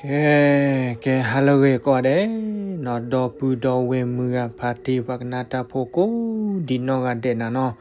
ကဲ, ကဲ ဟါလၢအဂ့ၤကိးဂၤဒဲးနီၤ, ဒီပုၢ်ဒီဝဲၢ်မုၢ်ဂၤဖါတံၢ် ပှၤကနၣ်တၢ်ဖိကိးဒံးနီၢ်ဂၤဒဲးနၤနီၤ,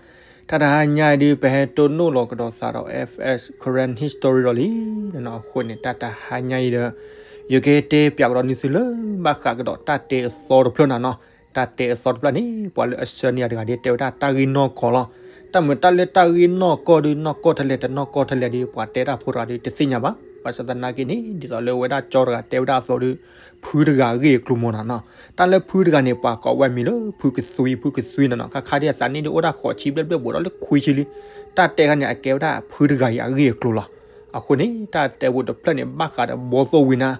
တၢ်တဟါညါအံၤဒုး ပဟဲတိၢ်နီၣ်လီၤကဒီးသးဒီး F S Karen History ဒီးလံနၤနီၤ, အဃိန့ၣ် တၢ်တဟါညါအံၤဒီး ယကတဲပၠးကဒီးန့ၢ်သုလၢ ဘၣ်ဃးကဒီးတၢ်တဲအသီတဖျၢၣ်နၤနီၤ, တၢ်တဲအသီတဖျၢၣ်န့ၣ် ပှၤလၢအဆှၢန့ၢ်ယၤတဂၤဒုး တဲဝဲဒၣ်တၢ်ဂ့ၢ်နီၢ်ကီၢ်လီၤ. တၢ်မုာ်တၢ်လၢတၢ်ဂ့ၢ်နီၢ်ကီၢ်ဒုး နီၢ်ကီၢ်ထဲလဲၣ် တနီၢ်ကီၢ်ထဲလဲၣ်ဒုး ပှၤတဲတၢ်ဖိတဂၤဒုး တသ့ၣ်ညါဘၣ်. ဘၣ်ဆၣ်သနာ်က့န့ၣ် ဒ်သိးလၢအဝဲဒၣ်ကၠီတဂၤတဲဝဲဒၣ်အသိးဒုး ဖုတဂၤအဂ့ၢ်အကျိၤမ့ၢ်နၤနီၤ, တၢ်လၢဖုတဂၤန့ၣ် ပှၤကိးဝဲမံၤလၢ ဖုကသွံ ဖုကသွံနၤနီၤ, ခါခါဒ်အသးနံၣ်ဒုး အိၣ်ဒၣ်ဃိးဆံဘျဲၣ်ဘျဲၣ် ဘူးဒီးလၢခွံဆံလံ, တၢ်တဲခါန့ၣ် အကဲဝဲဒၣ်ဖုတဂၤအံၤအဂ့ၢ်အကျိၤလီၤ. အဃိန့ၣ် တၢ်တဲဖိတဖျၢၣ်န့ၣ် ဘၣ်ဃးဒီးဘီသိၣ်ဝံနါ,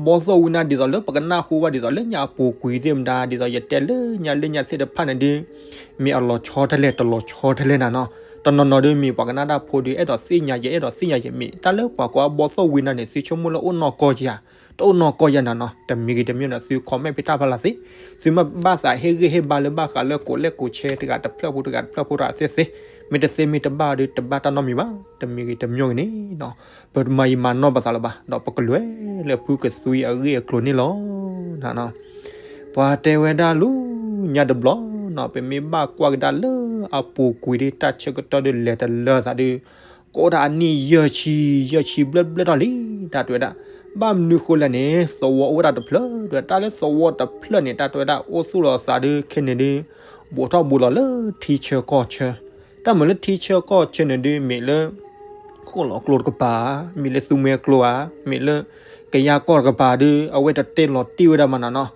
ဘီသိၣ်ဝံနါ ဒ်သိးလၢပကနၢ်ဟူဘၣ် ဒ်သိးလၢညါအပူၤကွံာ်သ့ၣ်မတၤ ဒ်သိးယတဲလၢညါလၢညါသ့ၣ်တဖၣ်န့ၣ်ဒုး မ့ၢ်အလီၤဆီထဲလဲၣ် တလီၤဆီထဲလဲၣ်နၤနီၤ, တနီၤနီၤဒုး မ့ၢ်ပှၤကနၣ်တၢ်ဖိဒုး အဲၣ်ဒိးသ့ၣ်ညါယဲ အဲၣ်ဒိးသ့ၣ်ညါယဲမ့ၢ် တၢ်လၢပှၤကိးအဘီသိၣ်ဝံနါန့ၣ် သုဆိကမိၣ်လၢအိၣ်နီၢ်ကီၢ်ဧါ, တအိၣ်နီၢ်ကီၢ်ဧါနၤနီၤ, တမံၤဂ့ၤတမံၤဒီး သု comment ဖဲတၢ်ဖီလာ်သ့, သုမ့ၢ်ဘၣ်သးဟ့ၣ်ဂံၢ်ဟ့ၣ်ဘါလၢဘၣ်ဃးလၢကိးလဲၣ်ကိးဆဲတဂၤတဖျၢၣ်ဖိတဂၤတဖျၢၣ်ဖိတဂၤသ့သ့, မ့ၢ်တသ့မ့ၢ်တဘၣ်ဒုး တဘၣ်တၢ်နီတမံၤဘၣ်, တမံၤဂ့ၤတမံၤဂ့ၤန့ၣ်နီၤ, ပတမၤယံာ်မၤနီၢ်ပသးလၢၤဘၣ်, ဒီးပကလဲၤလၢဖုကသွံအဂ့ၢ်အကျိၤန့ၣ်လီၤ. ပှၤတဲဝဲဒၣ်လၢညါတဘျီနီၤ, ပမ့ၢ်ဘၣ်ကွၢ်ကဒါလၢအပူၤကွံာ်ဒုး တၢ်ဆၢကတီၢ်ဒုး လဲၤတလၢသးဒုး ကအိၣ်ဒၣ်အနံၣ်ယဲၢ်ဆံ ယဲၢ်ဆံဘျဲၣ်ဘျဲၣ်ထီၣ်လံ, တၢ်တဲဝဲဒၣ်, ဘၣ်မနုၤဃိလဲၣ်န့ၣ် သဝီအိၣ်ဝဲဒၣ်တဖျၢၣ်, တၢ်လၢသဝီတဖျၢၣ်န့ၣ် တၢ်တဲဝဲဒၣ် အိၣ်သူၣ်လီၤသးဒုး ခဲန့ၣ်ဒုး ဘူးထီၣ်ဘူးလီၤလၢထံဆၢကီၢ်ဆၢ, တၢ်မုာ်လၢထံဆၢကီၢ်ဆၢန့ၣ်ဒုး မ့ၢ်လၢ ဃိၣ်လီၤကျိတကပၤ, မ့ၢ်လၢသူမွဲကျိဧါ, မ့ၢ်လၢကယၤကီၢ်တကပၤဒုး အဝဲတတဲလီၤတံၢ်ဝဲဒၣ်မးနၤနီၤ,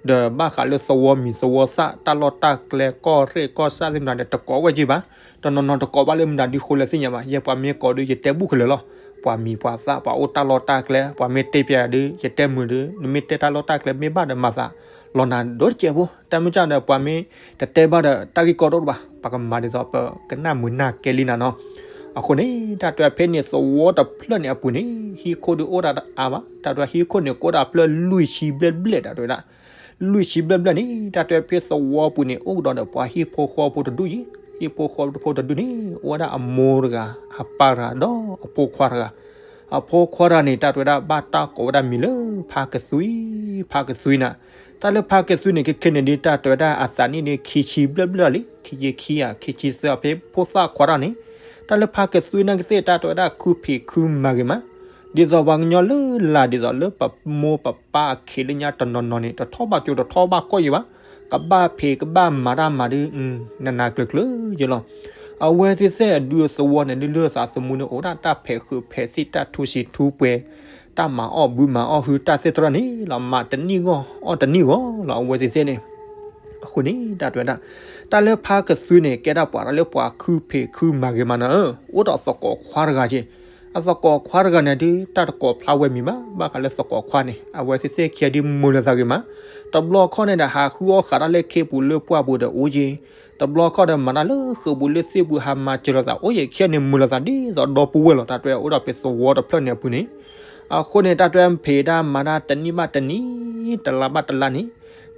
ဒီးဘၣ်ဃးလၢသဝီမံၤသဝီသၣ် တၢ်လီၢ်တၢ်ကျဲ ကီၢ်ရ့ၣ်ကီၢ်စၢ်သ့ၣ်မတၤန့ၣ် တကိးဝဲက့ၤဘၣ်, တနီၤနီၤတကိးဘၣ်လၢမတၤဒုးဃိလဲၣ်သ့ၣ်ညါဘၣ်, ယဲပှၤမ့ၢ်ကိးဒုး ယတဲဘူၣ်ခဲလၢာ်လီၤ, ပှၤမံၤပှၤသၣ် ပှၤအိၣ်တၢ်လီၢ်တၢ်ကျဲ ပှၤမ့ၢ်တဲပၠးဒုး ယတဲမုာ်ဒုး နမ့ၢ်တဲတၢ်လီၢ်တၢ်ကျဲမ့ၢ်ဘၣ်ဒီးမၤသး လီၤနၤဒိၣ်တစဲးဖိ, တၢ်မ့ၢ်ကၢ်ဒီး ပှၤမ့ၢ်တတဲဘၣ်ဒီး တၢ်ဂ့ၢ်ကီတအိၣ်ဘၣ်, ပကမၤဒ်သိးပကနၣ်မုာ်နၢ်ကဲလံနၤနီၤ. အဃိန့ၣ် တၢ်တဲဖဲန့ၣ် သဝီတဖျၢၣ်န့ၣ်အပူၤန့ၣ် ဟံၣ်ခိၣ်ဒုးအိၣ်ဒၣ်တအါဘၣ်, တၢ်တဲဟံၣ်ခိၣ်န့ၣ် ကအိၣ်ဒၣ်ဖျၢၣ်လွံၢ်ဆံဘျဲၣ်ဘျဲၣ် တၢ်တဲဝဲဒၣ်, လွံၢ်ဆံဘျဲၣ်ဘျဲၣ်န့ၣ် တၢ်တဲဖဲသဝီပူၤန့ၣ် အိၣ်ကဒီးဒီးပှၤဟံၣ်ဖိဃီဖိတဒူၣ်အံၤ, ဟံၣ်ဖိဃီဖိတဒူၣ်န့ၣ် အိၣ်ဝဲဒၣ်အမိၢ်တဂၤ အပၢ်တဂၤ ဒီးအဖိခွါတဂၤ, အဖိခွါတဂၤန့ၣ် တၢ်တဲဝဲဒၣ် ဘၣ်တၢ်ကိးဝဲဒၣ်မံၤလၢ ဖါကသွံ, ဖါကသွံနၤ, တၢ်လၢဖါကသွံန့ၣ် ခဲခဲန့ၣ်ဒုး တၢ်တဲဝဲဒၣ်အသးနံၣ်ဒုး ခံဆံဘျဲၣ်ဘျဲၣ်လံ, ခံဆံခံဧါ ခံဆံသၢ ဖဲဖိသၣ်ခွါတဂၤန့ၣ်, တၢ်လၢဖါကသွံနာ်က့သ့ၣ် တၢ်တဲဝဲဒၣ် ခုဖံးခုမၤဂ့ၤမး, ဒ်သိးပှၤကညီလၢလာ် ဒ်သိးလၢပမိၢ်ပပၢ်အခ့လၢညါတနီၤနီၤန့ၣ် တထီၣ်ဘၣ်ကၠိတထီၣ်ဘၣ်ကီၢ်ယံၤဘၣ်, ကဘၣ်ဖံးကဘၣ်မၤတၢ်မၤဒုး နးနးကျၢၤကျၢၤယဲလီၤ. အဝဲသ့ၣ်သ့ၣ်အဒူအသဝီန့ၣ်ဒုး လၢအသးသမူန့ၣ် အိၣ်ဒၣ်တၢ်ဖဲးဃုာ်ဖဲးသံၣ် တၢ်ထူစံးထူပှဲၤ, တၢ်မၤအီၣ်ဘုမၤအီၣ်ဟု တၢ်သ့ၣ်တဖၣ်န့ၣ်လီၤ မၤတနံၣ်ဂီၢ်အီၣ်တနံၣ်ဂီၢ်လီၤ အဝဲသ့ၣ်သ့ၣ်န့ၣ်. အဃိန့ၣ် တၢ်တဲဝဲဒၣ် တၢ်လၢဖါကသွံန့ၣ် ကဲဒၣ်ပှၤတၢ်လၢပှၤခုဖံးခုမၤဂ့ၤမးနၤဧၢ, အိၣ်ဒီးသကိးခွါတဂၤက့ၤ, အသကိးခွါတဂၤန့ၣ်ဒုး တၢ်တကိးဖျါဝဲမံၤဘၣ်, ဘၣ်ဃးလၢသကိးခွါန့ၣ် အဝဲသ့ၣ်သ့ၣ်ခံဂၤဒုးမုာ်လိာ်သးဂ့ၤမး, တဘျီခီန့ၣ်ဒီး ဟးဃုအီၣ်ဃးတၢ်လၢခ့ပူၤလၢပှၢ်ပူၤဒီးအိၣ်က့ၤ, တဘျီခီဒီး မၤတၢ်လၢဃုာ်ပူၤလၢသ့ၣ်ပူၤ ဟးမၤစၢၤလိာ်သးအိၣ်က့ၤ, ခံဂၤန့ၣ်မုာ်လိာ်သးဒ်သိးဒီပုၢ်ဝဲၢ်လီၤ တၢ်တဲဝဲ အိၣ်ဒီးဖဲသဝီတဖျၢၣ်န့ၣ်အပူၤန့ၣ်. အဃိန့ၣ် တၢ်တဲဝဲဖံးတၢ်မၤတၢ်တနံၣ်ဘၣ်တနံၣ် တလါဘၣ်တလါန့ၣ်,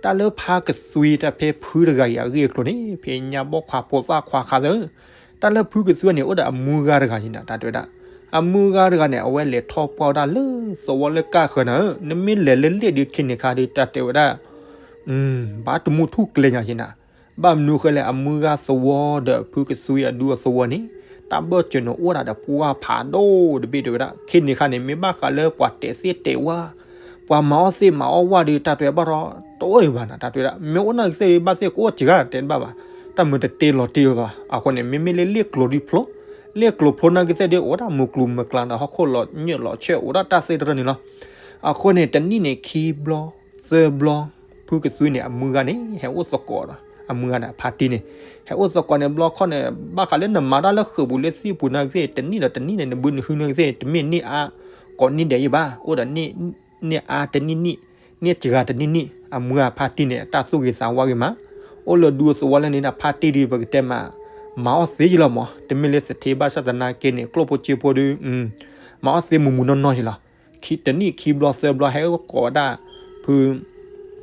တၢ်လၢဖါကသွံတၢ်ဖဲဖုတဂၤအံၤအဂ့ၢ်အကျိၤန့ၣ် ဖဲညါဘီၣ်ခွါဖိသၣ်ခွါခါသၢ တၢ်လၢဖုကသွံန့ၣ် အိၣ်ဒီးအမုၢ်ဂၤတဂၤယံၤနၤ တၢ်တဲဝဲဒၣ်, အမုၢ်ဂၤတဂၤန့ၣ် အဝဲလဲၤထီၣ်ပှၢ်ဝဲဒၣ်လၢသဝီလၢကၢ်ဃၢၤနၤဧၢ, နမ့ၢ်လဲၤလၢလ့ၣ်ဒုး ခံန့ၣ်ခါဒုး တၢ်တဲဝဲဒၣ် ဘၣ်တမူထူၣ်ကျဲညါယံၤနၤ, ဘၣ်မနုၤဃိလဲၣ် အမုၢ်ဂၤသဝီဒီးဖုကသွံအဒူအသဝီန့ၣ် တၢ်ဘၢၣ်စၢၤန့ၣ် အိၣ်ဝဲဒၣ်ဒီးပှၢ်ဖးဒိၣ်တဘ့ၣ်တဲဝဲဒၣ်, ခံန့ၣ်ခါန့ၣ် မ့ၢ်ဘၣ်ဃးလၢပှၤတဲာ်သ့ၣ်တဲာ်ဝၣ် ပှၤမၤအီၣ်သ့ၣ်မၤအီၣ်ဝၣ်ဒုး တၢ်တဲဝဲဘၣ်ထီၣ်တအိၣ်ဒံးဘၣ်နၤ တၢ်တဲဝဲဒၣ်, မ့ၢ်အိၣ်နာ်က့သ့ၣ်ဒုး ဘၣ်သ့ၣ်ကအိၣ်စှၤဂၤတဲတဘၣ်ဘၣ်, တၢ်မုာ်တတ့လီၤတ့ဝဲဘၣ်, အဃိန့ၣ် မ့မ့ၢ်လၢလ့ၣ်ကျိၤဒုးဖျိ, လ့ၣ်ကျိၤဖျိနာ်က့သ့ၣ်ဒုး အိၣ်ဒၣ်မုၢ်ကျိၤမုၢ်ကျါဒီး ဟီၣ်ခိၣ်လီၤညၢၣ်လီၤဆဲး အိၣ်ဒၣ်တၢ်သ့ၣ်တဖၣ်န့ၣ်လီၤ. အဃိန့ၣ် တနံၣ်န့ၣ် ခံဘျီ သၢဘျီ ဖုကသွံန့ၣ် အမုၢ်ဂၤန့ၣ် ဟဲအိၣ်သကိးဒီး အမုၢ်ဂၤန့ၣ် အဖါတံၢ်န့ၣ် ဟဲအိၣ်သကိးန့ၣ် ဘျီခီန့ၣ် ဘၣ်ဃးလၢနမၤတၢ်လၢဃုာ်ပူၤလၢသ့ၣ်ပူၤနာ်က့သ့ၣ် တနံၣ်ဒီးတနံၣ်န့ၣ် နဘုနဟုနာ်က့သ့ၣ် တမ့ၢ်န့ၢ်အါကိးနံၣ်ဒဲးယံၤဘၣ်, အိၣ်ဒီး န့ၢ်အါတနံၣ်နံၣ်, န့ၢ်စှၤတနံၣ်နံၣ်, အမုၢ်ဂၤဖါတံၢ်န့ၣ် တၢ်သူၣ်ဂ့ၤသးဝါဂ့ၤမး, အိၣ်လၢဒူသဝီလၢန့ၣ်ဒီး ဖါတံၢ်ဒုး ပကတဲမး မၤအီၣ်သ့ယံၤလီၤမး, တမ့ၢ်လၢသထ့ဘၣ်ဆၣ်သနာ်က့န့ၣ် ကျိၣ်ဖိစ့ဖိဒုး မၤအီၣ်သ့မုၢ်မုၢ်နီၢ်နီၢ်ယံၤလီၤ. တနံၣ်ခံဘျီသၢဘျီ ဟဲအိၣ်သကိးဝဲဒၣ် ဖု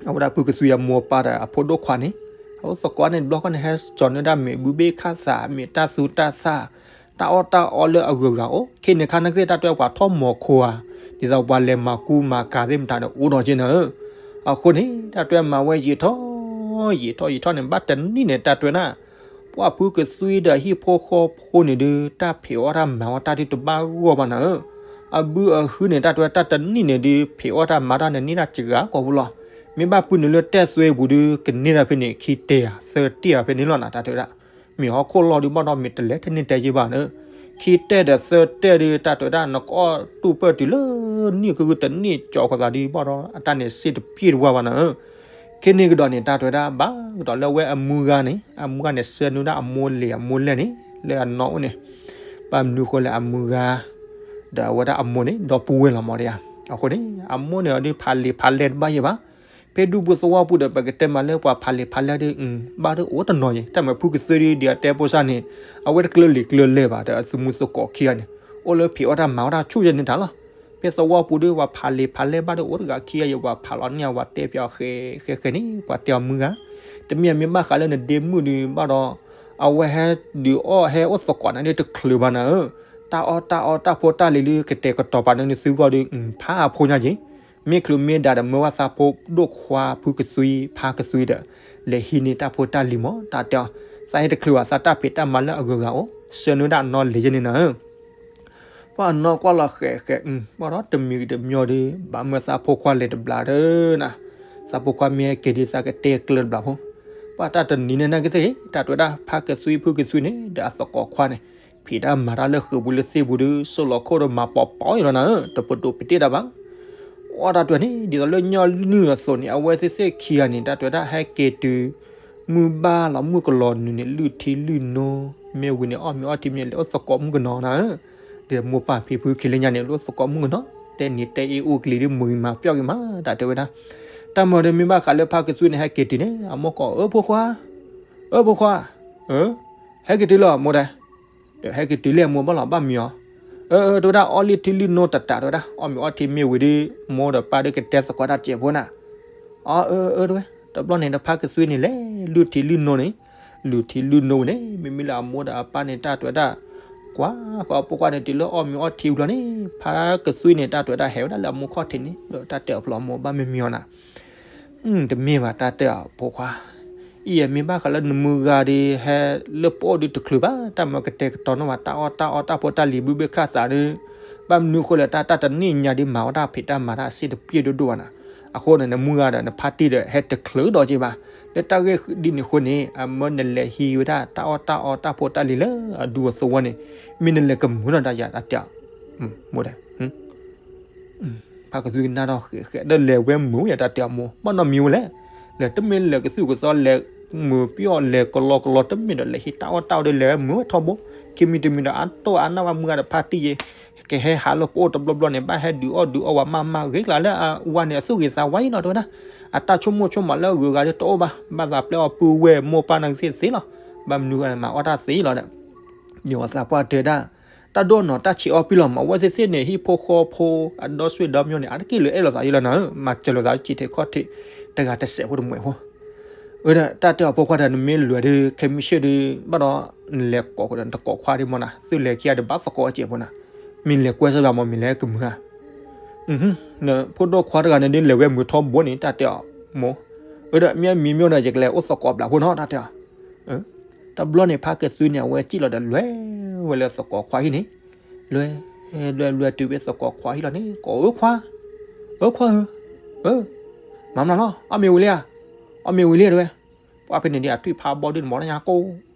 အဝဲဒၣ်ဖုကသွံအမိၢ်အပၢ်ဒီးအဖိဒိၣ်ခွါန့ၣ်, ဟဲအိၣ်သကိးန့ၣ် တဘျီခီန့ၣ် ဟဲစိာ်န့ၢ်ဒၣ်မ့ၢ်ဘုဘ့ၣ်ခၣ်သၣ် မ့ၢ်တၢ်သူတၢ်သၣ် တၢ်အီၣ်တၢ်အီလၢအဂုၤအဂၤအိၣ်, ခဲန့ၣ်ခါနာ်က့သ့ၣ် တၢ်တဲပှၤထီၣ်မီၤခိဧါ, ဒ်သိးပှၤလဲၤမၤကူမၤကၤသ့ၣ်မတၤဒီးအိၣ်ဒီးက့နၤဧၢ. အဃိန့ၣ် တၢ်တဲမၤဝဲယံာ်ထီၣ် ယံာ်ထီၣ်ယံာ်ထီၣ်န့ၣ် ဘၣ်တနံၣ်န့ၣ် တၢ်တဲဒၣ် ပှၤဖုကသွံဒီးဟံၣ်ဖိဃီဖိန့ၣ်ဒုး တၢ်ဖံးအီၣ်တၢ်မၤအီၣ်တၢ်ဒုးတဘၣ်ဂီၢ်ဘၣ်နၤဧၢ. အဘုအဟုန့ၣ် တၢ်တဲတၢ်တနံၣ်န့ၣ်ဒုး ဖံးအီၣ်တၢ်မၤတၢ်န့ၣ် န့ၢ်တၢ်စှၤကိာ်ပူၤလီၤ. မ့ၢ်ဘၣ်ပုၢ်နုာ်လၢတဲသွဲပူၤဒုး ကန့ၢ်တၢ်ဖဲန့ၣ် ခံတဲာ်ဧါ သၢတဲာ်ဧါဖဲန့ၣ်လီၤနၤ တၢ်တဲဝဲဒၣ်. မ့ၢ်ဟီၣ်ခိၣ်လီၢ်ဒုးဘၣ်ဒီး မ့ၢ်တလဲၤတန့ၢ်တဲယ့ၢ်ဘၣ်နၤဧၢ. ခံတဲာ်ဒီးသၢတဲာ်ဒုး တၢ်တဲဝဲဒၣ် နကအီၣ်တူၢ်ပၢၢ်တုၤလၢနံၣ်ကဂုၢ်တနံၣ်ကၠီဃီသးဒုးဘၣ်ဒီး အတၢ်န့ၣ်စ့တပျ့ၢ်တဝါဘၣ်နၤဧၢ. ခဲန့ၣ်ကဒီးန့ၣ် တၢ်တဲဝဲဒၣ် ဘၣ်ကဒီးလၢအဝဲအမုၢ်ဂၤန့ၣ် အမုၢ်ဂၤန့ၣ် ဆှၢနုာ်ဒၣ်အမိၢ်လဲၤအမိၢ်လဲၢ်န့ၣ် လၢအနီၢ်အိၣ်န့ၣ် ဘၣ်မနုၤဃိလဲၣ် အမုၢ်ဂၤ ဒီးအဝဲဒၣ်အမိၢ်န့ၣ် ဒီပုၢ်ဝဲၢ်လီၤမးဒံးဧါ. အဃိန့ၣ် အမိၢ်န့ၣ်အီၤဒုးဖးလံာ်ဖးလဲၢ်တဘၣ်ယဲၢ်ဘၣ်. ဖဲဒူပူၤသဝီပူၤဒီး ပကတဲမးလၢပှၤဖးလံာ်ဖးလဲၢ်ဒုး ဘၣ်ဒုးအိၣ်တနီၤယဲၢ် တၢ်မၤဖုကသွံဒုး ဒ်အတဲဖိစၢ်န့ၣ် အဝဲတကျၢၤလံာ်ကျၢၤလဲၢ်ဘၣ်ဒီး အသုးမုၢ်သကိးခံဂၤန့ၣ် အိၣ်လၢဖံးအီၣ်တၢ်မၤအီၣ်တၢ်ဆူၣ်ယဲၢ်န့ၣ်တၢ်လီၤ. ဖဲသဝီပူၤဒုး ပှၤဖးလံာ်ဖးလဲၢ်ဘၣ်ဒုးအိၣ်တဂၤခံဂၤယဲၢ် ပှၤဖးလီၤန့ၢ်အဝဲတဲပျီဃဲဃဲဃဲန့ၣ် ပှၤတဲအီၤမုၢ်ဂၤ တမ့ၢ်အမ့ၢ်ဘၣ်ဃးလၢနဒ့မုၣ်ဒုးဘၣ်ဒီး အဝဲဟဲဒုးအီၣ်ဟဲအိၣ်သကိးနၤဒုးတချုးဘၣ်နၤဧၢ. တၢ်အီၣ်တၢ်အီတၢ်ဖိတၢ်လံၤဒုး ကတဲာ်ကတီၤပာ်န့ၢ်နသုဂီၢ်ဒုး ဖးအဖိညါက့ၤ မ့ၢ်ချုးမ့ၢ်ဒၣ်ဒီးမၢဝဲသးဖိဒိၣ်ခွါဖုကသွံ ဖးကသွံဒီး လဲၤဟံးန့ၢ်တၢ်ဖိတၢ်လံၤမး တၢ်တဲအီၤ သးဟဲတချုးဘၣ် သးတၢ်ဖံးတၢ်မၤလၢအဂုၤအဂၤအိၣ် ဆှၢနုာ်ဒၣ်အနီၢ်လဲၤယဲၢ်န့ၣ်နၤဧၢ. ပှၤအနီၢ်ကွၢ်လီၤဃဲးဃဲး ဘၣ်ဒီးတမံၤတမံၤဒီး ဘၣ်မၢသးဖိခွါလဲၤတဘျီဒီးနၤ, သးဖိခွါမ့ၢ်ဟဲက့ၤဒုးသးကတဲကျၢၤတဘျီဖိ, ပှၤတၢ်တနံၤန့ၣ်နာ်က့သ့ၣ် တၢ်တဲဝဲဒၣ် ဖးကသွံဖုကသွံန့ၣ် ဒီးအသကိးခွါန့ၣ် ဖံးတၢ်မၤတၢ်လၢဃုာ်ပူၤလၢသ့ၣ်ပူၤဒီး စိၢ်လီၤခိၣ်ဒီးမၤပိာ်ပိာ်အံၤလီၤနၤဧၢ, တပဒိၣ်ပတ့ၢ်တၢ်ဘၣ် အီၣ်တၢ်တဲန့ၣ် ဒ်သိးလၢညီနုၢ်အသိးန့ၣ် အဝဲသ့ၣ်သ့ၣ်ခံဂၤန့ၣ် တၢ်တဲဝဲဒၣ်ဟဲက့ၤတုၤ မုၢ်ဘၣ်လီၤမုၢ်ကလီၤနုာ်န့ၣ် လုၢ်ထံလုၢ်နိ မ့ၢ်ဝံၤန့ၣ် အီၣ်မ့ၤအီထံမ့ၢ်လဲၤအိၣ်သကိးမုၣ်ကနီၤနၤဧၢ, ဒီးမိၢ်ပၢ်ဖံဖုခံလၢညါန့ၣ် လိၣ်သကိးမုၣ်ကနီၤ တဲနံၤတဲအ့အိၣ်ကလံၤဒ်မုာ်ဂံၢ်မၤပျီၢ်ဂ့ၤမး တၢ်တဲဝဲဒၣ်, တၢ်မၤဒီးမ့ၢ်ဘၣ်ဃးလၢဖးကသွံန့ၣ် ဟဲက့ၤတုၤန့ၣ် အမိၢ်ကိး အၢဖိခွါ အၢဖိခွါ, ဟဲက့ၤတုၤလီၤမိၢ်တဲ ဒီးဟဲက့ၤတုၤလၢအမိၢ်ဘၣ်လီၤဘၣ်မံၤအီၤ, အၢ တဲဝဲဒၣ် အီၣ်လုၢ်ထံလုၢ်နိတတးတဲဝဲဒၣ် အီၣ်မ့ၤအီထံမ့ၢ်ဝံၤဒီး မိၢ်ဒီးပၢ်ဒီးကတဲသကိးတၢ်စဲးဖိနၤ, အီ အၢ အၢ တဲဝဲ တဘျီန့ၣ်ဒီးဖးကသွံန့ၣ်လဲၤလုၢ်ထံလုၢ်နိန့ၣ်, လုၢ်ထံလုၢ်နိဝဲန့ၣ် မ့မ့ၢ်လၢအမိၢ်ဒီးအပၢ်န့ၣ် တၢ်တဲဝဲဒၣ် ကွၢ်ဃီအဖိခွါန့ၣ် တုၤလၢအီၣ်မ့ၤအီထံဝံၤလီၤန့ၣ် ဖးကသွံန့ၣ် တၢ်တဲဝဲဒၣ်ဟဲဝဲဒၣ်လၢအမိၢ်ခီၣ်ထံးန့ၣ် ဒီးတၢ်တဲအီၤဖျိမိၢ်ဘၣ်မံၤမံၤအီၤနၤ တမ့ၢ်ဘၣ်တၢ်တဲအီၤဖိခွါ, အံၤမ့ၢ်ဘၣ်ဃးလၢနမုၢ်ဂၤဒီး ဟဲလၢပအိၣ်ဒုးတချုးဘၣ် တၢ်မၤကတဲာ်ကတီၤနီၣ်ဘၣ် တၢ်အီၣ်တၢ်အီတၢ်ဖိတၢ်လံၤဘုဘ့ၣ်ခၣ်သးဒီး, ဘၣ်မနုၤဃိလဲၣ် တၢ်တၢ်တနံၣ်ညါဒုးမၤဝဲဒၣ်ဖံးတၢ်မၤတၢ်အစ့တပျ့ၢ်ဒိၣ်ဒိၣ်ဘၣ်နၤ, အဃိန့ၣ် နမုၢ်ဂၤဒီးနဖါတံၢ်ဒီး ဟဲတချုးဒီးက့ၤဘၣ်, လၢတၢ်ဂ့ၢ်ဒ်န့ၣ်အဃိန့ၣ် အမၢနလဲၤဟံးဝဲဒၣ် တၢ်အီၣ်တၢ်အီတၢ်ဖိတၢ်လံၤလၢအဒူအသဝီန့ၣ်, မ့ၢ်နလဲၤကမုာ်နီၢ်တၢ်ယၤတၢ်တဲအီၤ, မိၢ်တဲ ဖးကသွံကနၣ်ထီၣ်ဃဲးဃဲး ဒီးလဲၤဝဲမုာ်ဝဲယၤတၢ်တဲအီၤမိၢ် ဘၣ်နီတမံၤဝဲလဲၣ်, လဲၤတမ့ၢ်လဲၤကသူၣ်ကသီလဲၤမုာ်ပျီၢ်လဲၤကလီကလီ တမ့ၢ်ဒီးလဲၤဟံးတၢ်အီၣ်တၢ်အီဒီး လဲၤမုာ်ဝဲထီဘိ, ခံမံၤတမံၤဒီး အတိၢ်အနၢ်ဝဲမုၢ်ဂၤဒီးဖါတံၢ်ယဲ ကဟဲဟးလၢပအိၣ်တဘျီဘျီန့ၣ် ဘၣ်ဟဲဒုးအီၣ်ဒုးအီဝဲမးမးဂ့ၤကျါလၢအဝၤန့ၣ် အသူၣ်ဂ့ၤသးဝါအံၤနီၤ တဲဝဲဒၣ်, အတၢ်ဆိကမိၣ်ဆိကမးလၢအဂုၤအဂၤဒီးတအိၣ်ဘၣ်, ဘၣ်သးပျဲအီၤပုၢ်ဝဲၢ်မိၢ်ပၢ်နာ်က့သ့ၣ်သ့လီၤ, ဘၣ်မနုၤဂၤန့ၣ်မၤအီၣ်တၢ်သ့လီၤဒီး ယိၤသးပှၢ်တဲဒၣ်, တၢ်ဒိၣ်နီၤတၢ်ဆံးအီၣ်ပံလီၤမး အဝဲသ့ၣ်သ့ၣ်န့ၣ် ဟံၣ်ဖိဃီဖိ အဒီဆွေဒီမၠိန့ၣ် အါတက့ၢ်လၢအဲၣ်လိာ်သးယံလီၤနၤဧၢ, မၤစၢၤလိာ်သးဆံးထဲခီၣ်ထံး တဂၤတစဲးဖိတမှဲးဖိ, အၢ ဒီးတၢ်တဲအီၤဖိခွါဒီး နမ့ၢ်လဲၤဒီး ခဲမုၢ်ဆ့ၣ်ဒီး ဘၣ်ဒီး နလဲၤကိးဃုာ်ဒီးနတကိးခွါဒ်မးနၤ သုလဲၤခံဂၤဒီးဘၣ်သကိးအစဲးဖိနၤ, မ့ၢ်လဲၤကွဲစၢ်ဘၣ်မး မ့ၢ်လဲၤကမုာ်ဧါ နဖိဒိၣ်ခွါတဂၤန့ၣ်ဒ်လဲၤဝဲမုာ်ထီဘိန့ၣ် တၢ်တဲအီၤမိၢ်, အၢ ဒီးမ့ၢ်မံၤမ့ၢ်ဒီး ယကလဲၤအိၣ်သကိးဘျးဖိနီၤ တၢ်တဲအီၤ, တဘျီန့ၣ် ဖါကသွံန့ၣ် အဝဲစံၣ်လီၤဒီးလဲၤဝဲလၢသကိးခွါဟံၣ်န့ၣ်, လဲၤ လဲၤလဲၤတုၤဖဲသကိးခွါဟံၣ်လီၤန့ၣ် ကိးအၢခွါ, အၢခွါဧၢ, အၢ, မၤမနုၤလီၤ အီၣ်မ့ၤဝံၤလံဧါ, အီၣ်မ့ၤဝံၤလံဧါ တဲဝဲ, ပှၤဖဲန့ၣ်ဒ်အထွံၣ်ဖးဘီဒုးန့ၣ် မၤတၢ်ညါကိး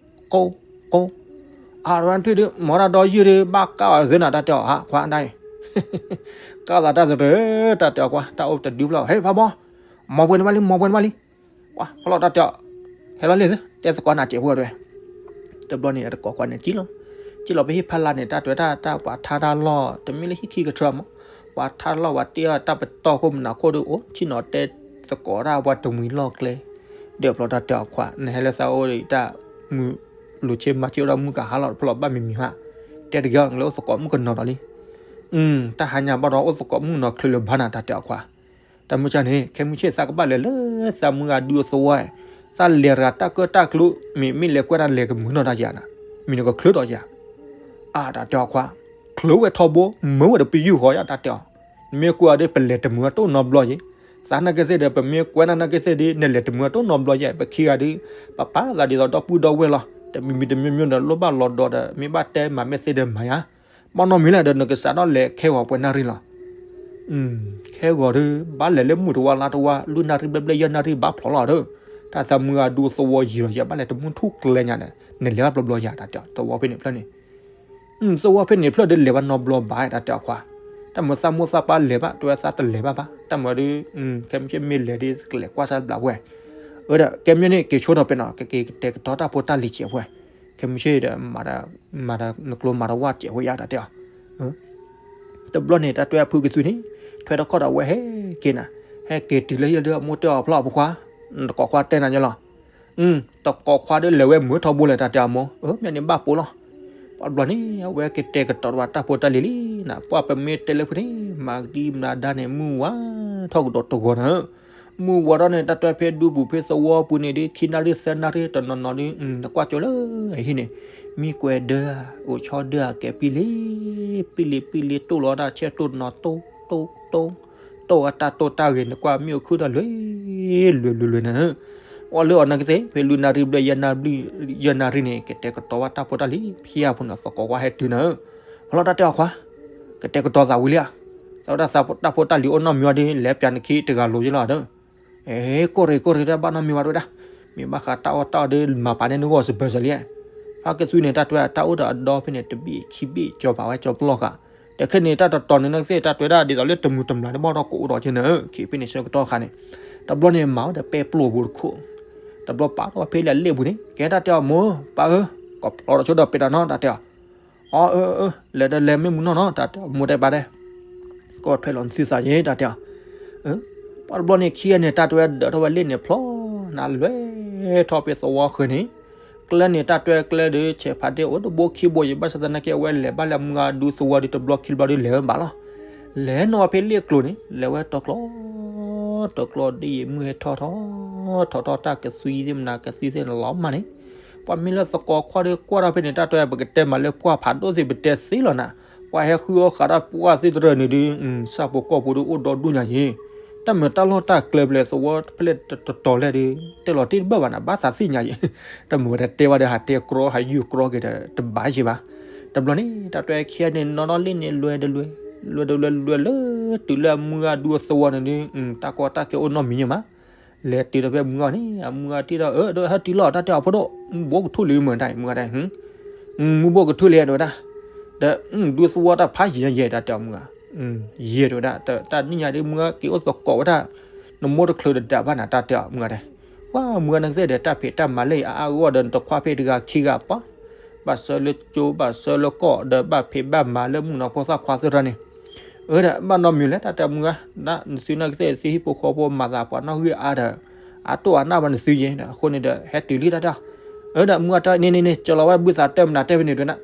ကိး ကိး, အါ တဝဲထွံၣ်ဒုး မၤတၢ်ဒီယုၢ်ဒုး ဘၣ်ကးအီၤသ့နၤ တၢ်တဲအီၤ ဟး ခွါဒၣ်အံၤ ကးသးတၢ်သတြၢၤ တၢ်တဲအီၤ ကွၢ် တၢ်အိၣ်တဒုဖျၢၣ် ဟဲ ဖးဘီ, မီၤပှဲၤန့ၣ်ဘၣ်လံ မီၤပှဲၤန့ၣ်ဘၣ်လံ, ပှၤဖးလီၤတၢ်တဲအီၤ, ဟဲလီၤလံသု တဲသကိးနၤစဲးဖိတဲဝဲ, တဘျီန့ၣ် တကိးခွါန့ၣ် စံၣ်လီၤ, စံၣ်လီၤဖဲဟံၣ်ဖးလာ်န့ၣ် တၢ်တဲဝဲဒၣ် တၢ်ပှၤထါတၢ်လီၢ် တမ့ၢ်လၢဟံၣ်ခံကထၢမး, ပှၤထါတၢ်လီၢ် ပှၤတ့အီၣ်တၢ်ပတီၢ်ခိၣ်မနၤခိၣ်ဒီး အိၣ်ဆ့ၣ်နီၤတဲသကိးတၢ်ပှၤတမှံၤလီၢ်ကျဲ, ဒီးဖျီတၢ်တဲအီၤခွါ နဟဲလၢသးအိၣ်ဒီးတၢ်မုၢ် လူၤဆ့မၤဆ့အိၣ်ဒီးမုၢ်ကဟါလီၤ တဖျီဘၣ်မံၤမံၤဟါ, တဲတဂ့ၤအီၤ နကလဲၤအိၣ်သကိးမုၣ်ကနီၤဒီးလံ, တၢ်ဟါညါဘၣ်ဒီးအိၣ်သကိးမုၣ်ကနီၤချုးလၢၤဘၣ်နၤ တၢ်တဲအီၤခွါ, တၢ်မုၢ်ဆါန့ၣ် ခဲမုၢ်ဆ့ၣ်သးကဘၣ်လဲၤလၢသးမုၢ်ဂၤဒုအသဝီ, သးလဲၤတဂၤတၢ်ကၢၣ်တၢ်ကျူ မ့ၢ်မ့ၢ်လဲၤကွဲးတၢ်လဲၤကမုာ်နီၢ်တၢ်ယၤနၤ, မ့ၢ်နကချုးဒီးယၤ, အါ တၢ်တဲအီၤခွါ, ချုးဝဲထီဘိ မၢဝဲဒီးပယူၢ်ဃီယၤ တၢ်တဲအီၤ, မ့ၢ်ကွၢ်ဒီး ပလဲၤတမုာ်အတိၢ်နီတဘျီယဲ, သးနာ်က့သ့ၣ်ဒီး ပမ့ၢ်ကွဲးနၤနာ်က့သ့ၣ်ဒီး နလဲၤတမုာ်အတိၢ်နီတဘျီယဲ, ပခံဂၤဒီး ပပာ်လီၤသးဒ်သိးဒီပုၢ်ဒီဝဲၢ်လီၤ. တမံၤမံၤတမံၤမံၤဒီး လိၣ်ဘၣ်လီၤဒီး မ့ၢ်ဘၣ်တဲမၤမ့ၢ်သ့ဒီးမၤယါ, ဘၣ်နီတမံၤလဲၣ်ဒီး နကစးထီၣ်လဲၤခဲဂီၤပှဲၤနၣ်ရံၣ်လီၤ. ခဲဂီၤဒီး ဘၣ်လဲၤလၢမုၢ်တဝါလါတဝါ လွံၢ်နၣ်ရံၣ်ဘျဲၣ်ဘျဲၣ် ယဲၢ်နၣ်ရံၣ်ဘၣ်ဖျိးလီၤဒီး, တၢ်သးမုၢ်ဂၤဒူသဝီယံာ်လီၤယဲ ဘၣ်လဲၤတမုာ်ထူၣ်ကျဲညါဒီး နလဲၤဘၣ်ဘျီဘျီယၤ တၢ်တဲအီၤ သဝီဖဲန့ၣ်ဖျၢၣ်န့ၣ် သဝီဖဲန့ၣ်ဖျၢၣ်ဒီး လဲၤဘၣ်နီတဘျီဘၣ် တၢ်တဲအီၤခွါ, တၢ်မုာ်သးမိၢ်သးပၢ်လဲၤဘၣ် တဲဝဲသးတလဲၤဘၣ်ဘၣ် တၢ်မုာ်ဒီး ခဲမုၢ်ဆ့ၣ်မ့ၢ်လဲၤဒီး ကလဲၤကွၢ်စၢ်တဘျီဝဲ, အဝဲဒီး ကဲမုၢ်ဆ့ၣ်န့ၣ် က့ၤဆိထီၣ်ဖဲနီၤ ကက့ၤကတဲာ်ကတီၤတၢ်ဖိတၢ်လံၤကဲးဝဲ, ခဲမုၢ်ဆ့ၣ်ဒီး မၤဒီး နကျိမၤတဝၢ်ကဲးဝဲယါ တၢ်တဲအီၤ တဘျီန့ၣ် တၢ်တဲအဖုကသွံန့ၣ် ထွဲထီၣ်ခီၣ်ဒီးဝဲဟဲက့ၤနၤ, ဟဲက့ၤတုၤလၢဟံၣ်လၢဒုး အမိၢ်တဲအီၤဖျီၣ်အဖိခွါ, တကိးခွါတဲနၤညါလီၤ. တကိးခွါဒီးလဲၤဝဲမုာ်ထီဘိလဲၣ် တၢ်တဲအမိၢ်, မ့ၢ်န့ၣ်ဘၣ်ပိာ်လီၤ. ပှၤတဘျီန့ၣ် အဝဲကတဲာ်ကတီၤတဝဲတၢ်ဖိတၢ်လံၤလံနၤ, ပှၤပမ့ၢ်တဲလၢဖုန့ၣ် မၤကဒံမၤဒါန့ၣ် မုၢ်ဝါထီၣ်ကဒီးတဂီၤနၤ, မုၢ်ဝါထီၣ်န့ၣ် တၢ်တဲဖဲဒူပူၤဖဲသဝီပူၤန့ၣ်ဒီး ခံနၣ်ရံၣ်သၢနၣ်ရံၣ်တနီၤနီၤဒီး နကွၢ်ကၠိလၢအဟံၣ်န့ၣ် မံကွဲးဒၢဧါ အိၣ်ဆီဒၢဧါ ကဲပံလ့ ပံလ့ပံလ့ တိၢ်လီၤတၢ်ဆဲးတိၢ်နီၤ တိၢ်တိၢ်တိၢ် တိၢ်အတၢ်တိၢ်တၢ်ဂ့ၤ နကွၢ်မ့ၣ်အူခုၣ်ဒီးလွဲ လွဲလွဲလွဲနၤ, အီၣ်လၢအီၣ်နၤကသ့ၣ် ဖဲလွံၢ်နၣ်ရံၣ်ဘျဲၣ် ယဲၢ်နၣ်ရံၣ်န့ၣ် ကတဲာ်ကတီၤဝဲတၢ်ဖိတၢ်လံၤဖျါဖိနီၤ သကိးကွၢ်ဟဲတုၤနၤ, ဟီလီၤတၢ်တဲအီၤခွါ, ကတဲာ်ကတီၤသးဝံၤလံဧါ, သးဝဲဒၣ်တၢ်ဖိတၢ်လံၤအိၣ်နီတမံၤဝဲဒီး လဲၤပျးနခံတဂၤလိၤယဲလီၤဒီး အဲ ကိၢ်ရ့ၣ်ကိၢ်ရ့ၣ်တၢ်ဘၣ်နီတမံၤဝဲတဝဲဒၣ်, မ့ၢ်ဘၣ်ဃးတၢ်အီၣ်တၢ်အီဒီး မၤပာ်န့ၢ်နဂီၢ်စဘၢၣ်စၢၤလံ, ဖါကသွံန့ၣ် တၢ်တဲတၢ်အိၣ်ဒီးအဒီဖဲန့ၣ် တဘ့ၣ်ခံဘ့ၣ် ကၠီၤပာ်ဝဲကၠီၤပျီၢ်ဃာ်, ဒီးခဲန့ၣ် တၢ်တတီၤန့ၣ် နကသ့ၣ်တၢ်တဲဒၣ် ဒ်သိးလၢတမုာ်တမျၢ်တဘၣ်ဒီးကအိၣ်ဒီးက့နၤ, ခံဖဲန့ၣ်ဆၢကတီၢ်ခါန့ၣ်, တဘျီန့ၣ် မၤဝဲဒီးပဲပျိၢ်ပူၤတခိၣ်, တဘျီပာ်ထီၣ်ဖဲလၢအလ့ၣ်ပူၤန့ၣ် ကဲတၢ်တဲအီၤမိၢ် ပၢ်ဧၢ, ကဖျီဒီးဆိဒီးပဲာ်ဒီးနီတၢ်တဲအီၤ အီ အၢ အၢ လဲၤဒီးလဲၤမ့ၢ်မုၢ်နီၢ်နီၤ တၢ်တဲအီၤမိၢ်တဲပၢ်တဲ, ကီၢ်ထွဲလီၤနသုသးယဲ တၢ်တဲအီၤ, ပှၤတဘျီန့ၣ်ခံဂၤန့ၣ် တၢ်တဲဝဲဒၢးထီၣ်ဝဲလ့ၣ်န့ၣ်ဖျီ, နလွဲထီၣ်ဖဲသဝီဃၢၤန့ၣ်, ကျဲန့ၣ် တၢ်တဲကျဲဒီး ဆဲးဖးဒ့ၣ်အိၣ်တဘိခံဘိယဲ ဘၣ်ဆၣ်သနာ်က့ အဝဲလဲၤဘၣ်လၢမုၢ်ဂၤဒူသဝီဒီး တဘျီခံဘျီဒီးလဲၤဝဲဘၣ်လီၤ, လဲၤနီၣ်ဝဲဖဲလ့ၣ်ကျိၤန့ၣ် လဲၤဝဲတီၤကျီ တီၤကျီဒီးယဲ မုၢ်ဟဲထီၣ်ထီၣ် ထီၣ်ထီၣ်တၢ်ကသွံသ့ၣ်မနၤ ကသွံသ့ၣ်န့ၣ်လီၤမၢ်န့ၣ်, ပှၤမ့ၢ်လၢသကိးခွါဒီးကွၢ်ထီၣ်ဖဲန့ၣ် တၢ်တဲပကတဲမၤလၢပှၢ်ဖးဒိၣ်သ့ၣ် ပတဲသ့လီၤနၤ, ပှၤဟဲဃုအီၣ်ဃာ်တၢ်ပှၢ်သ့ၣ်တရၢၣ်န့ၣ်ဒီး ဆၣ်ဖိကီၢ်ဖိဒီးအိၣ်ဒီဒူၣ်ညါယဲ, တၢ်မုာ်တၢ်လီၢ်တၢ်ကျဲဖဲလဲၣ် သဝီဖဲလဲၣ်တတီၤလဲၣ်ဒီး တဲလီၤတ့ၢ်တဘၣ်ဘၣ်နၤ ဘၣ်သးသ့ၣ်ညါယဲ, တၢ်မုာ်ဝဲတတဲဝဲဒီး ဟးတဲကြီဟးယုၢ်ကြီက့ၤဒီး တဘၣ်ယဲဘၣ်, တဘျီန့ၣ် တၢ်တဲခံဂၤန့ၣ် နီၣ်နီၣ်လ့ၣ်န့ၣ် လွဲဒီးလွဲ, လွဲဒီးလွဲလွဲလၢ တုၤလၢအမုၢ်ဂၤဒူအသဝီန့ၣ်ဒီး တၢ်ကီတၢ်ခဲအိၣ်နီတမံၤယဲမး လဲၤတုၤဒီးဖဲမုၢ်ဂၤန့ၣ် အမုၢ်ဂၤတ့ၢ်ဒီး အၢ ဒီးဟဲတုၤလီၤ တၢ်တဲအီၤဖိဒိၣ် မုၢ်ဘိကထူၣ်လံမုၢ်တၢ် မုၢ်ဂၤတၢ် မုၢ်ဘိကထူၣ်လံ တဲဝဲဒၣ်, ဒီး ဒူသဝီတၢ်ဖးယံာ်ညါယဲ တၢ်တဲအီၤမုၢ်ဂၤ, ယဲတဲဝဲဒၣ် တၢ်နံၣ်ညါဒီး မုၢ်ဂၤက့ၤအိၣ်သကိးဝဲဒၣ်, နမိၢ်တချုးတဒၣ်ဘၣ်နၤ တၢ်တဲအီၤမုၢ်ဂၤတဲ, ပှၤမုၢ်ဂၤနကသ့ၣ်ဒီး တၢ်ဖံးတၢ်မၤလၢအအါအါဂီၢ်ဂီၢ်ဒီး နတခွါဖဲတဂၤခံဂၤပှၤ ဘၣ်ဆၢလၢကၠိ ဘၣ်ဆၢလၢကီၢ် ဒီးဘၣ်ဖံးဘၣ်မၤလၢမုၣ်ကနီၤဖိသၣ်ခွါသ့ၣ်တဖၣ်န့ၣ်, အၢ ဒီးဘၣ်နီတမံၤလဲၣ် တၢ်တဲမုၢ်ဂၤ, နသုနကသ့ၣ်သ့ဟံၣ်ဖိဃီဖိမၤသးပှၤနီၣ်ဂံၢ်အါဒီး, အတိၢ်အနၢ်ဘၣ်နသုယဲ, အဃိန့ၣ်ဒီး ဟဲတုၤလံတၢ်တဲအီၤ, အၢ ဒီးမုၢ်ဂၤတၢ်န့ၣ်န့ၣ်န့ၣ် ကၢၤလီၤဝဲဘုသးတၢ်မနုၤတဲဖဲန့ၣ်တဲဒၣ်,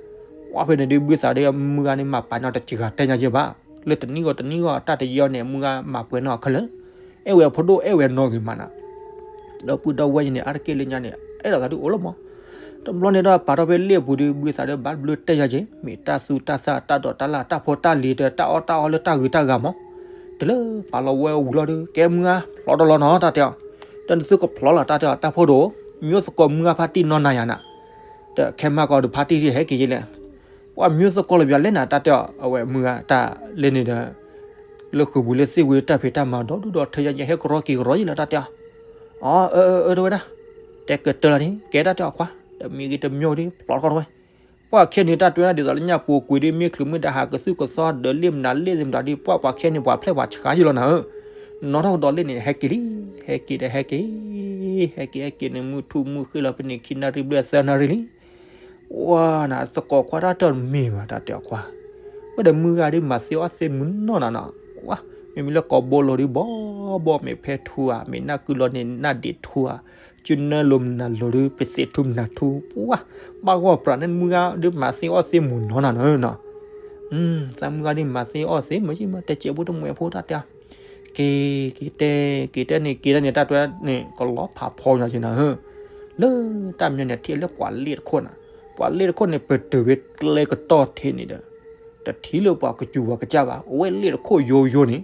ဝဲဖဲန့ၣ်ဒုးဘုသးဒီးမုၢ်ဂၤန့ၣ် မၤပာ်နီၣ်တစှၤတဲညါယဲဘၣ်, လၢတနံၣ်ဂီၢ်တနံၣ်ဂီၢ် တၢ်တယီန့ၣ် မုၢ်ဂၤမၤပှဲၤနီၣ်ခဲလၢာ် အဲၣ်ဝဲဖိဒိၣ်အဲၣ်ဝဲနီၢ်ဂ့ၤမးနီၤ, ဒီပုၢ်ဒီဝဲၢ်ယဲန့ၣ် အါတက့ၢ်လၢညါန့ၣ် အဲၣ်ဒိးသးဒုးအိၣ်လီၤမး, တဘျီန့ၣ်ဒီးပာ်ထီၣ်ဖဲလ့ၣ်ပူၤဒီး ဘုသးဒီးဘၣ်ဘျုးတဲယၤက့ၤ မ့ၢ်တၢ်သူတၢ်သၣ်တၢ်ဒိးတၢ်လၢ်တၢ်ဖိတၢ်လံၤဒီး တၢ်အီၣ်တၢ်အီလၢတၢ်ဂုၤတၢ်ဂၤမး, တုၤလၢပာ်လီၤဝဲဝံၤလီၤဒီး ကဲမုၢ်ဂၤ ဖျီတလီၤနီၤ တၢ်တဲအီၤ, ဒီးနသုကဖျီလီၤ တၢ်တဲအီၤ တၢ်ဖိဒိၣ်, မ့ၢ်အိၣ်သကိးမုၢ်ဂၤဖါတံၢ်နီၢ်နၤယၤနၤ, ဒီးခဲမုၢ်ဂၤကီးဒီးဖါတံၢ်ဟဲက့ၤယဲလဲၣ် ပှၤမ့ၢ်သကိးလၢပျၢၤလဲၣ်နၤ တၢ်တဲအီၤ အဝဲမုၢ်ဂၤတၢ်လဲန့ၣ်ဒီး, လၢဃုာ်ပူၤလၢသ့ၣ်ဝံၤတၢ်ဖံးတၢ်မၤဒီဒူၣ်ဒီထၢယဲ ဟဲကရီက့ၤကရီယဲလီၤ တၢ်တဲအီၤ, အီ အၢ အၢ တဝဲဒၣ်, တဲကတၢၢ်လီၤန့ၣ် ကဲတၢ်တဲအီၤခွါ, ဒီးမ့ၢ်ဂ့ၤတမံၤဒီး ဖျီထီၣ်တဝဲ, ပှၤခဲန့ၣ်တၢ်တဲဒၣ်ဒ်သိးလၢညၣ်ပူၤကွံာ်ဒီး မ့ၢ်ချုးမ့ၢ်တၢ်ဟးကသုၣ်ကသီဒီးလ့ၣ်မနုၤလ့ၣ်သ့ၣ်မတၤဒီး ပှၤပှၤခဲန့ၣ် ပှၤဖျဲၣ်ပှၤဆှါယဲလီၤနၤဧၢ, နီၣ်ထီၣ်ကဒီးလ့ၣ်န့ၣ် ဟဲက့ၤလံ, ဟဲက့ၤဒီးဟဲက့ၤ ဟဲက့ၤဟဲက့ၤန့ၣ် မုၢ်ထူၣ်မုၢ်ဃ့လီၤဖဲန့ၣ် ခံနၣ်ရံၣ်ဘျဲၣ်သၢနၣ်ရံၣ်လံ ဝါနၤ သကိးခွါတၢ်တမ့ၢ်ဘၣ် တၢ်တဲအီၤခွါ, ဝဲဒီးမုၢ်ဂၤဒ်မၤသ့အီၣ်သ့မုၢ်နီၢ်နၤနီၤ, ဝါ, မ့မ့ၢ်လၢကိးဘိလိၤဒ်ဘီဘီ မ့ၢ်ဖဲထူဧါ မ့ၢ်နၢ်ကုလီၤန့ၣ် နၢ်ဒံးထူဧါ, ကၠူနၢလိၤမနုၤလိၤဒ် ပသ့ၣ်ထူမနုၤထူ, ဝါ, ဘၣ်ဂီၢ်ပြးန့ၣ် မုၢ်ဂၤဒ်မၤသ့အီၣ်သ့မုၢ်နီၢ်နၤနီၤ, သးမုၢ်ဂၤဒ်မၤသ့အီၣ်သ့မုၢ်ယံၤမး တဲစဲးဖိတမှဲးဖိတၢ်တဲ က့ၤ က့ၤတဲ က့ၤတဲန့ၣ် က့ၤတဲန့ၣ် တၢ်တဲန့ၣ် ကလီၤဖးဖီညီက့ၤနၤဧၢ, လၢတၢ်မညီန့ၣ် ထံၣ်လၢပှၤလ့ၣ်တခိၣ်နၤ, ပှၤလ့ၣ်တခိၣ်န့ၣ် ပတုာ်ဝဲကျဲကတီၢ်ထံးန့ၣ်ဒီး, တထံၣ်လၢပှၤကစူၤပှၤကစၢ်ဘၣ်, အဝဲလ့ၣ်တခိၣ်ယိယိန့ၣ်,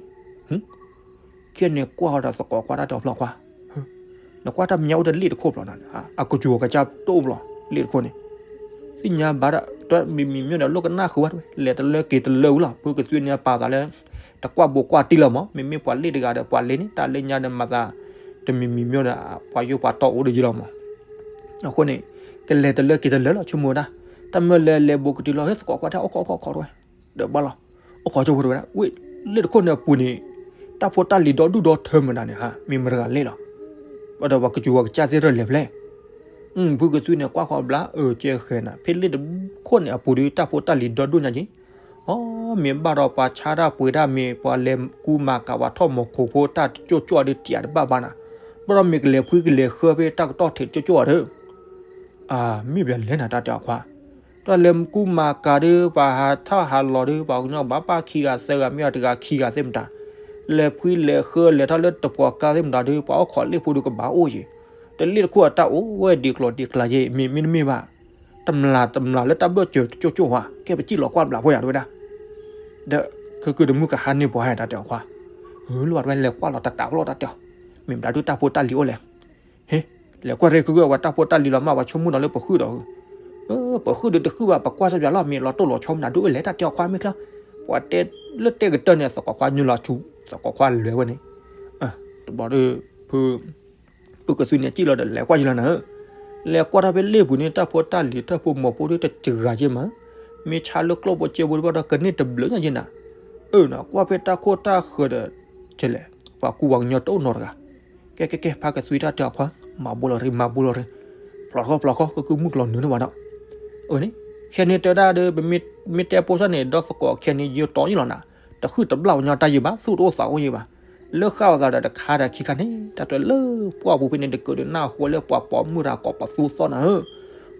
ခံန့ၣ်ကွၢ်ဃီဒီးသကိးခွါတၢ်တဲအီၤဖျီခွါ, နကွၢ်တၢ်မညီအိၣ်တ့ၢ်လ့ၣ်တခိၣ်ဖျီနၤ, အကစူၤပှၤကစၢ်တအိၣ်ဖျီ, လ့ၣ်တခိၣ်န့ၣ်, သ့ၣ်ညါဘၣ်ဒၣ် တမံၤမံၤမ့ၢ်ဒီးလိၣ်ကနၣ်ဃုာ်ဝဲ, လဲၤတလၢက့ၤတလၢဝံၤလီၤ, ဖုကသွံန့ၣ်ပာ်သးလၢ တကွၢ်ဘိကွၢ်တံၢ်လၢၤမး, မ့မ့ၢ်ပှၤလ့ၣ်တဂၤဒီး ပှၤလ့ၣ်န့ၣ် တၢ်လၢညါဒီးမၤသး တမံၤမံၤမ့ၢ်ဒီး ပှၤယိၣ်ပှၤတီအိၣ်ဒီးယံၤလီၤမး, အဃိန့ၣ် ကလဲၤတလၢက့ၤတလၢလီၤ ဆိကမိၣ်ဝဲဒၣ်, တၢ်မၢလဲၤလဲၤဘိးကတုၤလီၤ ဟဲသကိးခွါတၢ်အိၣ်ခိးအိၣ်ခိးခိးတဝဲ, ဒီးဘၣ်လီၤ, အိၣ်ခိးဆိကမိၣ်တဝဲဒၣ်, ဝ့ၢ်လ့ၣ်တခိၣ်န့ၣ်အပူၤန့ၣ် တၢ်ဖိတၢ်လံၤဒီဒူၣ်ဒီထၢမတၤန့ၣ်ဧါ, မ့ၢ်မတၤတဂၤလ့ၣ်လီၤ, ဘၣ်ဒီးပှၤကစူၤပှၤကစၢ်သ့ၣ်ရဲၣ်လဲၤဖျဲၣ်, ဖုကသွံန့ၣ်ကွၢ်ဃီဘျါ အၢ ကဲဃဲၤနၤ ဖဲလ့ၣ်တခိၣ်န့ၣ်အပူၤဒီး တၢ်ဖိတၢ်လံၤဒီဒူၣ်ညါက့ၤ, အီ မ့ၢ်ဘၣ်ဒီးပှၤဆါတၢ်ပှ့ၤတၢ် မ့ၢ်ပှၤလဲၤကူမၤကၤပှၤထီၣ်မီၤခိၣ်ဖိတၢ်တကၠိၣ်ကၠိၣ်ဒီးတံၤတဘၣ်ဘၣ်နၤ, ဘၣ်ဒီးမ့ၢ်ကလဲၤဖှံကလဲၤဃၢဖဲတၢ်ကတီၢ်ထံးတကၠိၣ်ကၠိၣ်ဒီး အမ့ၢ်ပှၤလဲၤနၤတၢ်တဲအီၤခွါ, တၢ်လဲၤကူမၤကၤဒီး ပှၤဟးထီၣ်ဟးလီၤဒီး ပှၤကညီဘၣ်ပၢ်ခံဂၤသၢဂၤ မ့ၢ်အီၤတဂၤခံဂၤသ့ၣ်မတၤ, လဲၤဖှံလဲၤဃၢလဲၤထီၣ်လၢတပှီၤကျါသ့ၣ်မတၤဒီး ပှၤအိၣ်ခိးလ့ၣ်ဖိဒီးကဘၣ်အိၣ်ယံၤ, တလ့ၣ်တခိၣ်အတၢ်အိၣ်ဝဲဒံးကျိၤဒံးကျါယဲ မ့ၢ်မ့ၢ်တမ့ၢ်ဘၣ်, တမျၢ်တမျၢ်လၢတၢ်ဘၢၣ်စၢၤတကၠိၣ်ကၠိၣ်ဧါ, ကဲပစံၣ်လီၤကွၢ်ဘျးဖိယၤတဝဲဒၣ်, ဒီး ခုကုတမုၢ်ကဟါန့ၢ်ပှၤဟဲတၢ်တဲအီၤခွါ, အၢလၢဝဲတဝဲလဲၤကွၢ်လီၤတတးဖျီတၢ်တဲအီၤ, မ့ၢ်မတၤဒုးတၢ်ဖိတၢ်လံၤအိၣ်လဲၣ် ဟ့, လဲၤကွၢ်ရဲၣ်ခုဝဲ တၢ်ဖိတၢ်လံၤလီၤမၢ် ပှၤဆိကမိၣ်ဒီးလၢပဃုာ်ဒီး, ပဃုာ်ဒီးတဃုာ်ဘၣ် ပကွၢ်စၢ်ပၠးလီၤ မ့ၢ်လီၤတိၢ်လီၤဆီမနုၤဒုးအိၣ်လဲၣ် တၢ်တဲအီၤခွါမ့ၢ်ချ့, ပှၤတဲလၢတဲကတၢၢ်န့ၣ် သကိးခွါညိလီၤဆူ, သကိးခွါလဲၤဝဲန့ၣ်, တဘျီဒီး ဖု ဖုကသွံန့ၣ်စံၣ်လီၤဒီးလဲၤကွၢ်ယံၤလီၤနၤဧၢ, လဲၤကွၢ်တၢ်ဖဲလ့ၣ်ပူၤန့ၣ် တၢ်ဖိတၢ်လံၤတၢ်ဖိမီၤဖိဒီးတစှၤယဲမး, မ့ၢ်ဆါလၢကျိၣ်ဖိစ့ဖိဒီးဘၣ်ဒီးကန့ၢ်တဘျုးညါယဲနၤ, အၢနၤ ကွၢ်ဖဲတၢ်ခိၣ်တၢ်ဃၢၤဒီး ကဲလဲၣ်, ပှၤကူပှၤကညီတအိၣ်နီတဂၤ ကဲကဲကဲ ဖးကသွံတၢ်တဲအီၤခွါ, မၤဘိလီၤရံ မၤဘိလီၤရံ, ဖျိးထီၣ်ဖျိးထီၣ် ကကုမုၢ်ကျိၤနုာ်န့ၣ်ဘၣ်ဒီး, အၢန့ၣ်, ခဲန့ၣ်တဲဒၣ်ဒီး ပမ့ၢ်တဲပိာ်စၢ်န့ၣ် ဒီးသကိးခဲန့ၣ်ယိတီယံၤလီၤနၤ, တဃုာ်တဘျၣ်ပှၤကညီတၢ်ယံၤဘၣ် သူၣ်တအိၣ်သးအိၣ်ယံၤဘၣ်, လၢဃၣ်အသးဒီးတခါဒီးခံခါန့ၣ် တၢ်တဲလၢပှၢ်ပူၤဖဲန့ၣ် တကးဒုးနၢ်ဟူလၢပှၤပိာ်မုၣ်တၢ်ကိးပသူသီၣ်နၤဧၢ,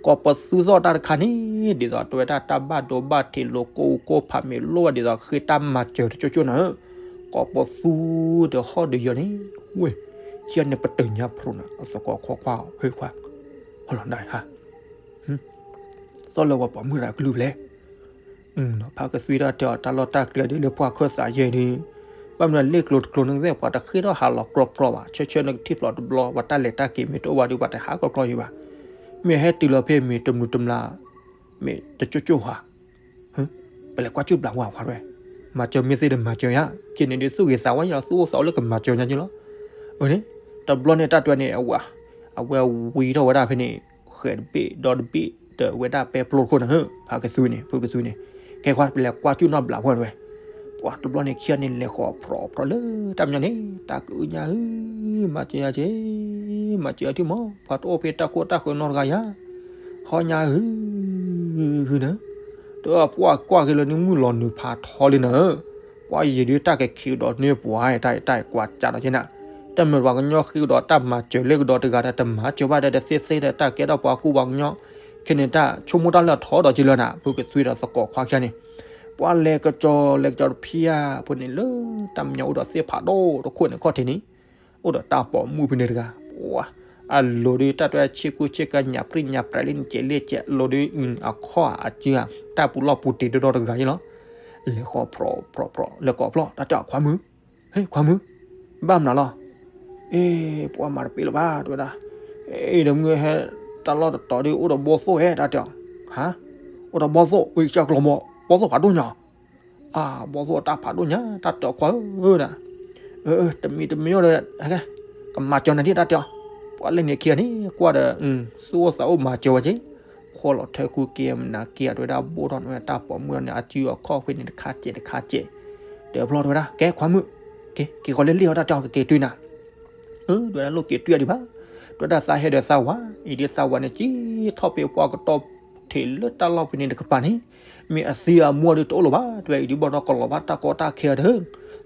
ကိးပသူသီၣ်တၢ်တခါန့ၣ် ဒ်သိးတဲဝဲဒၣ်တၢ်ဘၣ်ဒိဘၣ်ထံးလိာ်ကိၢ်ကိၢ်ဖးမ့ၢ်လိၣ်ဝဲဒ်သိးဃ့တၢ်မၤစၢၤတကၠိၣ်ကၠိၣ်နၤဧၢ, ကိးပသူဒီးဟီၣ်ဒီးယီၤန့ၣ်, ဝ့ၢ်, ခံဂၤန့ၣ်ပတုာ်ညါဖျိးနၤ အသကိးခွါခွါ ဟ့ၣ်ခွါ, ဟီလီၤနၤဟါ သီၣ်လၢပှၤပိာ်မုၣ်တၢ်ကလုၢ်ဖျဲၣ်, ဖးကသွံတၢ်တဲအီၤတၢ်လီၢ်တၢ်ကျဲဒ်လၢပှၢ်ခၢၣ်သးယဲၢ်ဒီး, ဘၣ်မနုၤလ့ၣ်ကျိၤတကျိၤန့ၣ်သ့ၣ် ပှၤတဃ့ထီၣ်ဟးလီၤကြီကြီဘၣ် ဆၢဆၢနကထံၣ်ဖျိးတဘျီ ပှၤတၢ်လဲၤတၢ်က့ၤမ့ၢ်တအိၣ်ဘၣ်ဒီး ပှၤတဟးကြီကြီယံၤဘၣ်, မ့ၢ်ဟဲတုၤလီၤဖဲမ့ၢ်တမုာ်တမျၢ်, မ့ၢ်တကၠိၣ်ကၠိၣ်ဧါ ပလဲၤကွၢ်ကၠူၣ်ဘျးဝဲခွါတဝဲ, မၤစၢၤမ့ၢ်သ့ဒီးမၤစၢၤယၤ, ခံန့ၣ်ဒုးသူၣ်ဂ့ၤသးဝါယလီၤ သူၣ်အိၣ်သးအိၣ်လၢကမၤစၢၤညါက့လီၤ, အန့ၣ်, တဘျီန့ၣ်တၢ်တဲန့ၣ် အဝဲဝံထီၣ်ဝဲဒၣ်ဖဲန့ၣ်, ဃဲၤတဘ့ၣ်ဒီတဘ့ၣ် ဒီးဝဲဒၣ်ပဲပျိတခိၣ်နၤဧၢ, ဖးကသွံန့ၣ် ဖုကသွံန့ၣ်, ကဲခွါပလဲၤကွၢ်ကၠူၣ်နီၢ်ဘျးဝဲတဝဲ, ပှၤတဘျီန့ၣ်ခံဂၤန့ၣ်လဲၤဃီၤဖြီးဖြီးလၢတၢ်မညီန့ၣ် တၢ်ကအုညါဧၢ, မၤစၢၤယၤက့ မၤစၢၤယၤထံၣ်မး ပှၤတအိၣ်ဖဲတၢ်ခိၣ်တၢ်ဃၢၤနီတဂၤယၤ, ဟီညါဧၢ, ဧၢ, ဒီးပှၤကွၢ်က့ၤလၢနမုၢ်လီၤနုာ်ဖးထီလံနၤဧၢ, ပှၤယံၤဒုးတၢ်ကခံးဒီးန့ၢ်ပှၤ တၢ်အဲၣ်တၢ်အဲၣ်ကွၢ်ကၢ်ဒီးက့နၤ, တမ့ၢ်ပှၤကညီဃ့ကဒီးတၢ်မၤစၢၤလၢကဒီးတဂၤဒီး တမၤစၢၤဘၣ်ဒီးတသ့သ့ဒီးတၢ်ကဲထီၣ်ပှၤကူပှၤကညီ, ခဲန့ၣ်တၢ်ဆိကမိၣ်တၢ်လၢအထီဒီးက့လၢနၤ ဖုကသွံဒီးသကိးခွါခံဂၤန့ၣ်, ပှၤလဲၤကစီၤလဲၤကစီၤတဖံဧါ, ဖဲန့ၣ်လၢတၢ်မညီအိၣ်ဒီးသ့ၣ်ဖးဒိၣ်တခိၣ်န့ၣ်ခီၣ်ထံးန့ၣ် အိၣ်ဒီးတၢ်ပိာ်မုၣ်ဖဲန့ၣ်တဂၤ, ပှၤ, အလိၤဒုးတၢ်တွဲဆ့ကူဆ့ကၤညၣ်ပြံၣ်ညၣ်ပြဲးလံန့ၣ် ကဲးလ့ၣ်ကဲးလိၤဒုး, အခီၣ်အစုဧါ, တၢ်ပူၤလီၢ်ပူၤတံၤဒီဒီတဂၤယ့လီၤ, လဲၤဃီၤဖြီးဖြီးဖြီး လဲၤကိးဖျီ တၢ်တဲအီၤခွါမုၣ်, ဟ့ၣ်ခွါမုၣ်, ဘၣ်မနုၤလီၤ, အ့, ပှၤမၤတပ့ၤလၢၤဘၣ် တဲဝဲဒၣ်, အ့, ဒီးမုၢ်ဟဲတၢ်လီၢ်တတီၤဒုး အိၣ်ဒီးဘီသိၣ်ဧါ တၢ်တဲအီၤ, ဟါ, အိၣ်ဒီးဘီသိၣ် ဝံကၠီကျီမီၤ ဘီသိၣ်ဖးဒိၣ်ညါ အါ, ဘီသိၣ်အတၢ်ဖးဒိၣ်ညါ တၢ်တဲအီၤခွါဧၢဒၣ်, အၢ, တမံၤတမံၤဒီး, ကမၤစၢၤနၤဒ်တၢ်တဲအီၤ, ပှၤလဲၤန့ၣ်ခံဂၤန့ၣ် ကွၢ်ဒီး, သူၣ်အိၣ်သးအိၣ်မၤစၢၤဝဲက့ၤ, ဃီလီၤထၢကူက့ၤမနၤက့ၤ အတဲဝဲဒၣ်ဘိၣ်ထီၣ်န့ၢ်တၢ်ပိာ်မုၣ်န့ၣ် အစုအခီၣ်ဖဲန့ၣ်တခါစဲးတခါစဲး, တဲဖျီတဲဝဲဒၣ် ကဲခွါမုၣ်, က့ၤက့ၤဃီၤလၢလ့ၣ်အီၤ တၢ်တဲအီၤကက့ၤတွံၢ်နၤ အၢ, တဲဝဲဒၣ်လိၣ်က့ၤတွံၢ်အီၤဒံးဘၣ်, တဲဝဲဒၣ်သးဟဲဒီးသးဝၤ, အံၤဒ်သးဝၤန့ၣ် စံၣ်ထီၣ်ဖဲပှၢ်ကတီၢ်ထံးလၢတၢ်လီၢ်ဖဲန့ၣ်တကပၤန့ၣ်, မ့ၢ်အသံအမူအီၤဒုးတအိၣ်လၢၤဘၣ်, တဲဝဲအံၤဒ်ဘၣ်ဒီးကလီၤဘၣ်တၢ်ကီတၢ်ခဲဒီး,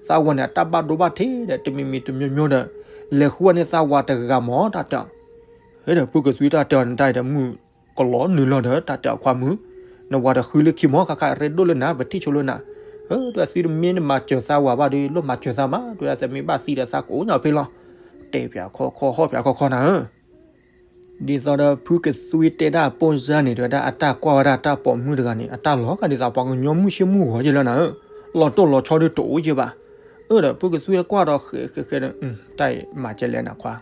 သးဝၤန့ၣ် အတၢ်ဘၣ်ဒိဘၣ်ထံးဒီး တမံၤမံၤတမံၤမံၤဒီး, လဲၤဃုန့ၢ်သးဝၤတဂၤမး တၢ်တဲအီၤ, ဟဲဒီးဖုကသွံတၢ်တဲအီၤန့ၣ် တၢ်အံၤဒီးမုၢ်ကလီၤနုာ်လီၤဒီး တၢ်တဲအီၤခွါမုၣ်, နဝၤတဃုလၢခံမး ခါခါရ့ဒိၣ်လၢနၤ ပထံၣ်ဆိလၢနၤ, အၢ, တဲဝဲသုတမ့ၢ်နမၤစၢၤသးဝၤဘၣ်ဒီး လိၣ်မၤစၢၤသးမး, တဲဝဲသးမ့ၢ်ဘၣ်သံဒီးသးကအိၣ်ညီဖဲလီၤ, တဲပၠးခီခီဟီၣ်ပၠးခီခီနၤဧၢ ဒ်သိးဒီးဖုကသွံတဲဒၣ်အပိၢ်စၢ်န့ၣ် တဲဝဲဒၣ်အတၢ်ကွၢ်ဝဲဒၣ်တၢ်ပိာ်မုၣ်တဂၤန့ၣ် အတၢ်လီၤဂာ်ဒ်သိးပှၤကညီမုၢ်ဆ့ၣ်မုၢ်ဂီၤက့လၢနၤဧၢ, လီၤတိၢ်လီၤဆီဒုးတအိၣ်က့ဘၣ်. အၢဒီး ဖုကသွံကွၢ်ဒီးဃဲဃဲဃဲဒီး တၢ်အံၤမၤကဲလဲၣ်နခွါ,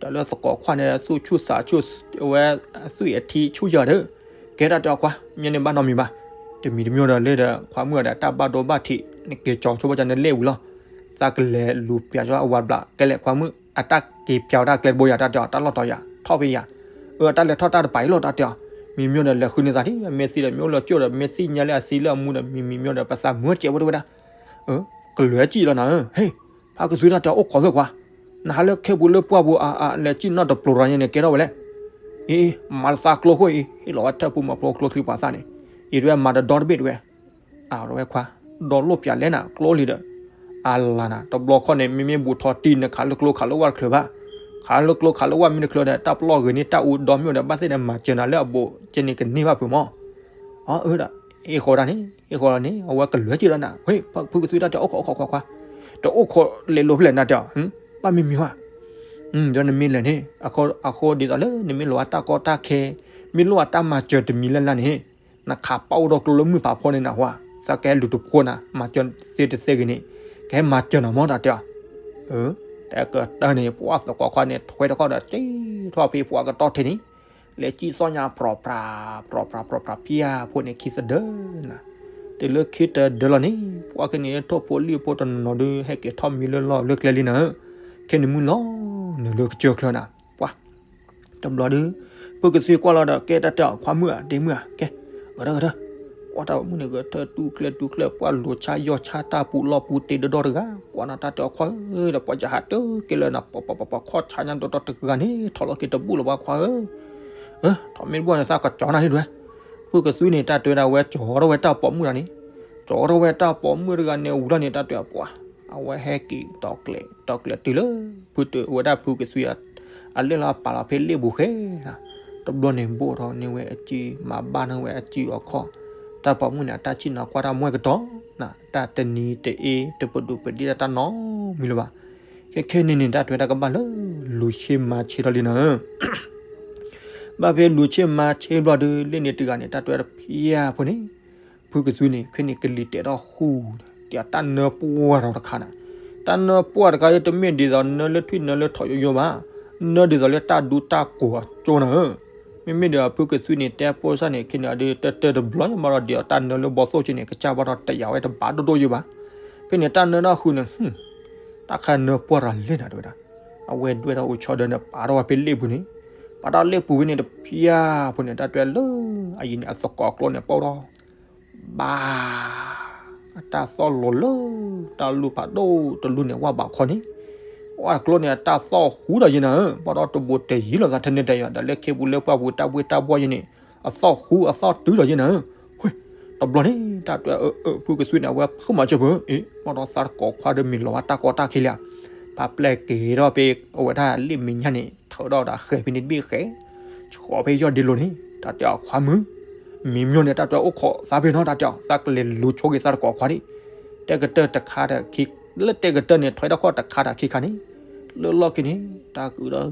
တၢ်လၢသကိးခွါန့ၣ် သူၣ်ဆူၣ်သးဆူၣ်ဝဲ အသွံၣ်အထံဆူၣ်ယၤဒီး ကဲတၢ်တဲအီၤခွါ မ့ၢ်န့ၣ်ဘၣ်နီတမံၤဘၣ်, တမံၤတမံၤဒီးလၢဒီး ခွါမုၣ်ဒီးတၢ်ဘၣ်ဒိဘၣ်ထံး နက့ၤကၠီဆိပာ်ကန့ၣ်လဲၣ်ဝံၤလီၤ, သးကလဲၤလူၤပၠးကၠီအဝၤဘျးကဲလဲၣ်ခွါမုၣ် အတၢ်က့ၤပၠးဝဲဒၣ်ကျဲတဘိယၤ တၢ်တဲအီၤ တၢ်လီၢ်တီၤယၤ ထီၣ်ဖဲယၤ, အၢ တၢ်လဲၤထီၣ်တၢ်တပာ်အံၤလီၤ တၢ်တဲအီၤ, မံၤမံၤဒီးလဲၤဃုန့ၢ်သးထံၣ် မ့ၢ်သံဒီးမ့ၢ်အိၣ်လၢကၠိဒီး မ့ၢ်သံညါလၢအသံလၢအမူဒီး မံၤမံၤမံၤဒီးပသးမုာ်စဲးဝဲတဝဲဒၣ် ကလဲၤစံၣ်လီၤနၤဧၢ, ဟ့ၣ်, ဖုကသွံတၢ်တဲအီၤအိၣ်ခိးသ့ၣ်ခွါ, နဟးလၢခ့ပူၤလၢပှၢ်ပူၤအါအါ လဲၤစံၣ်နီၣ်တပျိၤရၤညါန့ၣ် ကဲထီၣ်ဝဲလဲၣ်, အ့ မၤတသးကျိခိၣ်အံၤ ဟ့ၣ်လီၤဝဲထၢၣ်ပူၤမၤပျိကျိချံပှၤသၣ်န့ၣ်, အံၤတဝဲမၤတဒီတဘ့ၣ်တဝဲ အဝဲခွါ, ဒီလိၣ်ပၠးလဲၣ်နၤ ကျိလံဒီး, အလၤနၤ တဘျီခီန့ၣ် မ့မ့ၢ်ဘူးထီၣ်တံၢ်နခးလၢကျိခးလၢဝၣ်တချုးဘၣ်, ခးလၢကျိခးလၢဝၣ်မ့ၢ်တချုးဒီး တၢ်ပလီၢ်ဂ့ၤန့ၢ်တၢ်အူဒီမ့ၢ်ဒီး ဘၣ်သ့ၣ်ဒီးမၤစၢၤနၤလၢအဘူးကဲန့ၣ်ကန့ၢ်ဘၣ်ဖုးမီၢ်, အၢဒီး, အ့ၣ်ဃီဒၣ်န့ၣ် အ့ၣ်ဃီဒၣ်န့ၣ် အဝဲကလဲၤစံၣ်လီၤနၤ ဟ့ၣ်, ဖုကသွံတၢ်တဲအိၣ်ခိးအိၣ်ခိးခွါခွါ, တအိၣ်ခိးလဲၤလိာ်ဖဲလဲၣ်နၤတဲအီၤ, ဘၣ်မ့ၢ်မံၤဝဲ ဒီးနမ့ၢ်လဲၤန့ၣ်, အဃိဒ်သိးလၢနမ့ၢ်လိာ်အတၢ်ကီတၢ်ခဲ, မ့ၢ်လိၣ်အတၢ်မၤစၢၤတမံၤလၢ်လၢ်န့ၣ်, နခးပာ်အိၣ်ဒီးကျိလၢမုၢ်ဖးဖီန့ၣ်နဟါ, သးကဟဲလူၤတဖိနၤ မၤစၢၤသ့တသ့ဂ့ၤန့ၣ်, ကဟဲမၤစၢၤနၤမီၢ်တၢ်တဲအီၤ, တကတၢၢ်န့ၣ် ပှၤသကိးခွါန့ၣ် ထွဲတခီဒီး စံၣ်ထီၣ်ဖဲပှၤကတီၢ်ထဲန့ၣ်, လဲၤစံၣ်သီၣ်ညါပြီပြး, ပြီပြးပြီပြးဖံဧါဖိန့ၣ်ခံသဒၢနၤ, တုၤလၢခံတဒၢလီၤန့ၣ် ပှၤကန့ၣ်ထိၣ်ဖိလံၣ်ဖိတနီၤနီၤဒုး ဟဲက့ၤထီၣ်မံလၢလီၢ်လၢကျဲလံနၤဧၢ, ခဲန့ၣ်မုၢ်လီၤနုာ်လၢကစၢၢ်ချၢနၤ, ပှၤ တဘျီဒုး, ဖုကသွံကွၢ်လီၤဒီး ကဲတၢ်တဲအီၤခွါမုၣ်ဧၢ ဒ့မုၣ်ဧၢ ကဲ, ဂဲၤထၢၣ်ဂဲၤထၢၣ်, ပှၤတၢ်မုၣ်န့ၣ်ဂဲၤထၢၣ်တူၢ်ကျဲတူၢ်ကျဲ ပှၤလိၤဆါယီၢ်ဆါတၢ်ပူၤလီၢ်ပူၤတ့ဒိၣ်ဒီၣ်တဂၤ, ပှၤနတၢ်တဲအီၤခွါဧၢ ဒီးပှၤယဟးတက့ၢ်လၢနၤ ပှၤပှၤပှၤပှၤခီၣ်ဆါညါဒိၣ်ဒီၣ်တဂၤန့ၣ် ထီၣ်လီၤက့ၤတဘူၣ်လၢၤဘၣ်ခွါဧၢ, ထီၣ်မ့ၢ်တဘူၣ်န့ၣ်သးကကၠီနၤဒ်ဒွဲ, ဖုကသွံန့ၣ် တၢ်တဲဝဲဒၣ်ဝဲကၠီထီၣ်ဝဲတၢ်ပိာ်မုၣ်တဂၤန့ၣ်, ကၠီထီၣ်ဝဲတၢ်ပိာ်မုၣ်တဂၤန့ၣ် ဝံၤလီၤန့ၣ် တၢ်တဲအီၤပှၤ အဝဲဟဲက့ၤတီၤကျဲၤ တီၤကျဲၤတုၤလၢ ဖုတဝဲဒၣ်ဖုကသွံ အလ့ၣ်လီၤအပာ်လီၤဖဲလ့ၣ်ပူၤဃဲ, တဘျီန့ၣ်ဘိၣ်ထီၣ်န့ၢ်ဝဲအစု မၤဘၣ်န့ၢ်ဝဲအစုအခီၣ်, တၢ်ပိာ်မုၣ်န့ၣ် အတၢ်စံၣ်နီၤကွၢ်တၢ်မွဲၢ်ကတီၤ, တၢ်တနံၤတအ့ တပဒိၣ်ပဒ့ၣ်တၢ်နီတမံၤလၢၤဘၣ်, ခဲခဲန့ၣ်န့ၣ် တၢ်တဲဝဲဒၣ်ကဘၣ်လၢ လူၤဆ့မၤဆ့ထီၣ်လံနၤဧၢ ဘၣ်ဖဲလူၤဆ့မၤဆ့ဘျီဒုး လ့ၣ်န့ၣ်တဂၤန့ၣ် တၢ်တဲဝဲဒၣ်ဖံဧါဖိန့ၣ်, ဖုကသွံန့ၣ် ခဲန့ၣ်ကလံၤတဲာ်ထီၣ်ဃူ, တဲတၢ်နၢပှၢ်ထီၣ်တခါနၤ, တၢ်နၢပှၢ်တခါဒုး တမ့ၢ်ဒ်သိးနၢလၢထွံၣ်နၢလၢထိးယိယိဘၣ်, နၢဒ်သိးလၢတၢ်ဒူတၢ်ကိၢ်အကၠိနၤဧၢ, မ့မ့ၢ်ဒီးဖုကသွံန့ၣ် တဲပိၢ်စၢ်န့ၣ် ခဲန့ၣ်အဒုး တၢ်တၢ်တဘျီဘၣ်ဒီး ဒ်သိးတၢ်နၢလၢဘီသိၣ်က့န့ၣ် ကစၢ်ဘၣ်ဒီးတယာ်ဝဲတဘၣ်ဒိၣ်ဒိၣ်ယိဘၣ်, ဖဲန့ၣ်တၢ်နၢတၢ်ဃုန့ၣ် တၢ်ခါနၢပှၢ်ထီၣ်လဲၣ်နၤတဲဝဲဒၣ်, အဝဲဒွဲၣ်ထီၣ်အိၣ်ဆီဒၢန့ၣ် ပာ်ထီၣ်ဝဲဖဲလ့ၣ်ပူၤန့ၣ်, ပာ်ထီၣ်လ့ၣ်ပူၤဖဲန့ၣ်တဖံဧါဖိန့ၣ် တၢ်တဲလၢ အယံၤန့ၣ် အသကိးကျိန့ၣ် ပိၢ်ထီၣ် ဘၣ်, အတၢ်သီၣ်လီၤလၢ တၢ်လူၢ်ဖးဒိၣ်တလူၢ်န့ၣ် ဝၣ်ဘးခီန့ၣ်, ဝၣ်ကျိန့ၣ် အတၢ်သီၣ်ဃူဒီးယဲနၤဧၢ, ဘၣ်ဒီးတဘူးတယံၤလိာ်သးထဲန့ၣ်တယံၤ ဒီးလၢခ့ပူၤလၢပှၢ်ပူၤတၢ်ဘှ့ၣ်တၢ်ဘှီၣ်ယဲန့ၣ် အသီၣ်ဃူအသီၣ်တုၤဒီးယဲနၤဧၢ, တဘျီန့ၣ် တၢ်တဲအၢ ဖုကသွံန့ၣ် အဝဲဖုမၤစၢၤပၢၤ, အ့ ဘၣ်ဒီးသးတကိးခွါဒီးမ့ၢ်လီၤဝဲတၢ်ကီတၢ်ခဲလံဧါ, ပာ်ပျဲက့ၤထီၣ်ဖဲအဝဲဒၣ်လ့ၣ်မဲာ်ညါန့ၣ် ထၢထီၣ်ဒီးဃဲၤဖဲန့ၣ်တဘ့ၣ်ဃဲ ဆှီဖဲယီၢ်ဒ့လိၤန့ၣ် တၢ်တဲအီၤခွါမုၣ်, မံၤမၠိၣ်န့ၣ် တၢ်တဲအိၣ်ခိးသးဖဲနီၤ တၢ်တဲအီၤ သးကလဲၤလူၤဆိက့ၤသးတကိးခွါဒံး, တဲကတၢၢ်တခါဒီးခံ, လၢတဲကတၢၢ်န့ၣ် ထွဲတခီၣ်တခါဒီးခံခါန့ၣ်, လၢလီၢ်ခံန့ၣ် တၢ်ကအုဒီး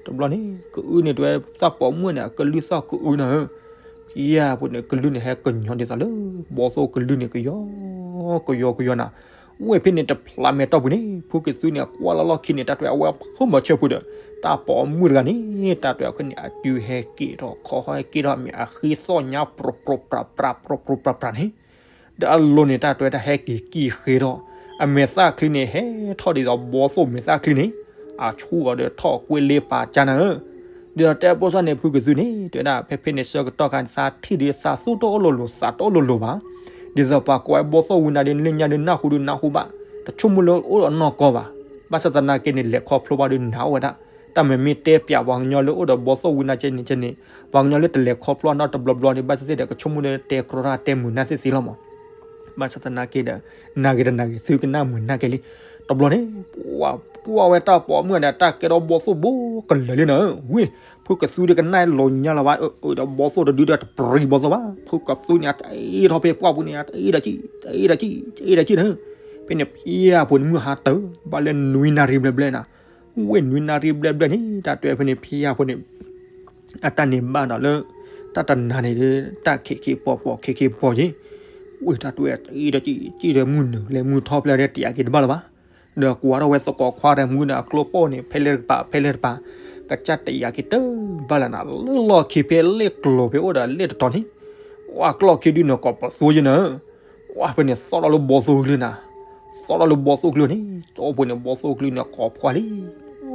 တဘျီန့ၣ် ကအုန့ၣ် တဝဲသးပိာ်မုၣ်န့ၣ် အကလုၢ်သီၣ်ကအုနၤဧၢ, ဖံဧၢဖိန့ၣ် ကလုၢ်န့ၣ် ဟဲကညီၤဒ်သိးလၢ ဘီသိၣ်ကလုၢ်န့ၣ် ကယီကယီကယီနၤ, ဝဲဖဲန့ၣ်တဖျးမဲာ်တီၢ်ပူၤန့ၣ် ဖုကသွံန့ၣ် ကွၢ်လီၤလီၢ်ခံန့ၣ် တၢ်တဲအဝဲဖုမၤဆၢပူၤဒီး တၢ်ပိာ်မုၣ်တဂၤန့ၣ် တၢ်တဲအီၤခဲန့ၣ် အစုဟဲက့ၤထီၣ် ခီဟဲက့ၤထီၣ် မ့ၢ်အဃံသီၣ်ညါ ပြိးပြိးပြးပြး ပြိးပြိးပြးပြးန့ၣ် ဒီးအလိၤန့ၣ် တၢ်တဲဝဲဒၣ်ဟဲက့ၤကံၢ်ဃ့ထီၣ်, အမဲာ်သၣ်ချံန့ၣ် ဟဲထီၣ်ဒ်သိးဘီသိၣ်မဲာ်သၣ်ချံန့ၣ်, အဆူၣ်အီၤဒီးထီၣ်ကွ့လ့ပာ်ကၢ်နၤဧၢ, ဒ်သိးတဲပိၢ်စၢ်န့ၣ် ဖုကသွံန့ၣ် တဲဝဲဒၣ် ဖဲဖဲန့ၣ်ဆၢကတီၢ်ခါန့ၣ် သးထံၣ်ဒုးသးသူၣ်တအိၣ်လိၤလိၤ သးတအိၣ်လိၤလိၤဘၣ်, ဒ်သိးပှၤကိးဝဲဘီသိၣ်ဝံနၤဒုး လၢညါဒုးနၢ်ဟူဒုးနၢ်ဟူဘၣ်, တဆိကမိၣ်လၢအိၣ်ဒီးနီၢ်ကီၢ်ဘၣ်, ဘၣ်ဆၣ်သနာ်က့န့ၣ် လဲၤခီဖျိဘၣ်ဒုးနၤအိၣ်ဝဲဒၣ်, တၢ်မ့မ့ၢ်တဲပျးပှၤကညီလၢအိၣ်ဒီးဘီသိၣ်ဝံနၤကဲန့ၣ်ကဲန့ၣ်, ပှၤကညီလၢတလဲၤခီဖျိနီတဘျီဘျီန့ၣ် ဘၣ်သ့ၣ်သ့ၣ်ဒီး ကဆိကမိၣ်လၢတဲကြီတၢ်တဲမုာ်နၢ်သ့ၣ်သ့လီၤမး, ဘၣ်ဆၣ်သနာ်က့ဒီး နာ်ဂ့ၤတနာ်ဂ့ၤ သုကနၣ်မုာ်နၢ်ကဲလံ, တဘျီန့ၣ် ပှၤကွၢ်ဝဲတၢ်ပိာ်မုၣ်န့ၣ် တၢ်ကဲထီၣ်ဘီသိၣ်ဘိကလၢာ်လံနၤဧၢ, ဝ့ၢ် ဖုကသွံဒီးကနၣ်လိာ်ညါလီၤဘၣ်, အၢ ဒီးဘီသိၣ်တဒုဒီးတပြံဘီသိၣ်ဘၣ်, ဖုကသွံန့ၣ် အတအ့ၣ်ထီၣ်ဖဲပှၢ်ပူၤန့ၣ် အတအ့ၣ်ဒီးကံၣ် တအ့ၣ်ဒီးကံၣ် တအ့ၣ်ဒီးကံၣ်နၤဧၢ, ဖဲန့ၣ်ဖံယၢ်ဖိန့ၣ် မုၢ်ဟါတၢၢ်ဘၣ်လၢနွံနၣ်ရံၣ်ဘျဲၣ်ဘျဲၣ်နၤ, ဝ့ၢ်နွံနၣ်ရံၣ်ဘျဲၣ်ဘျဲၣ်န့ၣ် တၢ်တဲဖဲန့ၣ် ဖံယၢ်ဖိန့ၣ် အတၢ်န့ၣ်ဘၣ်ဒီးလၢ တၢ်တနၤန့ၣ်ဒီး တၢ်ခံးခံးပီၤပီၤ ခံးခံးပီၤယ့ၣ်, ဝ့ၢ်တၢ်တဲ အံၤဒီးကံၣ်ဒီးမုၢ်နုာ်လဲၤမုၢ်ထီၣ်ဖျဲၣ်ဒီး တယာ်က့ၤတဘၣ်လၢၤဘၣ်, ဒီးကွၢ်ထီၣ်ဝဲသကိးခွါဒီးမုၢ်ဒီးအကျိပိၢ်န့ၣ် ဖဲလဲၣ်တကပၤ ဖဲလဲၣ်တကပၤ, ကစၢ်တယာ်က့ၤတဘၣ်လၢၤနၤ, လၢလီၢ်ခံဖဲလ့ၣ်ကျိၤဖဲအိၣ်ဒီးလ့ၣ်တတီၤန့ၣ်, ဝဲကျီၢ်ခံဒုန့ၣ် ကိးပသူယ့ၣ်နၤ ဝဲဖဲန့ၣ် သီၣ်ထီၣ်လၢဘီသိၣ်ကလုၢ်နၤ, သီၣ်ထီၣ်လၢဘီသိၣ်ကလုၢ်န့ၣ် ကၠီဖိန့ၣ် ဘီသိၣ်ကလုၢ်န့ၣ် ကိးဖှါလံ,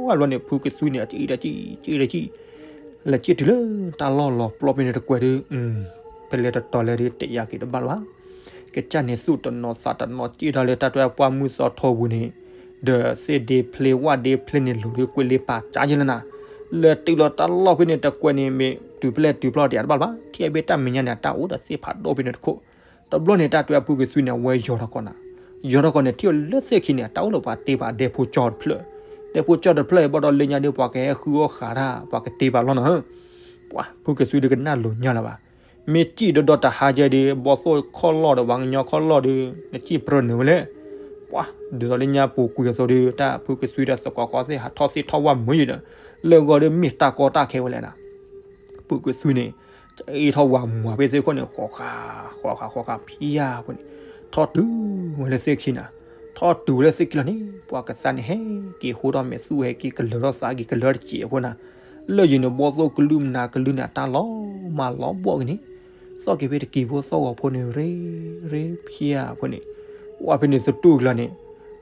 ဝဲဘျီန့ၣ် ဖုကသွံန့ၣ် အကံၣ်ဒီးကံၣ် ကံၣ်ဒီးကံၣ်, လဲၤကံၣ်တုၤလၢတၢ်လီၢ်လီၤပျီဖဲန့ၣ်တကွဲးဒီး ဖဲလဲၣ်တတီၤလဲၣ်ဒီး တယာ်က့ၤတဘၣ်လၢၤဘၣ်, ကစၢ်န့ၣ်သူၣ်တနီၤသးတနီၤ စံၣ်ထီၣ်လၢတၢ်တဲပှၢ်မုၢ်သီထီပူၤန့ၣ်, ဒီးသ့ၣ်ဒ့ဖျ့ဝၣ်ဒ့ဖျ့န့ၣ် လိၤဒီးကွံာ်လ့ပာ်ကၠါယ့ၣ်လၢနၤ, လဲၤတုၤလီၤတၢ်လီၢ်ဖဲန့ၣ်တကွဲးန့ၣ် မ့ၢ်တုၤဖဲလဲၣ်တုၤဖျီၣ်တယာ်တဘၣ်လၢၤဘၣ်, ထံၣ်အဘ့ၣ်တၢ်မဲာ်ညါန့ၣ် အတၢ်အိၣ်ဒီးသ့ၣ်ဖးဒိၣ်ဖဲန့ၣ်တခိၣ်, တဘျီန့ၣ် တၢ်တဲဖုကသွံန့ၣ် အဝဲယီၤထီၣ်ကီးနၤ, ယီၤထီၣ်ကီးန့ၣ် ထံၣ်အီၤလၢသ့ၣ်ခံန့ၣ် အတၢ်အိၣ်လၢပှၤတ့ပှၤဒဲဖိကၠီတဖျၢၣ်, ဒဲဖိကၠီတဖျၢၣ်အံၤ ဘၣ်ဒီးလၢညါဒီး ပှၤကဟဲဃုအီၣ်ဃးတၢ် ပှၤကတ့ပှၤလီၢ်နီၤဧၢ, ပှၤဖုကသွံဒီးကနၣ်လိၤညါလၢၤဘၣ်, မ့ၢ်စံၣ်ဒီးဒီးတဟါကဲဒီး ဘီသိၣ်ခီၣ်လီၢ်ဒီးပှၤကညီခီၣ်လီၢ်ဒီး နစံၣ်ပြၢနုာ်ဝဲလဲၣ်, ပှၤဒ်သိးလၢညါပူၤကွံာ်အသိးဒီး တၢ်ဖုကသွံဒီးသကိးကီသ့ၣ်ဟးထီၣ်သ့ၣ်ထီၣ်ဝၣ်မုာ်ယံၤဒီး လၢဂီၤဒီးမ့ၢ်တၢ်ကီတၢ်ခဲဝဲလဲၣ်နၤ ဖုကသွံန့ၣ် အ့ၣ်ထီၣ်ဝၤမွၤဖဲသ့ၣ်ခိၣ်န့ၣ် ဃီၤဃာ် ဃီၤဃာ် ဃီၤဃာ် ဖံယၢ်ဖိန့ၣ် ထီၣ်တုၤဝဲလၢသ့ၣ်ခံလီၤ, ထီၣ်တုၤဝဲလၢသ့ၣ်ခံလီၤန့ၣ် ပှၤကသါန့ၣ်ဟဲက့ၤဟိထီၣ်မဲာ်သူၣ် ဟဲက့ၤကလၢၤထီၣ်သးက့ၤကလၢၤတစဲးအဃိနၤ, လၢယံၤန့ၣ် ဘီသိၣ်ကလုၢ်မနၤကလုၢ်န့ၣ် အတၢ်လီၤမၢ်လီၤဘှီၣ်က့ၤန့ၣ်, သီၣ်က့ၤဖဲတကံၤဖိသီၣ်ဂီၤဖိန့ၣ် ရ့ရ့ဖံယၢ်ဖိန့ၣ်, ဝဲဖဲန့ၣ်သတူၢ်ကလၢၤန့ၣ်,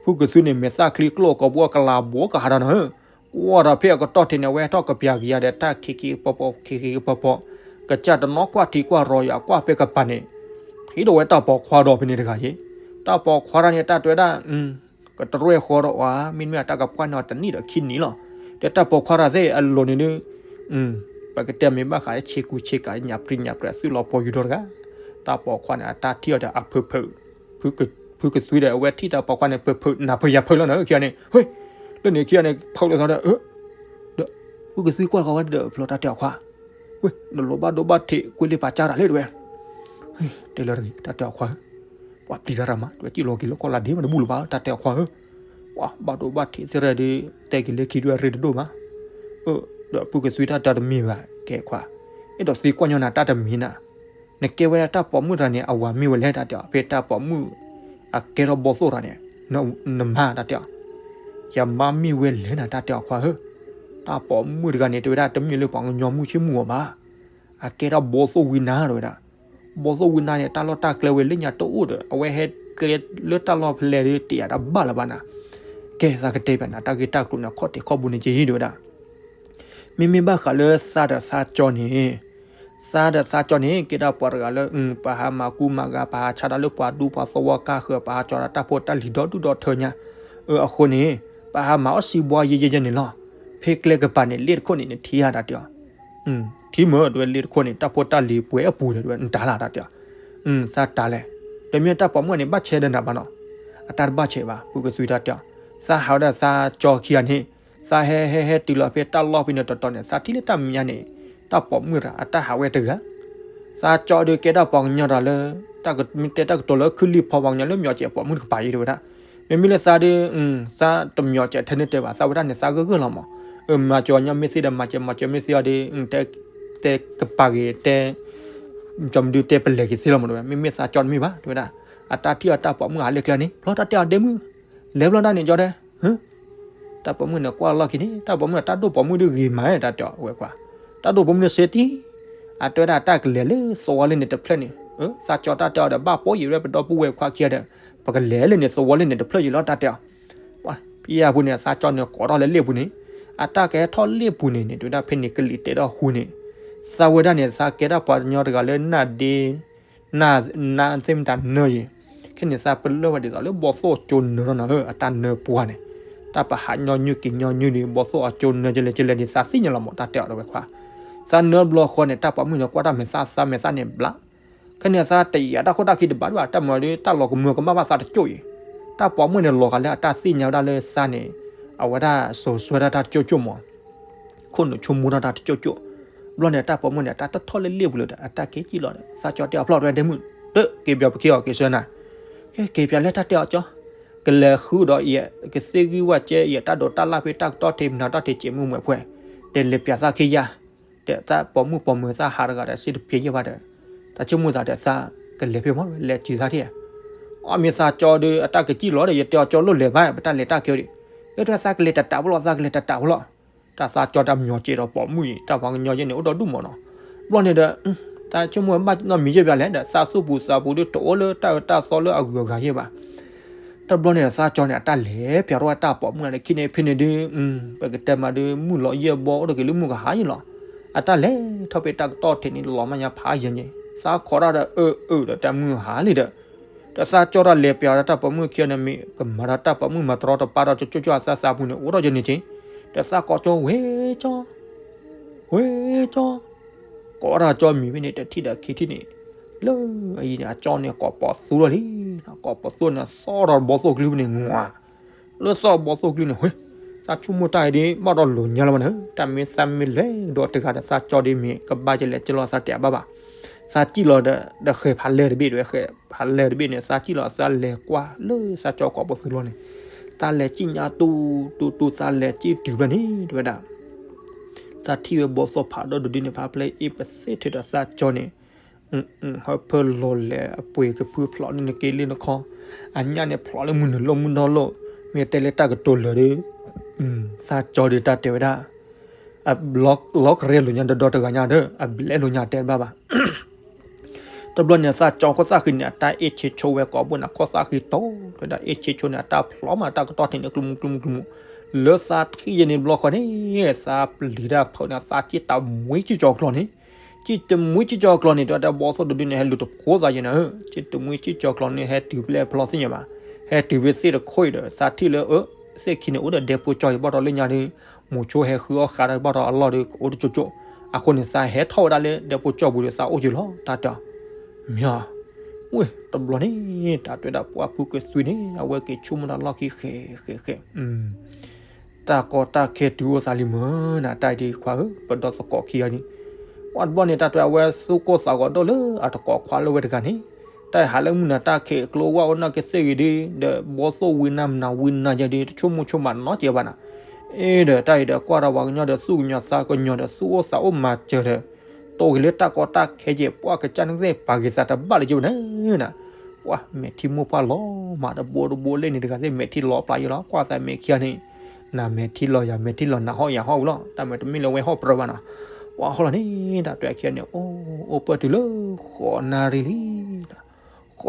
ဖုကသွံန့ၣ် မဲာ်သၣ်ချံကျိၣ်ကိးပှၢ်ကလၤဘိကဟးဒီးနၤဧၢ ကွၢ်ဒီးဖဲအကတီၢ်ထံးန့ၣ် အဝဲဟဲထီၣ်ကပျၢ်ကယၤဒီးတၢ်ခံးခံးပီၤပီၤ ခံးခံးပီၤပီၤ, ကစၢ်တနီၤကွၢ်ထံကွၢ်ရီၤယၤ ကွၢ်ဖဲကပၤန့ၣ်, ဟံးဒီးဝဲတၢ်ပိာ်ခွါဒီးဖဲန့ၣ်တဂၤယ့ၣ်, တၢ်ပိာ်ခွါတဂၤန့ၣ် တၢ်တဲဝဲဒၣ် ကတရၢၢ်ဃီဒီးအီၤ မ့တမ့ၢ်အတၢ်ကပှၢ်န့ၢ်အီၤတနံၣ်ဒီးခံနံၣ်လီၤ, ဒီးတၢ်ပိာ်ခွါတဂၤသ့ၣ်အလိၤန့ၣ်ဒီး ပကတဲမ့ၢ်ဘၣ်ဃးလၢဆ့ကူဆ့ကၤ ညၣ်ပြံညၣ်ပြဲး သုးလီၤပှီၤယူၤဒီးတဂၤ, တၢ်ပိာ်ခွါန့ၣ် အတၢ်ထံၣ်အီၤဒီးအဖုးဖုး ဖုကသွံဒီး အဝဲထံၣ်တၢ်ပိာ်ခွါန့ၣ် ဖုးဖုး နၢ်ဖုးယၢ်ဖုးလီၤနၤဧၢ ခံဂၤန့ၣ်, ဝ့ၢ်, လၢန့ၣ်ခံဂၤန့ၣ် ဖုးလီၤသးဒီး ဒီး ဖုကသွံကွၢ်ဃီၤဝဲဒီး ဖျီတၢ်တဲအီၤခွါ, ဝ့ၢ် နလိၤဘၣ်ဒိဘၣ်ထံး ကွံာ်လ့ပာ်ကၠါတၢ်လၢတဝဲ, တဲလၢတဂ့ၤ တၢ်တဲအီၤခွါဧၢ, ပှၤပျံၤတၢ်ရၢမး တဝဲစံၣ်လီၤက့ၤလၢ ကီၢ်လါဒ့မး တဘူၣ်လၢၤဘၣ် တၢ်တဲအီၤခွါဧၢ, ပှၤဘၣ်ဒိဘၣ်ထံးသ့ၣ်ရဲၣ်ဒီး တဲက့ၤလၢခံဒုးအရ့တဒိၣ်မး ဒီးဖုကသွံတၢ်တဲတမ့ၢ်ဘၣ် ကဲခွါ, အဲၣ်ဒိးသံကွၢ်ညီနၤတၢ်တမံၤနၤ, နကဲဝဲဒၣ်တၢ်ပိာ်မုၣ်တဂၤန့ၣ် အဝၤမ့ၢ်ဝဲလဲၣ် တၢ်တဲအီၤ, ဖဲတၢ်ပိာ်မုၣ် အကဲထီၣ်ဘီသိၣ်တဂၤန့ၣ်, နမါတၢ်တဲအီၤ, ယမါမ့ၢ်ဝဲလဲၣ်နၤ တၢ်တဲအီၤခွါဧၢ, တၢ်ပိာ်မုၣ်တဂၤန့ၣ် တဲဝဲဒၣ်တမ့ၢ်လၢပှၤကညီမုၣ်ဆ့ၣ်မုၣ်အီၤဘၣ်, အကဲထီၣ်ဘီသိၣ်ဝံနါတဲဝဲဒၣ်, ဘီသိၣ်ဝံနါန့ၣ် တၢ်လီၢ်တၢ်ကျဲဝဲလၢညါတအိၣ်ဒီး အဝဲဟဲကျဲလၢတၢ်လီၢ်ဖဲလဲၣ်ဒီး တယာ်တဘၣ်လၢၤဘၣ်နၤ, ကဲသးကတဲပျးနၤ တၢ်ဂ့ၢ်တၢ်ကျိၤန့ၣ် ခီၣ်ထံးခီၣ်ဘိန့ၣ်က့ၤတဲဝဲဒၣ် မ့မ့ၢ်ဘၣ်ဃးလၢသးဒီးသးကၠီန့ၣ်, သးဒီးသးကၠီန့ၣ် ကဲဒၣ်ပှၤတဂၤလၢ ပှၤဟးမၤကူမၤဂၤ ပှၤဟးဆါတၢ်လၢပှၤဒူပှၤသဝီကါဃၢၤ ပှၤဟးကၠီတၢ်တၢ်ဖိတၢ်လံၤဒီဒူၣ်ဒီထၢညါ, အဃိန့ၣ် ပှၤဟးမၤအီၣ်စံးဘှါယဲယဲယဲန့ၣ်လီၤ, ဖဲကျဲကပၤန့ၣ် လ့ၣ်တခိၣ်န့ၣ် နထံၣ်ဧါတၢ်တဲအီၤ, ထံမ့ၢ်တဲဝဲလ့ၣ်တခိၣ်န့ၣ် တၢ်ဖိတၢ်လံၤပှဲၤအပူၤဒီးတဲဝဲ နတၢ်လၢ်တၢ်တဲအီၤ, သးတၢ်လဲၣ်, တမ့ၢ်တၢ်ပိာ်မုၣ်န့ၣ် ဘၣ်ဆဲးဒီးနၤဘၣ်နီၤ, အတၢ်တဘၣ်ဆဲးဘၣ် ဖုကသွံတၢ်တဲအီၤ, သးဟးဝဲဒၣ်သးကၠီခံဂၤန့ၣ်, သးဟဲဟဲဟဲတုၤလီၤဖဲတၢ်လီၢ်ဖဲန့ၣ်တတီၤန့ၣ် သးထံၣ်လၢတၢ်မဲာ်ညါန့ၣ်, တၢ်ပိာ်မုၣ်တဂၤ အတၢ်ဟးဝဲတဂၤ, သးကၠီဒီးကဲဒၣ်ပှၤကညီတဂၤလၢ တၢ်ကမ့ၢ်တဲတၢ်ကတိၤလၢခုၣ်လံၢ်ဖီပှၤကညီလၢမျီးစဲးပိာ်မုၣ်တကပၤအံၤတဲဝဲဒၣ်, မ့မ့ၢ်လၢသးဒီး သးတမျီးစဲးထဲန့ၣ်တဲဘၣ် သးဝဲဒၣ်န့ၣ် သးဂၢၢ်ဂၢၢ်လီၤမး, မၤစၢၤညီမ့ၢ်သ့ဒီး မၤစၢၤမၤစၢၤမ့ၢ်သ့အီၤဒီး တဲကပၤဂ့ၤတဲ ကၠီမဒုတဲပလဲၤက့ၤသ့လီၤမးတဲဝဲ, မ့မ့ၢ်သးကၠီတမ့ၢ်ဘၣ်တဲဝဲဒၣ်, အတၢ်ထံၣ်အီၤတၢ်ပိာ်မုၣ်ဟးလၢကျဲန့ၣ် ဘျီတၢ်တဲအီၤဒဲမုၣ်, လဲၤဘျီဒၣ်န့ၣ်ကၠီတဲ တၢ်ပိာ်မုၣ်န့ၣ်ကွၢ်လီၢ်ခံန့ၣ် တၢ်ပိာ်မုၣ်န့ၣ် တၢ်ဒိၣ်ပိာ်မုၣ်ဒုးဂ့ၤမး တၢ်တဲအီၤဝဲခွါ, တၢ်ဒိၣ်ပိာ်မုၣ်န့ၣ်စ့တံၢ်, အတဲဝဲဒၣ်တၢ်ကလဲၤလၢသဝီလၢန့ၣ်တဖျၢၣ်န့ၣ်, သးကၠီတၢ်တဲအီၤဒီး ဘၣ်ပိာ်ယံၤဝဲပဒီပုၢ်ဝဲၢ်ခွါခံဂၤဒီး ပကလဲၤလၢန့ၣ်သဝီလၢန့ၣ်တဖျၢၣ်ယံၤလီၤတၢ်တဲအီၤ, ဖံယၢ်ဖိန့ၣ် သးကၠီန့ၣ်ကိးထီၣ်လၢလ့ၣ်ပူၤန့ၣ်, အတၢ်ကဟဲထီၣ်လ့ၣ်ပူၤန့ၣ်န့ၣ် တဲဝဲဒၣ်ဖဲန့ၣ်ကလံၤတဲာ်ထီၣ်ဟူန့ၣ်, သးဝဲဒၣ်န့ၣ် သးကဲဒၣ်ပှၤကညီတဂၤလၢနၢ်ဒ့ နၢ်သ့ၣ်မတၤနၢယံၤ, ခဲန့ၣ် သးပလၢၢ်ဝဲဒ်သိးလၢဘီသိၣ်အကၠိနၢထီၣ်နၤဧၢ အတၢ်နၢပှၤန့ၣ်, တၢ်ပဟးညီနုၢ်က့ၤညီနုၢ်ဒီး ဘီသိၣ်အကၠိနၢကလဲၤကလဲၤဒီး သးသ့ၣ်ညါလီၤမး တၢ်တဲအီၤတဝဲခွါ, သးနၢဘျီဃီန့ၣ် တၢ်ပိာ်မုၣ်န့ၣ် ကွၢ်တၢ်မဲာ်သးသးမဲာ်သးန့ၣ်ဘျး, ခဲန့ၣ် သးတယာ်တၢ်ခိၣ်တၢ်ခံတဘၣ်ဒံးဘၣ် တၢ်မၤဒီးတၢ်လီၤကမၢကမၣ်ဘၣ်သးတကၠိၢ်အံၤ, တၢ်ပိာ်မုၣ်န့ၣ်လီၤဂာ်လၢအတၢ်သ့ၣ်ညါဝဲဒၣ်လၢသးန့ၣ်, အဝဲဒၣ်စိၤစွဲဒၣ်တၢ်တကၠိၢ်ကၠိၢ်မး ခိၣ်နူာ်ဆိကမိၣ်ထီၣ်တၢ်တကၠိၢ်ကၠိၢ်, ဘျီန့ၣ် တၢ်ပိာ်မုၣ်န့ၣ် တၢ်တထီၣ်လၢလ့ၣ်ပူၤလၢၤဒီး အတၢ်က့ၤကံၣ်လီၤဒီး သးကၠီတဲအီၤဖျီၣ်တဝဲဒဲမုၣ်, တက့ၤပၠီပက့ၤအီၤက့ၤဆၢနၤ, က့ၤပၠီလၢတၢ်တဲအီၤကၠီ, က ကလဲၤဃုဒီးအံၤ ကသ့ၣ်ဂံၢ်ဝၣ်ကဲအံၤ တၢ်ဒိးတၢ်လၢ်ဖဲတၢ်ကတီၢ်ထံး မနုၤတၢ်ထံးကဲးမုၢ်မွဲးဖှဲး, တဲလဲၤပျးသးခံယၤ, တဲသးပိာ်မုၣ်ပိာ်မုၣ်သးဟးတဂၤဒီး စ့တပျဲယဲၢ်ဘၣ်ဒီး, တၢ်ဆိကမိၣ်သးဒီးသးကလဲၤဖဲမီၢ် လဲၤစုၤသးထံၣ်ဧါ. အမ့ၢ်သးကၠီဒီး အတၢ်ကစံၣ်လီၤဒီး ယတဲအီၤကၠီလိၣ်လဲၤဘၣ် ပတၢ်လဲၤတၢ်ကဲအီၤဒီး, အဲၣ်ဒိးသးကလဲၤတတးဖိလီၤ သးကလဲၤတတးဖိလီၤ. တၢ်သးကၠီတၢ်မညီကဲဒီးပိာ်မုၣ်အံၤ တၢ်ပှၤကညီယဲၢ်န့ၣ် အိၣ်ဒီဒူၣ်မးနီၤ. ဘျီန့ၣ်ဒီး သးဆိကမိၣ်ဘၣ်နီတမံၤယဲၢ်ဘၣ်လဲၣ်ဒီး သးသူၣ်ပူၤသးပူၤဒီး တအိၣ်လၢတၢ်အၢတၢ်သီလၢအဂုၤအဂၤယဲၢ်ဘၣ်. တဘျီန့ၣ်သးကၠီန့ၣ် အတၢ်လဲၤပျးထီၣ်ဝဲတၢ်ပိာ်မုၣ်န့ၣ် ခံန့ၣ်ဖဲန့ၣ်ဒုး ပကတဲမးဒုး မုၢ်လီၤယဲၢ်ဘီ အိၣ်တက့ၤလၢမုၢ်ကဟါယဲၢ်လီၤ. အတၢ်လဲၤထီၣ်ဖဲတၢ်ကတီၢ်ထံးန့ၣ် လီၤမးညါဖးယဲၢ်န့ၣ် သးခိးတၢ်ဒီးအၢအၢဒီးတၢ်မုၢ်ဟါလံဒီး ဒီးသးကၠီတၢ်လဲၤပျးဒီးတၢ်ပိာ်မုၣ်ခံန့ၣ် မ့ၢ်ကမၤဒီးတၢ်ပိာ်မုၣ်မၤတရီတပါဒီး ကၠိကၠိအသးသးပူၤန့ၣ် အိၣ်ထီၣ်ယဲၢ်န့ၣ်က့ၤ, ဒီးသးကိးကၠီ ဝဲကၠီ ဝဲကၠီ, ကိးတၢ်ကၠီမံၤဖဲန့ၣ် တထံၣ်ဒီးခံထံၣ်န့ၣ်, လၢအံၤန့ၣ် အကၠီန့ၣ်ကိးပိာ်သူလီၤလံ, ကိးပိာ်သူန့ၣ် သီၣ်ဒီးဘီသိၣ်ကလုၢ်ဖဲန့ၣ် ငွး လၢသီၣ်ဘီသိၣ်ကလုၢ်န့ၣ် ဝဲ, သးဆိကမိၣ်တၢ်အံၤဒ် ဘၣ်ဒီးလိာ်ညါလီၤဘၣ်န့ၣ်, တၢ်မ့ၢ်သးမ့ၢ်လဲၤဒီးတဂၤဒီး သးကၠီဒ်မ့ၢ်ကဘၣ်ကလဲၤကလီသးတဲဘၣ်ဘၣ်, သးစံၣ်လီၤဒီး ဒီးဃဲၤဖးလဲၢ်တဘ့ၣ် ဒီးဃဲၤဖးလဲၢ်တဘ့ၣ်န့ၣ် သးစံၣ်လီၤသးလဲၤကွၢ်လၢသးကၠီကိးပိာ်သူလီၤန့ၣ်, သးလဲၤစံၣ်ညါတူတူတူ သးလဲၤစံၣ်တုၤဖျၢၣ်န့ၣ် တဲဝဲဒၣ် သးထံၣ်ဝဲဘီသိၣ်ဖးဒိၣ်ဒိၣ်ဒ်န့ၣ် ဖးဖျဲအ့ၣ်ပသ့ၣ်ထုးဒီးသးကၠီန့ၣ်, ဟၢဖၢလီၤလဲၤအပှ့ၤကဖုဖျိးန့ၣ်နက့လၢနခီ, အညၣ်န့ၣ်ဖျိးလၢမုၢ်နုာ်လိၣ်မုၢ်နီၢ်လိၣ်, မ့ၢ်တဲလၢတၢ်ကတိၤလၢာ်ဒီး, သးကၠီဒီးတၢ်တဲဝဲဒၣ်, လီၤကရဲလိာ်ညါဒီဒီတဂၤညါဒီး အဘျဲလိာ်ညါတဲတဘၣ်ဘၣ် တဘျီန့ၣ် သးကၠီခိၣ်သၣ်ဃံန့ၣ် အတၢ်အ့ၣ်ဆ့ဆိဝဲကိးဘိန့ၣ် ခိၣ်သၣ်ဃံတီၤ တဲဝဲဒၣ်အ့ၣ်ဆ့ဆိန့ၣ် အတၢ်ဖျိးမးတၢ်ကတီၢ်ထံးန့ၣ် ကျူမူကျူမူကျူမူ, လၢသးထံၣ်ယဲၢ်န့ၣ်ဘျီဃီန့ၣ် သးပျံၤတၢ်ဖုးန့ၣ် သးစံၣ်တမှံစံၣ်ကၠီၤကျီၤန့ၣ်, စံၣ်တမှံစံၣ်ကၠီၤကျီၤန့ၣ် တဲဝဲဒၣ်ဘီသိၣ်တဒုန့ၣ် ဟဲလူၤတဖိသးယဲၢ်န့ၣ်ဧၢ, စံၣ်တမှံစံၣ်ကၠီၤကျီၤန့ၣ် ဟဲတုၤဖဲလဲၣ်ဖျီသ့ၣ်ညါဘၣ်, ဟဲတုၤဖဲသ့ၣ်တခိၣ်အံၤဒီး သးထံၣ်လၢအၢ သ့ၣ်ခံန့ၣ် အိၣ်ဒီးဒဲဖိကၠီအံၤဘၣ်ဒီးလၢညါဒီး မိၤဆိဟဲဃုအီၣ်ဃာ်တၢ်ဘၣ်ဒီးအလီၢ်ဒီး ကအိၣ်တကၠိကၠိ, အဃိန့ၣ် သးဟဲထီၣ်ဝဲဒၣ်လၢဒဲဖိကၠီပူၤဒီး သးအိၣ်က့ၤလီၤတၢ်တဲအီၤ, မ့ၢ်ဧါ, ဝဲ တဘျီန့ၣ် တၢ်တဲဝဲဒၣ်ပှၢ်ဖုကသွံန့ၣ် အဝဲက့ၤဆိကမိၣ်တၢ်လီၢ်ခံဃဲးဃဲးဃဲး တၢ်ကီတၢ်ခဲတုၤအိၣ်သးလံမ့ၢ်နၤ တၢ်အံၤဒ်ခွါဧၢ ပဒီသကိးခံဂၤန့ၣ်, ပှၢ်တဘျီန့ၣ် တၢ်တဲဝဲအဝဲသူၣ်ကိၢ်သးဂီၤဒိၣ်လၢအတကိးခွါလၢဝဲတဂၤန့ၣ်, တၢ်ဟးလၢမုၢ်နၤတၢ်ခံးကျိဝဲအိၣ်နီၢ်ကသ့ၣ်ဂ့ၤဒီး ဒီးဘီသိၣ်ဝံနၤမနၤဝံနၤယဲၢ်ဒီး တဆိကမိၣ်ဆိကမးနီတစဲးဘၣ်နၤ, အ့ဒီးတၢ်အံၤဒီးကွၢ်ဒီးပှၤကညီဒီးသူၣ်ကညီၤသးကညီၤဒီးသူၣ်အိၣ်သးအိၣ်မၤစၢၤဒီး တိၢ်က့ၤလၢတၢ်ကီတၢ်ခဲကဲ ပှၢ်ကစၢ်န့ၣ်သ့ၣ်ပာ်ဂ့ၤသးတဘၣ်လၢၤက့ၤဘၣ်န့ၣ်နၤ, ပှၢ်မဲာ်ထံမိၢ်ပှၢ်လီၤမးတဘိတဘိလဲၣ်န့ၣ်တဂၤသ့ၣ်မဲာ်ထံလီၤပျၢ်ယဲၢ်လီၤ ကွၢ်သးမဲာ်ခံဂၤန့ၣ်, နမဲာ်ထံလီၤယမဲာ်ထံလီၤ နဟီၣ်ယဟီၣ်ဝံၤလီၤ တၢ်မ့ၢ်တမ့ၢ်လၢဝဲဟီၣ်ပြၢဘၣ်နၤ, ပှၢ်ဟီၣ်လီၤန့ၣ် တၢ်တဲခံဂၤန့ၣ် အိၣ်အိၣ်ပၢၢ်တုၤလၢ ဃိးနၣ်ရံၣ်လံ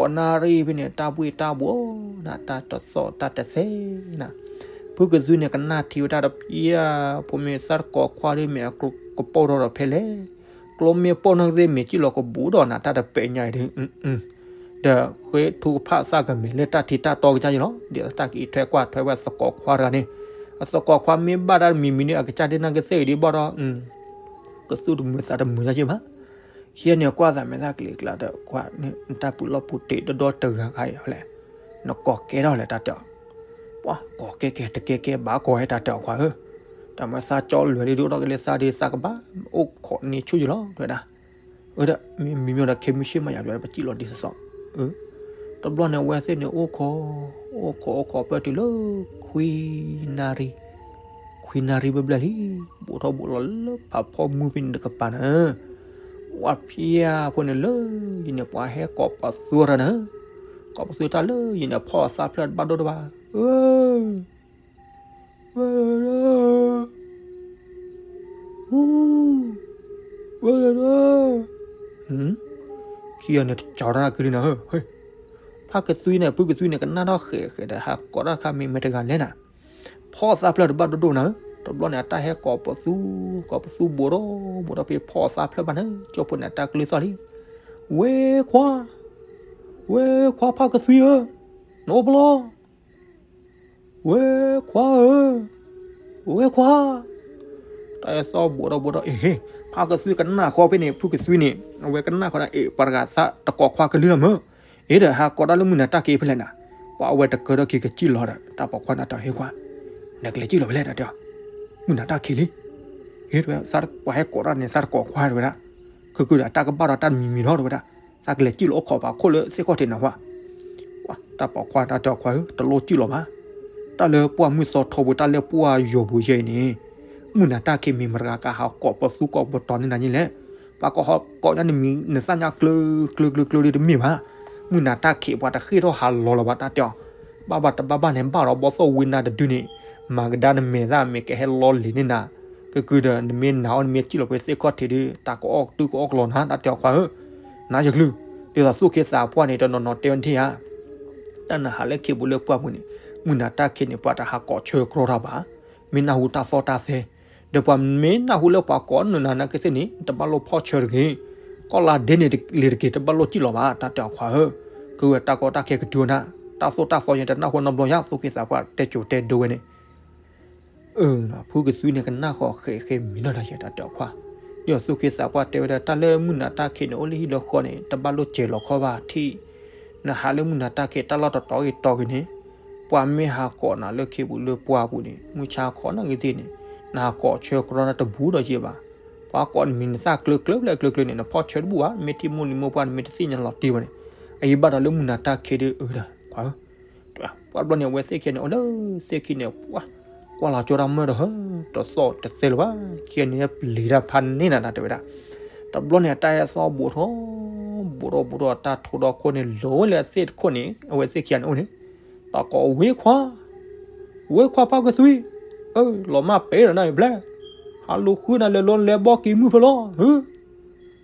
ဃိးနၣ်ရံၣ်ဖဲန့ၣ် တၢ်ဘှ့ၣ်တၢ်ဘှီၣ်နၤ တၢ်တသီၣ်တၢ်တသဲနၤ, ဖုကသွံန့ၣ် ကနၣ်ထံဝဲတၢ်တပျၢ် ဖိမ့ၢ်သၣ်တကိးခွါဒီး မ့ၢ်အကပိာ်ထီၣ်ဒီးဖဲလဲၣ်, ကျိမ့ၢ်ပိာ်နီၢ်ကသ့ၣ်မ့ၢ်စံၣ်လီၤကဘူးဒီးနၤ တၢ်တပဲာ်ညါအံၤဒီး ဒီးဃ့ထူကဖၣ်သၣ်ကမဲာ်လၢတၢ်ထံတၢ်တီကစၢ်ယဲၢ်လီၤ ဒ်သိးတၢ်ကအံးထွဲကွၢ်ထွဲဝဲသကိးခွါတဂၤန့ၣ်, အသကိးခွါမ့ၢ်ဘၣ်တၢ်တမံၤမံၤန့ၣ် အကစၢ်ဒ်နၢ်ကသ့ၣ်အံၤဒ်ဘၣ်ဒီး ကသူၣ်တမုာ်သးတမုာ်ညါယဲၢ်ဘၣ် ခံဂၤန့ၣ်ကွၢ်သးမဲာ်သၣ်ကျ့ကျါဒီး ကွၢ်န့ၣ် နတၢ်ပူၤလီၢ်ပူၤတ့ၢ်ဒီဒီတဂၤဂၤအံၤလဲၣ်, နကိးကဲထီၣ်လဲၣ်တၢ်တဲအီၤ, ပှၤကိးကဲကဲတကဲကဲဘၣ်ကိးဝဲတၢ်တဲအီၤခွါဧၢ, တၢ်မၤသးကၠီလွဲၤဒ်ဒိၣ်ထီၣ်က့ၤလၢသးဒ်သးကဘၣ်အိၣ်ခိးန့ၢ်ဆူၣ်ယဲၢ်လီၤ တဲဝဲဒၣ်, ဝဲဒၣ်မ့ၢ်မံၤမံၤဒီးခဲမုၢ်ဆ့ၣ်မးယၤ တဲဝဲဒၣ် ပစံၣ်လီၤဒ်သိးသိး, တဘျီန့ၣ် အဝဲသ့ၣ်န့ၣ်အိၣ်ခိး, အိၣ်ခိးအိၣ်ခိးပၢၢ်တုၤလၢ ခွံနၣ်ရံၣ်, ခွံနၣ်ရံၣ်ဘျဲၣ်ဘျဲၣ်လံ, ဘူးထီၣ်ဘူးလီၤလၢဖးဖီမုၢ်ဖဲန့ၣ်တကပၤန့ၣ်, ပှၤဖျါဖိန့ၣ်လၢယံၤန့ၣ် ပှၤဟဲကိးပသူတၢ်န့ၣ်, ကိးပသူတၢ်လၢယံၤန့ၣ် ဖီၣ်အသးဖျၢၣ်တဘၣ်ဒိၣ်တဘၣ်, ဝဲ ဝဲ ဝဲ ခံဂၤန့ၣ်တကးတၢ်က့ၤလံနၤ, ဖးကသွံန့ၣ် ဖုကသွံန့ၣ် ကနၣ်ထီၣ်ဃဲးဃဲးဒီး ဟးကိးတၢ်တခါမ့ၢ်မ့ၢ်တဂၤလဲၣ်နၤ, ဖီၣ်သးဖျၢၣ်တဘၣ်ဒိၣ်ဒိၣ်နၤ, တဘျီန့ၣ် အတၢ်ဟဲကိးပသူ, ကိးပသူဘူးထီၣ်ဘူးထီၣ်ဖဲဖီၣ်သးဖျၢၣ်ဘၣ်န့ၣ် ကၠိဖိန့ၣ် အတၢ်ကလုၢ်သီၣ်လံ, ဝဲခွါ, ဝဲခွါဖးကသွံဧၢ, နအိၣ်ဖဲလဲၣ် ဝဲခွါဧၢ, ဝဲခွါ, တၢ်အဲၣ်သီၣ်ဘူးထီၣ်ဘူးထီၣ် အ့ၣ်, ဖးကသွံကနၣ်ဃီဖဲန့ၣ် ဖုကသွံန့ၣ် အဝဲကနၣ်ဃီဒီး အ့ၣ် ပှၤတဂၤသးတကိးခွါကလုၢ်လီၤမၢ်, အ့ၣ်ဒီးဟးကိးတၢ်လၢမုၢ်နၤတၢ်ခံးဖဲလဲၣ်နၤ, ပှၤအဝဲတကၢထီၣ်ခံကစံၣ်လီၤဒီး တၢ်ပိာ်ခွါန့ၣ်တၢ်ဟ့ၣ်ခွါ, နကလဲၤစံၣ်လီၤဖဲလဲၣ်တၢ်တဲအီၤ, မုၢ်နၤတၢ်ခံးလံ, ဟ့ၣ်တဲဝဲ ပှၤဟဲကိးတၢ်န့ၣ် သးတကိးခွါတဲဝဲဒၣ်, ခုခုဒီးတၢ်ကဘၣ်ဒီးတၢ်တမံၤမံၤလီၤတဲဝဲဒၣ်, သးကလဲၤစံၣ်လီၤအိၣ်ခိးပှၤခိၣ်လၢသ့ၣ်ခီၣ်ထံးနၤဝဲ, ပှၤ တၢ်ပိာ်ခွါ တၢ်တဲအီၤခွါဧၢ တလိၣ်စံၣ်လီၤဘၣ်. တၢ်လၢပှၢ်မုၢ်သီထီဘိ တၢ်လၢပှၢ်ယိာ်ဘိယဲအံၤန့ၣ် မုၢ်နၤတၢ်ခံးမ့ၢ်မတၤတဂၤကဟးကိးပသူကိးပတီၤန့ၢ်နၤန့ၣ်လဲၣ်. ပှၤကိးဟီကိးညါနမံၤနသၣ်ညါကျၢၤကျၢၤကျၢၤကျၢၤဒ်တမ့ၢ်ဘၣ်. မုၢ်နၤတၢ်ခံးပှၤတဃ့ၢ်ထီၣ်ဟးလီၤလီၤဘၣ် တၢ်တဲအီၤ. ဘၣ်ဘၣ်တဘၣ်ဘၣ်န့ၣ် ဘၣ်ဒီးဘီၣ်သိၣ်ဝံနၤတဒုန့ၣ် မၤကဒါနမဲာ်သၣ်မ့ၢ်ကဟဲလီလံၤန့ၢ်နၤ ကကုဒီး နမ့ၢ်နာ်အီၤ နမ့ၢ်စံၣ်လီၤပှဲၤသ့ၣ်ခီၣ်ထံးဒီး တၢ်ကအီၣ်တုၢ်ကအီၣ်ကလီနၤ တၢ်တဲအီၤခွါဧၢ. နၤယကလုၢ် ဒ်သိးသူၣ်က့သးပှၢ်န့ၣ် တနီၤနီၤတဲဝဲန့ၣ်ဧါ. တၢ်နဟးလၢခံးပူၤလၢပှၢ်ပူၤန့ၣ် မုၢ်နၤတၢ်ခံးန့ၣ် ပှၤတဟးကိးဆၢကရီတၢ်ဘၣ်. မ့ၢ်နၢ်ဟူတၢ်သီၣ်တၢ်သဲ ဒီးပှၤမ့ၢ်နၢ်ဟူလၢပှၤကိးနုာ်နၤနာ်က့သ့ၣ်န့ၣ် တဘၣ်လိၣ်ဖီၣ်ဆၢတဂ့ၤ. ကီၢ်လၤဒ့န့ၣ်လ့ၤတက့ၤ တဘၣ်လိၣ်စံၣ်လီၤဘၣ် တၢ်တဲအီၤခွါဧၢ. ကဝဲတၢ်ကီတၢ်ခဲကတုၤနၤ တၢ်သိၣ်တၢ်သီယဲတနၢ်ဟူနီတဘျီယါ သူၣ်က့သးပှၢ်တဲကိၤတဲဒိဝဲန့ၣ် အၢ ဖုကသွံန့ၣ် ကနၣ်ဃီၤဃဲးဃဲးမံၤလီၤဒီးယဲ တၢ်တဲအီၤခွါ. ဒ်သိးသူၣ်က့သးပှၢ်တဲဝဲဒၣ် တၢ်လၢမုၢ်နၤတၢ်ခံးန့ၣ် အိၣ်လၢဟံၣ်လၢဃီန့ၣ် တဘၣ်လိၣ်စဲၤလီၤခီဘၣ်ထံၣ်. နဟးလၢမုၢ်နၤတၢ်ခံး တၢ်လီၢ်တတီၤဂ့ၤတီၤဂ့ၤန့ၣ် ပှၤမ့ၢ်ဟးကိးနၤလၢခံးပူၤလၢပှၢ်ပူၤန့ၣ် မုၢ်ဆါခီနၣ်ဂ့ၤသ့ၣ်န့ၣ် နဟးကိးဆၢကရီနၤတဘူးဒီးယဲဘၣ်. ပှၤကိးနမံၤနသၣ်ကျၢၤကျၢၤဘျဲၣ်ကျၢၤကျၢၤန့ၣ် နဖီၣ်ဆၢတဘူးဘၣ် မ့ၢ်ထံၣ်မိၢ်လံၤမိၢ်ပှၢ် နမ့ၢ်တသ့ၣ်ညါလီၤတံၢ်ဘၣ်န့ၣ် အအံၤဘၣ်ဒီးလၢမုၢ်နၤတၢ်ခံးဒီးအၢဒီး ခွါဧၢ ပှၤဘျီန့ၣ် အဝဲသ့ၣ်ခံန့ၣ် အိၣ်လၢသ့ၣ်ခံန့ၣ် ပှၤ ကွၢ်လီၤကၠီတၢ်မၢၢ်ဒီး ဟၢ တသီၣ်တသဲလၢၤဘၣ် ခံန့ၣ်ပျံၤတၢ်ဖးန့ၢ်နၤတၢ်တဲဝဲဒၣ်. တဘျီန့ၣ် အတၢ်ဟဲသီၣ်ဘူးထီၣ် ဘူးထီၣ်ဘူးထီၣ် တၢ်ထိဒီခိၣ်န့ၣ် လီၤဝဲလၢအသ့ၣ်တခိၣ်န့ၣ် အဝဲသ့ၣ်ခံဂၤန့ၣ်အိၣ်န့ၣ် တၢ်ကိးဝ့ခွါ ဝ့ခွါဖးကသွံ အၢ လီၤမၢ်ပဲဒီးနၤအံၤဘျဲၣ် ဟးလူၤဃုနၤလဲၤလီၤလဲၤဘီက့ၤမုၢ်ဖဲလီၤ ဟၢ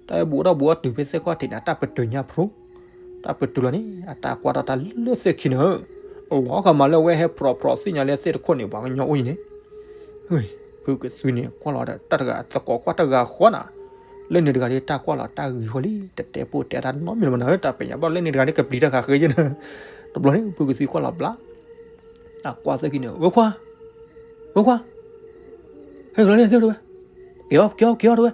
တၢ်ဟဲဘူးထီၣ်ဘူးထီၣ်တုၤဖဲသ့ၣ်ခီၣ်ထံးန့ၣ် အတၢ်ပတုာ်ညါဖျိ တၢ်ပတုာ်လီၤန့ၣ် အတၢ်ကွၢ်ထီၣ်တၢ်လၢသ့ၣ်ခံန့ၣ် လီၤဃီမးလၢအဝဲဟဲဖြီးဖြီးသ့ၣ်ညါလၢသ့ၣ်တခိၣ်န့ၣ် ပှၤကညီအိၣ်အံၤန့ၣ် ဖုကသွံန့ၣ် ကွၢ်လီၤဒီးတၢ်တဂၤသကိးကွၢ်တဂၤဃီနၤ လၢန့ၣ်တဂၤဒ်တၢ်ကွၢ်လီၤတၢ်ဂံၤဃီလံ တတဲပိၢ်တဲတၢ်နီတမံၤလၢၤဘၣ်နၤ တၢ်ပညးဘၣ်လၢန့ၣ်တဂၤဒ်ကပျံၤတၢ်ဃးဃ့ယဲနၤ တဘျီန့ၣ် ဖုကသွံကွၢ်လီၤဘျါ တၢ်ကွၢ်သ့ၣ်ခံန့ၣ် ဝ့ခွါ ဝ့ခွါ ဟဲကလီၤန့ၣ်သ့ၣ်တဝဲ က့ၤအီၤ က့ၤအီၤ က့ၤအီၤတဝဲ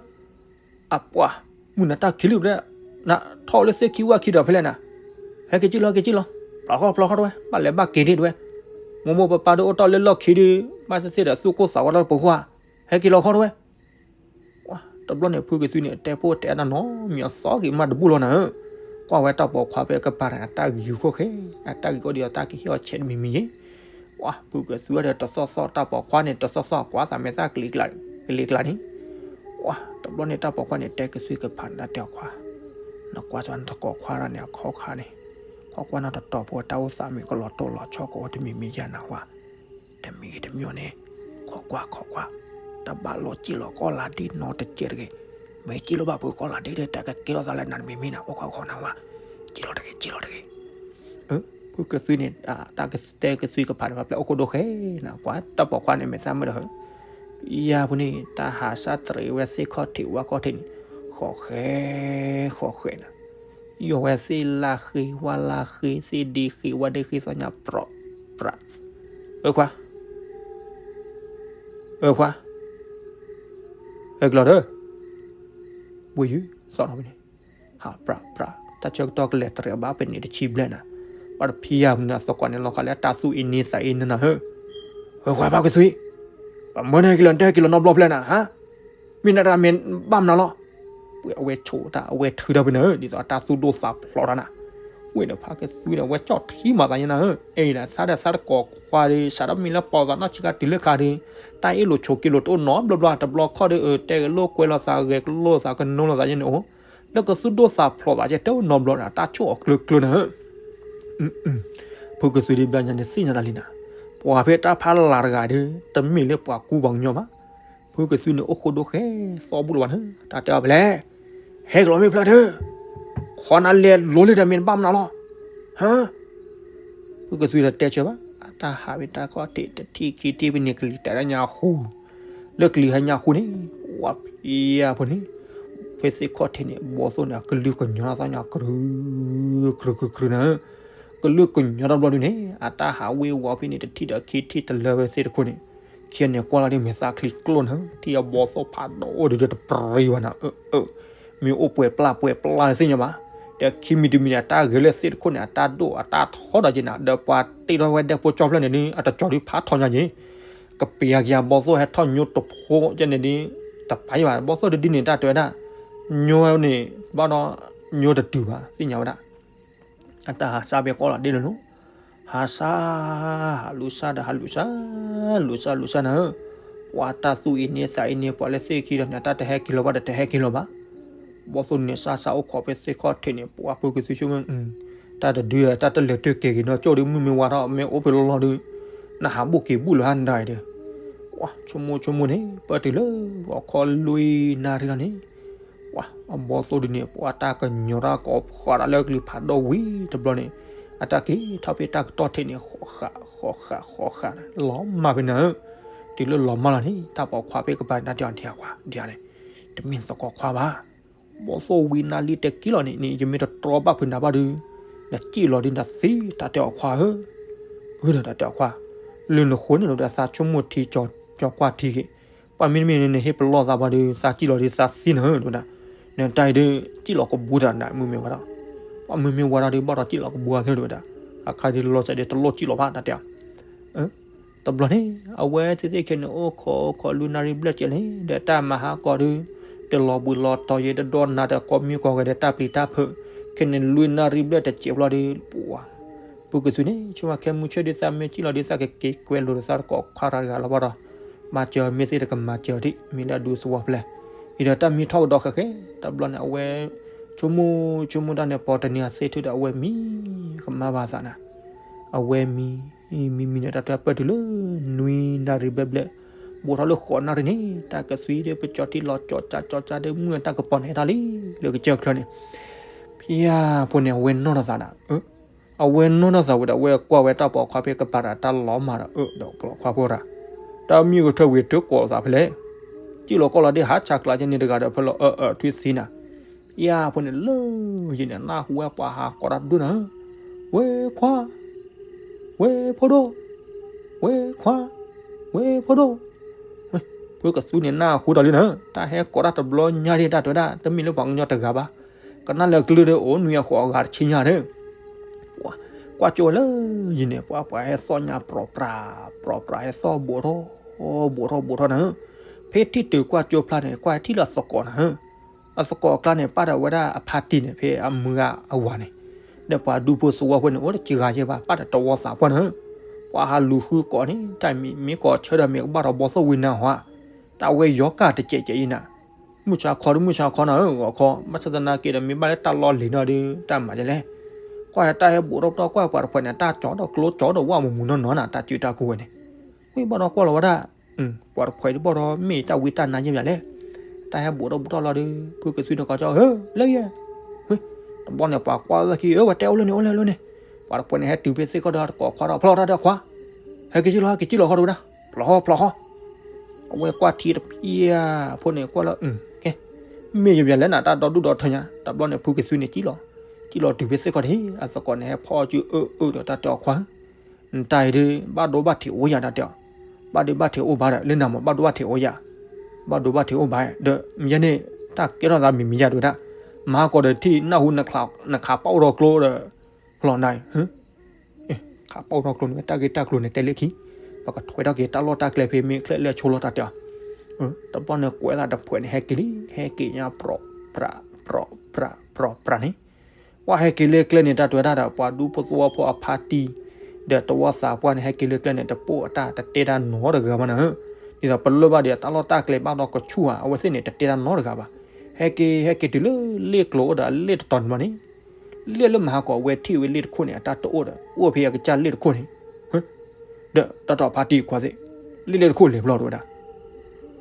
အပှၤ မုၢ်နၤတၢ်ခံးလံ နထီၣ်လၢသ့ၣ်ခံဝၣ်ခံဒီးဖဲလဲၣ်နၤ ဟဲက့ၤက့ၤလီၤ က့ၤက့ၤလီၤ ပျီဃီ ပျီဃီတဝဲ ဘၣ်လဲၤဘၣ်က့ၤဒ့တဝဲ မိၢ်မိၢ်ပၢ်ပၢ်ဒီးအိၣ်တ့ၢ်လၢလီၢ်ခံဒီး ဘၣ်သ့ၣ်သ့ၣ်ဒီးသူၣ်ကိၢ်သးဂီၤတၢ်တပူၤဃီ ဟဲက့ၤလီၤဃီတဝဲ တဘျီန့ၣ် ဖုကသွံန့ၣ် တဲပိၢ်တဲအတၢ်နီတမံၤအသီက့ၤမးတဘူၣ်လီၤနၤဧၢ ကွၢ်ဝဲတၢ်ပိာ်ခွါဖဲကပၤန့ၣ် အတၢ်ဂံၤဃီဃဲ အတၢ်ဂံၤဃီဒ်အတၢ်ကဟ့ၣ်အီၤဆဲးတမံၤမံၤယဲ ပှၤ ဖုကသွံဝဲဒီးတသီၣ်သီၣ်တၢ်ပိာ်ခွါန့ၣ် တသီၣ်သီၣ်ကွၢ်သးမဲာ်သၣ်ကလံၤကျါ ကလံၤကျါန့ၣ် ပှၤ တဘျီန့ၣ်တၢ်ပိာ်ခွါန့ၣ် တဲကသွံကဖးန့ၣ် တၢ်တဲအီၤခွါ နကွၢ်စၢၤနတကိးခွါတဂၤန့ၣ် အခီခါန့ၣ် ခီကွၢ်နီၢ်တတီၤဖိတၢ်အိၣ်သးမ့ၢ်ကလီၤတိၢ်လီၤဆီကအိၣ်တမံၤမံၤယဲနၤဝဲ တမံၤဂ့ၤတမံၤဂ့ၤန့ၣ် ခိးကွၢ်ခိးကွၢ် တဘၣ်လိာ်စံၣ်လီၤကီၢ်လၤဒ့နီတစဲးတဂ့ၤ မ့ၢ်စံၣ်လီၤဘၣ်ဖုကီၢ်လၤဒ့ဒီး တၢ်ကကဲထီၣ်သးလၢနၤတမံၤမံၤနၤ အိၣ်ခိးခိးနၤဝဲ စံၣ်လီၤတဂ့ၤ စံၣ်လီၤတဂ့ၤ ဖုကသွံန့ၣ် တၢ်ကတဲကသွံကဖးန့ၣ် ပှၤပျဲၢ်အိၣ်ခိၣ်ဒိၣ်ဃဲနၤ ကွၢ်တၢ်ပိာ်ခွါန့ၣ် မဲာ်သၣ်မုၢ်ဒီးဟၢ ယၤဖုန့ၣ် တၢ်ဟးစၢ်တရံးဝဲသ့ၣ်ခီၣ်ထံးဝၣ်ခီၣ်ထံးန့ၣ် ဃီဃဲ ဃီဃဲနၤ ယီၤဝဲသ့ၣ်လၢ်ဃ့ဝၣ်လၢ်ဃ့ သ့ၣ်ဒ့ဃ့ဝၣ်ဒ့ဃ့သီညါ ပြး ပြး အၢခွါ အၢခွါ အၢကလီၤဒီး ဝ့ၢ်ယု သီၣ်နီၤဖဲန့ၣ် ဟးပြးပြး တၢ်ဆၢကတီၢ်ကလဲၤတရံးအဘၣ်ဖဲန့ၣ်တဆံဘျဲၣ်နၤ ဘၣ်တဖံးယၤမနုၤအသကိးန့ၣ် လီၤဃးလၢတၢ်သူၣ်အ့န့သးအ့န့နၤဧၢ အၢခွါ ဖးကသွံ ပှၤမၢနၤက့ၤလီၤ နတဲက့ၤလီၤနီတဘျီဖဲလဲၣ်နၤ ဟါ မ့ၢ်နတၢ်မ့ၢ်ဘၣ်မနုၤလီၤ ဝ့ၢ်အဝဲဆိးတၢ် အဝဲထုးတၢ်ဖဲန့ၣ်ဧၢ ဒ်သိးအတၢ်သူၣ်ဒိၣ်သးဖျိးတၢ်နၤ ဝ့ၢ်န့ၣ်ဖးကသွံန့ၣ် အဝဲကၠီၣ်ထံမၤသးယဲနၤဧၢ အဲၣ်ဒၣ်သးဒီးသးတကိးခွါဒီး စးထီၣ်မ့ၢ်လၢပိာ်သးနီၢ်ဆံးခါတုၤလၢခါဒီး တၢ်အ့ၣ်လိာ်ဆိးက့လိာ်တအိၣ်နီတဘျီဘျီ တဘျီခီၣ်ဒီး တဲကလိာ်ကွဲလိာ်သး ဂဲၤကလိာ်သး ကနိလိာ်သးယဲန့ၣ်အိၣ် လၢကသူၣ်ဒိၣ်သးဖျိးသးယဲ တအိၣ်နီတဘျီန့ၣ် တၢ်ဆိၣ်အီၤကျၢၤကျၢၤနၤဧၢ ဖုကသွံဒ်ဘျီညါန့ၣ်သ့ၣ်ညါတၢ်လံနၤ ပှၤဖဲတၢ်ဖးလၢ်တဂၤဒီး တမ့ၢ်လၢပှၤကူပှၤကညီဘၣ် ဖုကသွံန့ၣ်အိၣ်ခိၣ်ဒိၣ်ဃဲ သီဘူၣ်လၢၤဘၣ်နၤ တၢ်တဲအီၤဖဲလဲၣ် ဟဲကလီၤမ့ၢ်ဖျါဒီး ခီနၤလဲၤလိၤလံဒီးမ့ၢ်နဘၣ်မနုၤလီၤ ဟါ ဖုကသွံဒီးတဲဆၢဘၣ် အတၢ်ဟးဝဲတၢ်ခီၣ်ထံးတထံၣ်ခံထံၣ်ဖဲန့ၣ် ကလံၤတဲာ်ဒၣ်ညါဃူ လၢကလံၤဟဲညါဃူန့ၣ် ဝဲဖံယၤဖိန့ၣ် ဖဲသ့ၣ်ခီၣ်ထံးန့ၣ် ဘီသိၣ်န့ၣ် အကလုၢ်ကညီနသီညါ ကြုး ကြုး ကြုး ကြုး နၤ ကလုၢ်ကညီတဘျီဒုန့ၣ် အတၢ်ဟးဝ့ၤဝီၤဖဲန့ၣ် တထံၣ်ဒီးခံထံၣ်တလၢဝဲသ့ၣ်တခိၣ်န့ၣ် ခံန့ၣ်ကွၢ်လီၤဒ်မဲာ်သၣ်ချံကျိၣ်နၤ ထံၣ်အဘီသိၣ်ဖးဒိၣ်အိၣ်ဒုးဒီးတပြံဘၣ်နၤ အၢ အၢ မ့ၢ်အိၣ်ပှဲၤပျၢ်ပှဲၤပျၢ်သ့ၣ်ညါဘၣ် ဒီးခံမံၤတမံၤန့ၣ် အတၢ်ဂဲၤလၢသ့ၣ်တခိၣ်န့ၣ် အတၢ်ဒိၣ်အတၢ်ထီဒီးက့ၤနၤ ဒီးပှၤတ့ထီၣ်ဝဲဒဲဖိကၠီဖျၢၣ်န့ၣ်ဒ် အတကၠီဒုးဖးထီညါက့ၤ ကပ့ၤအက့ၤအဘီသိၣ်ဟဲထီၣ်ညိတဖိကဲန့ၣ်ဒ် တပာ်ယဘၣ် ဘီသိၣ်ဒ်ဒ်န့ၣ် တၢ်တဲဝဲဒၣ် ညိန့ၣ် ဘၣ်ဒီး ညိတတုၤဘၣ် သ့ၣ်ညါဝဲဒၣ် အတၢ်ဟးစၢ်ဖဲကီၢ်လီၤဒ့လီၤလီၤ အါစၢ်, ဟးလူၤစၢ်ဒီးဟးလူၤစၢ်, လူၤစၢ်လူၤစၢ်နၤဧၢ, ပှၤတၢ်သူၣ်အံၤန့ၣ်သးအံၤန့ၣ် ပှၤလၢသ့ၣ်ခံဒီးန့ၣ် တၢ်တဟဲက့ၤလီၤဘၣ်ဒီးတဟဲက့ၤလီၤဘၣ်. ဘီၣ်သိၣ်ဒုန့ၣ် စၢ်စၢ်အိၣ်ခိးဖဲသ့ၣ်ခီၣ်ထံးန့ၣ် ပှၤဖုကသူဆိကမိၣ်, တၢ်တဒု တၢ်တလဲၤတၢ်က့ၤက့ၤနီၢ်ကၠိၣ်ဒီး မုၢ်မ့ၢ်ဝါထီၣ် မ့ၢ်အိၣ်ဖဲလီၤလီၤဒီး နဟးဘူးက့ၤဘူးလၢဟါနၤအံၤဒီး, ဆိကမိၣ်ဆိကမိၣ်န့ၣ် ပၢၢ်တုၤလၢ အခီၣ်လွံၢ်နၣ်ရံၣ်လီၤန့ၣ် ပှၤအဘီၣ်သိၣ်ဒုန့ၣ် ပှၤတၢ်ကညီၤတၢ်ကိးဖှိၣ်ဒၣ်လၢကလံၤဖးဒိၣ်ဝံၤတဘျီန့ၣ်, အတၢ်က့ၤထီၣ်ဖဲတၢ်ကတီၢ်ထံးန့ၣ် ဃီးဃးဃီးဃးဃီးဃး လီၤမၢ်ဖဲနၤဧၢ, တုၤလၢလီၤမၢ်လီၤန့ၣ် တၢ်ပိာ်ခွါဖဲကပၤန့ၣ် တၢ်တဲအီၤဒံးဧါကွၢ် ဒ်န့ၣ်, တမ့ၢ်သကိးခွါဘၣ်. ဘီၣ်သိၣ်ဝံၤနၣ်ရံၣ်တက့ၢ်လီၤန့ၣ် န့ၣ် ယမ့ၢ်တတြီဘၣ်ဖုးနၤဘၣ်ဒီး နစံၣ်လီၤဒ်နသံ တၢ်တဲအီၤခွါဧၢ, အၢဒီးတၢ်တဲအီၤခွါ, လၢနဃိန့ၣ်လီၤဒီးသးဆိကမိၣ်ထံ ကၠီၤကွၢ်ထံက့ၤ, ပှၤမ့တမ့ၢ်န့ၣ် နဟ့ၣ်ပလီၢ်သးဘၣ်ဒီး သးစံၣ်လီၤဒ်သးသံနၤဧၢ တဲဝဲဒၣ်, နတၢ်အံၤဒီး စံၣ်လီၤကဘူးတၢ်နၤ မုၢ်မ့ၢ်ဝါထီၣ်, ပှၤမုၢ်မ့ၢ်ဝါထီၣ်ဒီး ဘၣ်ဒီးစံၣ်လီၤကဘူးအသၢ တဲဝဲဒၣ်, အခါဒ်လီၤစဲးဒီးတလိၣ်စံၣ်လီၤဘၣ် တၢ်တဲအီၤ တဘျီန့ၣ် အဝဲသ့ၣ်သ့ၣ်ခဲန့ၣ် အိၣ်ခိးအိၣ်ခိးလွံၢ်နၣ်ရံၣ်ဘျဲၣ်စဲးန့ၣ် ဒီးတၢ်မၤဟးကီးဒီး တလီၤဘှံးလီၤတီၤယဲ တဒီနၤတကိးမံကိးဂဲၤဒီးတၢ်ပျံၤတၢ်ဖုး, ခဲန့ၣ်လွံၢ်နၣ်ရံၣ်ဘျဲၣ်တစဲးဘျီဒီး ပှၤ ဖုကသူန့ၣ် ဆိကမိၣ်ခဲမုၢ်ဆ့ၣ်ဒီး သးမ့ၢ်စံၣ်လီၤဒီး သးကက့ၤကွဲလိာ်ဒီးသးတကိးခွါတဂၤလီၤဘၣ်ဒီး မၤစၢၤမ့ၢ်သ့ၣ်တကမၤစၢၤဒံး မ့ၢ်လၢအဒူသဝီဖျဲၣ်, အံၤဒီးတၢ်မံထီၣ်ကဒီးဃဲဃဲ တဘျီန့ၣ် အဝဲ ဆိကမိၣ်ဆိကမိၣ်တၢ်န့ၣ် ပိာ်တနံၤအသ့ၣ်ထူၣ်ဒီး အဝဲမံကမၣ်ဘၣ်သးနၤ, အဝဲမံ မံမံန့ၣ် တၢ်တဲပၢၢ်တုၤလၢ နွံနၣ်ရံၣ်ဘျဲၣ်ဘျဲၣ်, ဘူးထီၣ်လၢဃိးနၣ်ရံၣ်န့ၣ် တၢ်ကသွံဒီးပကၠီၤထံလီၤကၠီၤကၠီကၠီကၠီဒီး မုၢ်တၢ်ကပီၤန့ၣ်ဟဲထီၣ်လံ လၢကစၢၢ်ချၢန့ၣ်, ဖဲအံၤဖိန့ၣ် အဝဲနီၢ်ထီၣ်သးနၤ, အဝဲနီၢ်ထီၣ်သးဝဲဒီး အဝဲကွၢ်ဝဲတၢ်ပိာ်ခွါဖဲကပၤဒီး တၢ်လီၤမၢ်ဒီး အၢ ဒီးပိာ်ခွါဖိဒီး တၢ်မံကထၢၣ်ဝံၤတကိးသးဖဲလဲၣ်, စံၣ်လီၤကီၢ်လီၤဒ်ဟးဆါကျးကဲန့ၣ်တဂၤဒီး ဖဲလီၤအၢအၢထွံသံနၤ, ဖဲအံၤဖိန့ၣ် လၢယံၤန့ၣ် နၢ်ဟူဝဲပှၤဟးကိးတၢ်ဒိၣ်နၤဧၢ, ဝဲခွါ ဝဲဖိဒိၣ်, ဝဲခွါ, ဝဲဖိဒိၣ်, ဖုကသူန့ၣ် နၢ်ဟူဒီးလံနၤ, တၢ်ဟဲကိးတၢ်တဘျီညါဒ် တၢ်တဲဝဲဒၣ် တမ့ၢ်လၢပှၤကညီတဂၤဘၣ်, ကနၣ်လၢကလုၢ်ဒီး အိၣ်နွံအဃိးအဂၤတဆံညါဒီး ကွၢ်ကၠိဝဲလၢယံၤန့ၣ် ပှၤပှၤဟဲသီၣ်ညါပြီၤပြး ပြီၤပြး ဟဲသီၣ်ဘူးထီၣ် ဘူးထီၣ်ဘူးထီၣ်နၤဧၢ, ဖဲထံၣ်တုၤကွၢ်ကၠိဖျါန့ၣ် ကွၢ်ထံၣ်လၢအသကိးနၤဧၢ, အသကိးအကျါန့ၣ် ပာ်ဒီးဝဲဒၣ်အဖါတံၢ်န့ၣ် ဖဲအမုၢ်ဂၤအဝၤန့ၣ်, ဒီးပှၤဒူဖိသဝီဖိန့ၣ် အိၣ်တကံဂၤယဲၢ်ဘၣ် ပာ်ဒီးတဝီသးပှၢ်နၤဧၢ, ပှၤဟးလူၤဃုကိးန့ၣ် တၢ်မ့ၢ်ကိးဆၢဒီးမ့ၢ်ကဘၣ်ဒီးဘီသိၣ်ဝံၤနၤဟီဧါ, တၢ်ဝဲယီၤကၢ်တစဲးကဲးအံၤနၤ မုၢ်ဆါခီဒီးမုၢ်ဆါခီနၤဧၢ ဂီၤခီ ဘၣ်ဆၣ်သနာ်က့ဒီး မ့ၢ်ဘၣ်လၢတၢ်လီၢ်လံၤနီၢ်ဒီး တၢ်မၤဒ်လဲၣ်, ကွၢ်တၢ်ဟဲဘူးထီၣ်ဘူးထီၣ်ကွၢ်ပှၤတဖှဲးန့ၣ် တၢ်ကၠီဒီးကျိကၠီဒီးဝဲမူးမူးနီၢ်နီၢ်နၤ တၢ်စုတၢ်ကိးဝဲန့ၣ်, ဝံၤဘၣ်ဒီးကွၢ်လီၤဝဲဒၣ်, ပှၤတဖှဲးဒ်ဘၣ်ဒီး မ့ၢ်တၢ်ဝံတၢ်နါယဲၢ်မးလဲၣ်, တၢ်ဟဲဘူးထီၣ်ဘူးထီၣ်လီၤဒီး ဖုကသွံန့ၣ်ကီးကၠီ ဧၢ လၢယဲၢ်, တဘျီန့ၣ် ပှၤကွၢ်လၢခံ အၢ ပှၤတဲအိၣ်လၢန့ၣ် အိၣ်လၢလၢန့ၣ်, ပှၤတဖှဲးန့ၣ် ဟဲတုၤဖဲသ့ၣ်ခီၣ်ဒီးတကိးခွါဒီး ဖျီတၢ်ဒီးခွါ, ဟဲက့ၤက့ၤလီၤ ဟဲက့ၤက့ၤလီၤဃီတဝဲဒၣ်, ဖျီဃီ ဖျီဃီ အဝဲကွၢ်ထံတဖျၢၣ်ဖိန့ၣ် ကွၢ်လၢ ကဲ, မ့ၢ်ယဘၣ်လဲၣ်နၤ တၢ်ဒီဒူၣ်ဒီထၢညါ တဘျီန့ၣ် ဖုကသွံန့ၣ်စံၣ်လီၤ, စံၣ်လီၤတုၤဖဲသ့ၣ်ခီၣ်တဟ့ၣ် အသကိးန့ၣ် ဟဲဖီအီၣ်စုအၢအၢဒီးတၢ်တဲအီၤခွါဧၢ, နတၢ်အံၤဒီး ဘၣ်ဒိဘၣ်ထံးအိၣ်ယၤတၢ်တဲအီၤ, ဘၣ်ဒိဘၣ်ထံးအိၣ်ဘၣ်ဒီး လၢနၤမး ဘၣ်ဒိဘၣ်ထံးအိၣ်ယၤ, ဘၣ်ဒိဘၣ်ထံးအိၣ်ဘၣ်ဒီး မ့ၢ်ယဲန့ၣ် တၢ်ကဲထီၣ်သးမံၤမံၤယၤတဝဲဒၣ်, မၤဟးကီးဒီးထံၣ်နၢ်ဟူ နခးပီၣ်အိၣ်ထီၣ်ကျိဒီး ဖျီနၤအံၤ ခးပီၣ်ထီၣ်ကျိန့ၣ် တၢ်ဂ့ၢ်တၢ်ကျိၤန့ၣ် တဲလၢခံ, ပကထွဲထီၣ်က့ၤတၢ်လီၢ်တၢ်ကျဲဖဲမ့ၢ်ချဲလၢဆိလီၤတၢ်တဲအီၤ, တဘျီန့ၣ်ကွဲးသးတဖှဲးန့ၣ် ဟဲက့ၤလံ, ဟဲက့ၤညါပြီၤပြး ပြီၤပြး ပြီၤပြးန့ၣ်, ပှၤဟဲက့ၤလၢကျဲန့ၣ် တၢ်တဲဝဲဒၣ်ဒီး ပှၤဒူဖိသဝီဖိအဖါတံၢ် ဒီးတဝီသးပှၢ်န့ၣ် ဟဲက့ၤလၢကျဲန့ၣ် တပိာ်အတၢ်တတဲတၢ်နီတဂၤဘၣ်နၤဧၢ, ဒ်သိးပလၢၢ်ဘၣ်ဒီး တၢ်လီၢ်တၢ်ကျဲဘၣ်ဒီးကဆူၣ်ဧါ အဝဲသ့ၣ်န့ၣ် တတဲတၢ်နီတဂၤဘၣ်, ဟဲက့ၤ ဟဲက့ၤတုၤလၢလ့ၣ်ကျိၤအိၣ်ဒီးလ့ၣ်တတီၤန့ၣ်မးန့ၣ် လ့ၣ်လၢမၤဟးကီးအဝဲထံၣ်ဝဲလ့ၣ်တခိၣ်န့ၣ် အတၢ်တအိၣ်ဒီး အိၣ်ဖဲအကစၢ်လ့ၣ်တခိၣ်န့ၣ်, ဒီးတၢ်တဲအီၤဖါတံၢ်ခွါသ့ၣ်, လ့ၣ်လ့ၣ်တခိၣ်လဲၤဖျီတဝဲဒၣ်,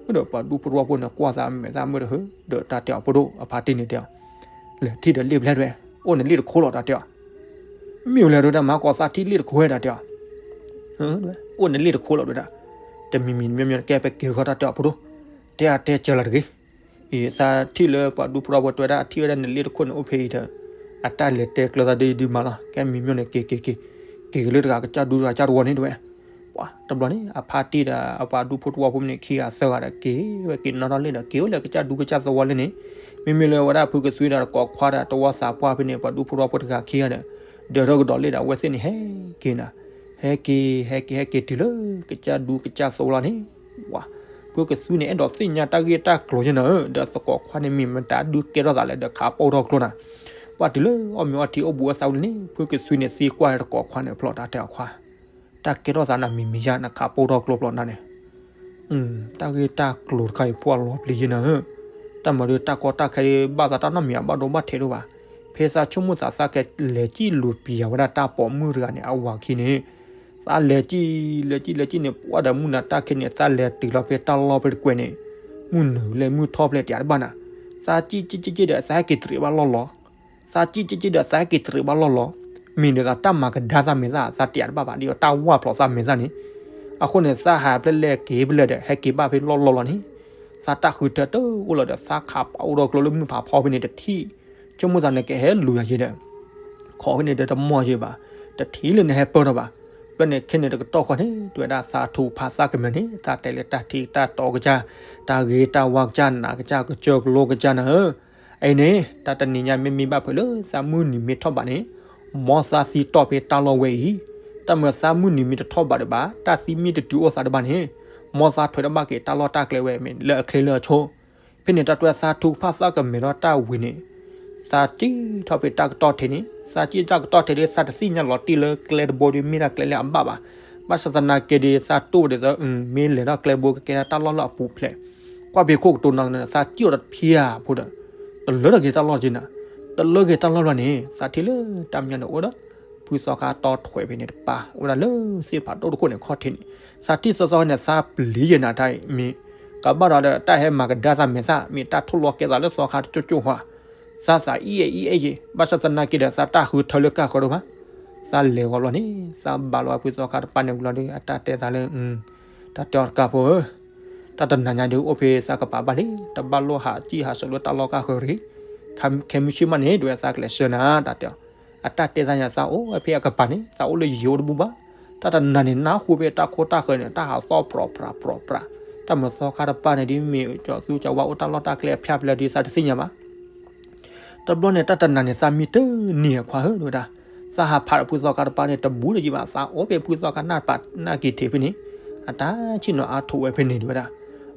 ဒီးပှၤဒူဖိသဝီဖိန့ၣ် ကွၢ်သးမဲာ်သးမုာ်တဟၢ, ဒီးတၢ်တဲအီၤဖိဒိၣ်အဖါတံၢ်န့ၣ်တဲအီၤ, လဲၤထံၣ်ဒီးလ့ၣ်ဖျဲၣ်တဝဲ, အိၣ်န့ၣ်လ့ၣ်တခိၣ်လီၤတၢ်တဲအီၤ, မ့ၢ်ဝဲလဲၤတဝဲဒၣ် မၤဟးကီးသးထံၣ်လ့ၣ်တခိၣ်ဝဲတၢ်တဲအီၤ, အိၣ်န့ၣ်လ့ၣ်တခိၣ်လီၤတဝဲဒၣ်, တမံၤမံၤမ့မ့ၢ်န့ၣ် ကဲပက့ၤဃီတၢ်တဲအီၤဖိဒိၣ်, တဲအတဲစၢၤလီၤတဂ့ၤ အံၤသးထံၣ်လၢပှၤဒူဖိသဝီဖိတဲဝဲဒၣ် အထံၣ်ဝဲဒၣ်နလ့ၣ်တခိၣ်န့ၣ်အိၣ်ဖဲအံၤဒီး အတၢ်လဲၤတဲကျၢၤသးဒ်ဒုးမးလီၤ. ကဲမံၤမ့ၢ်န့ၣ် က့ၤက့ၤက့ၤ က့ၤက့ၤလၢတဂၤကစၢ်ဒူတဂၤကစၢ်သဝီန့ၣ်တဲဝဲ. ပှၤတဘျီန့ၣ် အဖါတံၢ်ဒီးအပှၤဒူဖိသဝီဖိန့ၣ် ခံဂၤသၢဂၤဒီးက့ၤဝဲက့ၤနီၣ်ထီၣ်လ့ၣ်ဒီး က့ၤအိၣ်လၢကစၢ်ဒူကစၢ်သဝီလၢန့ၣ်, မ့မ့ၢ်လၢဝဲဒၣ်ဖုကသွံဒီးတကိးခွါဒီးတဝီသးပှၢ်ဖဲန့ၣ် ပှၤဒူဖိသဝီဖိတဂၤခံဂၤဒီး ဒၢးထီၣ်ကဒီးလ့ၣ်ဒီး အဝဲသ့ၣ်န့ၣ်ဟဲက့ၤနၤ ဟဲက့ၤ ဟဲက့ၤ ဟဲက့ၤတုၤလၢကစၢ်ဒူကစၢ်သဝီလီၤန့ၣ်, ပှၤ ဖုကသွံန့ၣ် အဲၣ်ဒိးသ့ၣ်ညါတၢ်ဂ့ၢ်တၢ်ကျိၤယဲၢ်နၤဧၢ, ဒီးသကိးခွါန့ၣ်မ့ၢ်မတၤဒုးကဲထီၣ်သးလဲၣ်ဒီးခးပိၢ်ထီၣ်ကျိနၤ, ပှၤ ပှၢ်တုၤလၢအီၣ်မ့ၤအီထံအိၣ်ဘူးအသးဝံၤလံန့ၣ် ဖုကသွံန့ၣ်သံကွၢ်တကိးခွါန့ၣ်ဖျီၣ်တၢ်တဲအီၤခွါ, တၢ်ကဲထီၣ်သးနမံၤမံၤယါ နခးပိၢ်ထီၣ်ကျိဖျီၣ်နၤန့ၣ် တၢ်ဂ့ၢ်တၢ်ကျိၤတခါအံၤ ပှၢ်လီၤပျံၤယဲနၤဧၢ, တၢ်မၤဒုးတၢ်ကီတၢ်ခဲဒုး ဘၣ်သးတၢ်နီတမံၤအဘၣ်ဒိဘၣ်ထဲးဒိၣ်ဘၣ်, ဖဲသးဆိကမိၣ်သးသးကလဲၤစံၣ်လူၤပျံၤဝဲဒၣ်တၢ်ပိာ်မုၣ်တဂၤန့ၣ် အဝၤခံန့ၣ် သးလဲၤစံၣ် လဲၤစံၣ် လဲၤစံၣ်န့ၣ် ပှၢ်ဒီးမုၢ်နၤတၢ်ခဲန့ၣ် သးလဲၤတုၤလီၤဖဲတၢ်လီၢ်ဖဲတကွဲးန့ၣ် မုၢ်နုာ်လဲၤမုၢ်ထီၣ်ဖျဲးတယးတဘၣ်နၤ, သးစံၣ်စံၣ်စံၣ်စံၣ်ဒီး သးဟဲက့ၤတရံးဘၣ်လီၢ်လီၤ သးစံၣ်စံၣ်စံၣ်ဒီး သးဟဲက့ၤတရံးဘၣ်လီၢ်လီၤ, မ့ၢ်ဒီးသးတၢ်မၤကဒါသးမဲာ်သၣ် သးတယးတဘၣ်ဘၣ် ဒီးတၢ်ဝၢ်ဖျိးသးမဲာ်သၣ်န့ၣ်, အဃိန့ၣ် သးဟးဖျဲၣ်လဲၣ်က့ၤဖျဲၣ်လဲၣ်ဒီး ဟဲက့ၤဘၣ်ဖဲလီၢ်လီၢ်လီၤန့ၣ်, သးတၢ်ဃုထၢတအိၣ်လီၤဒီး သးခးပာ်အိၣ်ဒီးကျိလၢမုၢ်ဖးဖီဖဲန့ၣ်တထံၣ်, ဆိကမိၣ်သးန့ၣ်ကဟဲလူၤယၤယဲဒီး ခိးဖဲန့ၣ်ဒီးတမီၢ်ယဲဘၣ်, တထံၣ်လၢနဟဲပၢၢ်ထီၣ်ဘၣ်, ဘျီန့ၣ်ခဲန့ၣ်တကတီၢ်ဃီန့ၣ် တဲဝဲဒၣ်သးထုကဖၣ်သးကမဲာ်န့ၣ် သးတဲလၢတၢ်ထံၣ်တၢ်တီကစၢ်, တၢ်ဂ့ၤတၢ်ဝါကစၢ် နးကစၢ် ကစၢၢ်ကလိကစၢ်နၤဧၢ, အံၤန့ၣ် တၢ်တနံၤညါမ့ၢ်မံဘၣ်ဖုးလၢသးမုၢ်နံၤမ့ၢ်ထီၣ်ဘးန့ၣ်, မ်သးသံတီၢ်ဖဲတၢ်လီၢ်ဝဲအံၤ, တၢ်မၤသးမုၢ်နံၤမ့ၢ်တထီၣ်ဘးဒံးဘၣ် တၢ်သံမ့ၢ်တတုၤအိၣ်သးဒံးဘၣ်န့ၣ်, မ်သးထွဲတဘၣ်က့ၤတၢ်လီၢ်တၢ်ကျဲဝဲမ့ၢ်လၢအချ့လၢအဆိ ဖဲန့ၣ်တၢ်တဲသးထုကဖၣ်သးကမဲာ်ဒီးတၢ်ဝံၤန့ၣ်, သးစံၣ်ထီၣ်ဖဲတၢ်ကတီၢ်ထဲန့ၣ် သးစံၣ်တၢ်ကတီၢ်ထဲဒီး သးတသ့ၣ်ညါလီၤတံၢ်လၢကျဲတဘိဒီးမ့ၢ်ဒၣ်ကျဲလၢအဘၣ်ဘၣ်, ဘၣ်ဆၣ်သနာ်က့ဒီး သးတိၢ်ဝဲဒ်သိး မ့ၢ်လဲၤထီၣ်ကျဲဘိကကဲဒၣ်တၢ်လီၢ်လၢအပူၤဖျဲး, ကွၢ်ဖဲခိၣ်ကတိၤနီၢ်ကနၢ သးစံၣ်အီၤတဖျါဖိဒီး တလၢထီၣ်က့ၤတၢ်လီၢ်က့ၤနၤ, တလၢက့ၤတၢ်လီၢ်ဘျီန့ၣ် သးထံၣ်လၢတၢ်မညါန့ၣ်အိၣ်ဒီး ဖုသီခါတီထွဲဖဲန့ၣ်တပၤ အိၣ်ဝဲဒၣ်လၢသ့ၣ်ဖးဒိၣ်တခိၣ်န့ၣ်ခီၣ်ထံးန့ၣ်, သးထံၣ်သီသီန့ၣ် သးပျံၤယဲနၤတၢ်အံၤမ့ၢ်, ကဘၣ်ဒီးတၢ်ဟဲမၤကဒါသးမဲာ်သၣ် မ့ၢ်တၢ်ထိၣ်လီၤကဲသးလၢသီခါတကၠိၣ်ကၠိၣ်ဃီ, သးသးအံၣ်အံၣ်အံၣ်ယဲ, ဘၣ်ဆၣ်သနာ်က့ဒီး သးတၢ်ဃုထၢလၢကၢ်ဃၢၤဒိၣ်ဘၣ်, သးလဲၤဝဲဘျီန့ၣ် သးဘၣ်လီၤဝဲဖုသီခါတပၤန့ၣ်ဝံၤလီၤဒီး အတၢ်တဲသးလၢ တၢ်တဲအီၤတကးဖိဧၢ တၢ်တနၤညါဒုးအိၣ်ဖဲသးကပၤဘၣ်လံ, တဘၣ်လိၣ်ဟးစံၣ်ဟးစိးလၢတၢ်လီၢ်ကၢ်ဃၢၤရံၣ်, ခဲမုၢ်ဆ့ၣ်မးန့ၣ် ဒ်ဝဲသးကလဲၤဆှၢနၤ တၢ်တဲအီၤ, အတၢ်တဲသးညါသးအိၣ်ဝဲဖဲအကပၤန့ၣ် သးအိၣ်လၢယိၤတဘူၣ်ဘၣ်, တၢ်တနၤန့ၣ် နၢ်ဟူဖဲတၢ်ခိတၢ်ဃၢၤန့ၣ် တၢ်ဟးသီၣ်ပြီၤပြးပြီၤပြး, တၢ်မၤသီခါတပၤန့ၣ်ဒ်မ့ၢ်ကၠီၤသူကၠီၤဝါအိၣ်တၢ်လီၢ်တၢ်ကျဲအဖျါဖျဲးလၢဒ်သးတသ့ၣ်ညါဘၣ် တဘျီန့ၣ် တၢ်တနၤန့ၣ် သးမံတန့ၢ်အခွါဧၢ ဒ်ဝဲဒၣ်, သးဟးဖးဒီးဖုသီခါတပၤန့ၣ် တဘူးတယံာ်ဘၣ်, သးအိၣ်ဖဲဖုသီခါနၢ်ပာ်နၢ်က့ၤထံးဖဲန့ၣ်, အတၢ်ဆ့ၣ်နီၤအါထီၣ်ဝဲဖဲန့ၣ် ဒ်ဝဲဒၣ်,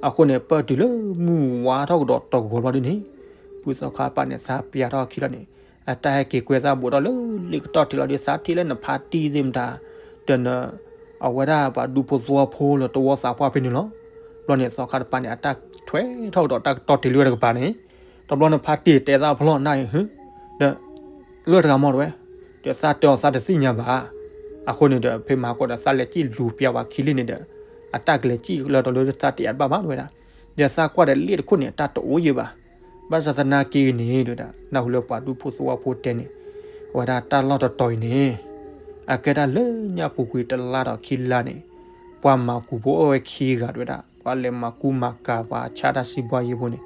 အဃိန့ၣ် ပၢၢ်တုၤလၢမုၢ်ဝါထီၣ်ကဒီးတဂီၤဘျီဒ်န့ၣ်, ဖုသီခါတပၤန့ၣ် သးပျၢ်ထီၣ်အခံလီၤန့ၣ်, အတၢ်ဟဲက့ၤကွဲသးဘူးထီၣ်လၢလ့ၣ်ကတီၢ်ထံးလီၤဒီး သးထံၣ်လၢနဖါတံၢ်သ့ၣ်မတၤ, ဒီးန အဝဲဒၣ်ပှၤဒူဖိသဝီဖိလၢတဝီသးပှၢ်ဖဲန့ၣ်လီၤ. ဘျီန့ၣ်သီခါတပၤန့ၣ် အတၢ်ထွဲထီၣ်ကဒီးတၢ်ကတီၢ်ထံးလၢဝဲတကပၤန့ၣ်, တဘျီန့ၣ်ဖါတံၢ်တဲသးဖျီၣ်နၢ်အံၤ, ဒီး လၢတဂၤမီၢ်တဝဲ, ဒီးသးတဲအီၤသးတသ့ၣ်ညါဘၣ်. အဃိန့ၣ်ဒီး ဖဲမၤကီးဒီးသးလဲၤစံၣ်လူၤပျၢ်ဝဲခံလံန့ၣ်ဒီး အတၢ်ကလဲၤစံၣ်လၢတလၢသးတယးတဘၣ်ဘၣ်တဝဲဒၣ်. ဒီးသးကွၢ်ဒီးလ့ၣ်တခိၣ်န့ၣ် အတၢ်တအိၣ်ယဲၢ်ဘၣ်. ဘၣ်ဆၣ်သနာ်က့ဂ့ၤန့ၣ် တဝဲဒၣ် နၢ်ဟူလၢပှၤဒူဖိသဝီဖိတဲန့ၣ်, အဝဲဒၣ်တၢ်လီၢ်တတီၤအံၤန့ၣ် အကဲဒၣ်လၢညါပူၤကွံာ်တလါဒီးခံလါန့ၣ် ပှၤမၤကူးဖိအိၣ်ဝဲခံဂၤတဝဲဒၣ်, ပှၤလဲၤမၤကူးမၤကၤ ပှၤဆါတၢ်စံးဘှါယံၤဖိန့ၣ်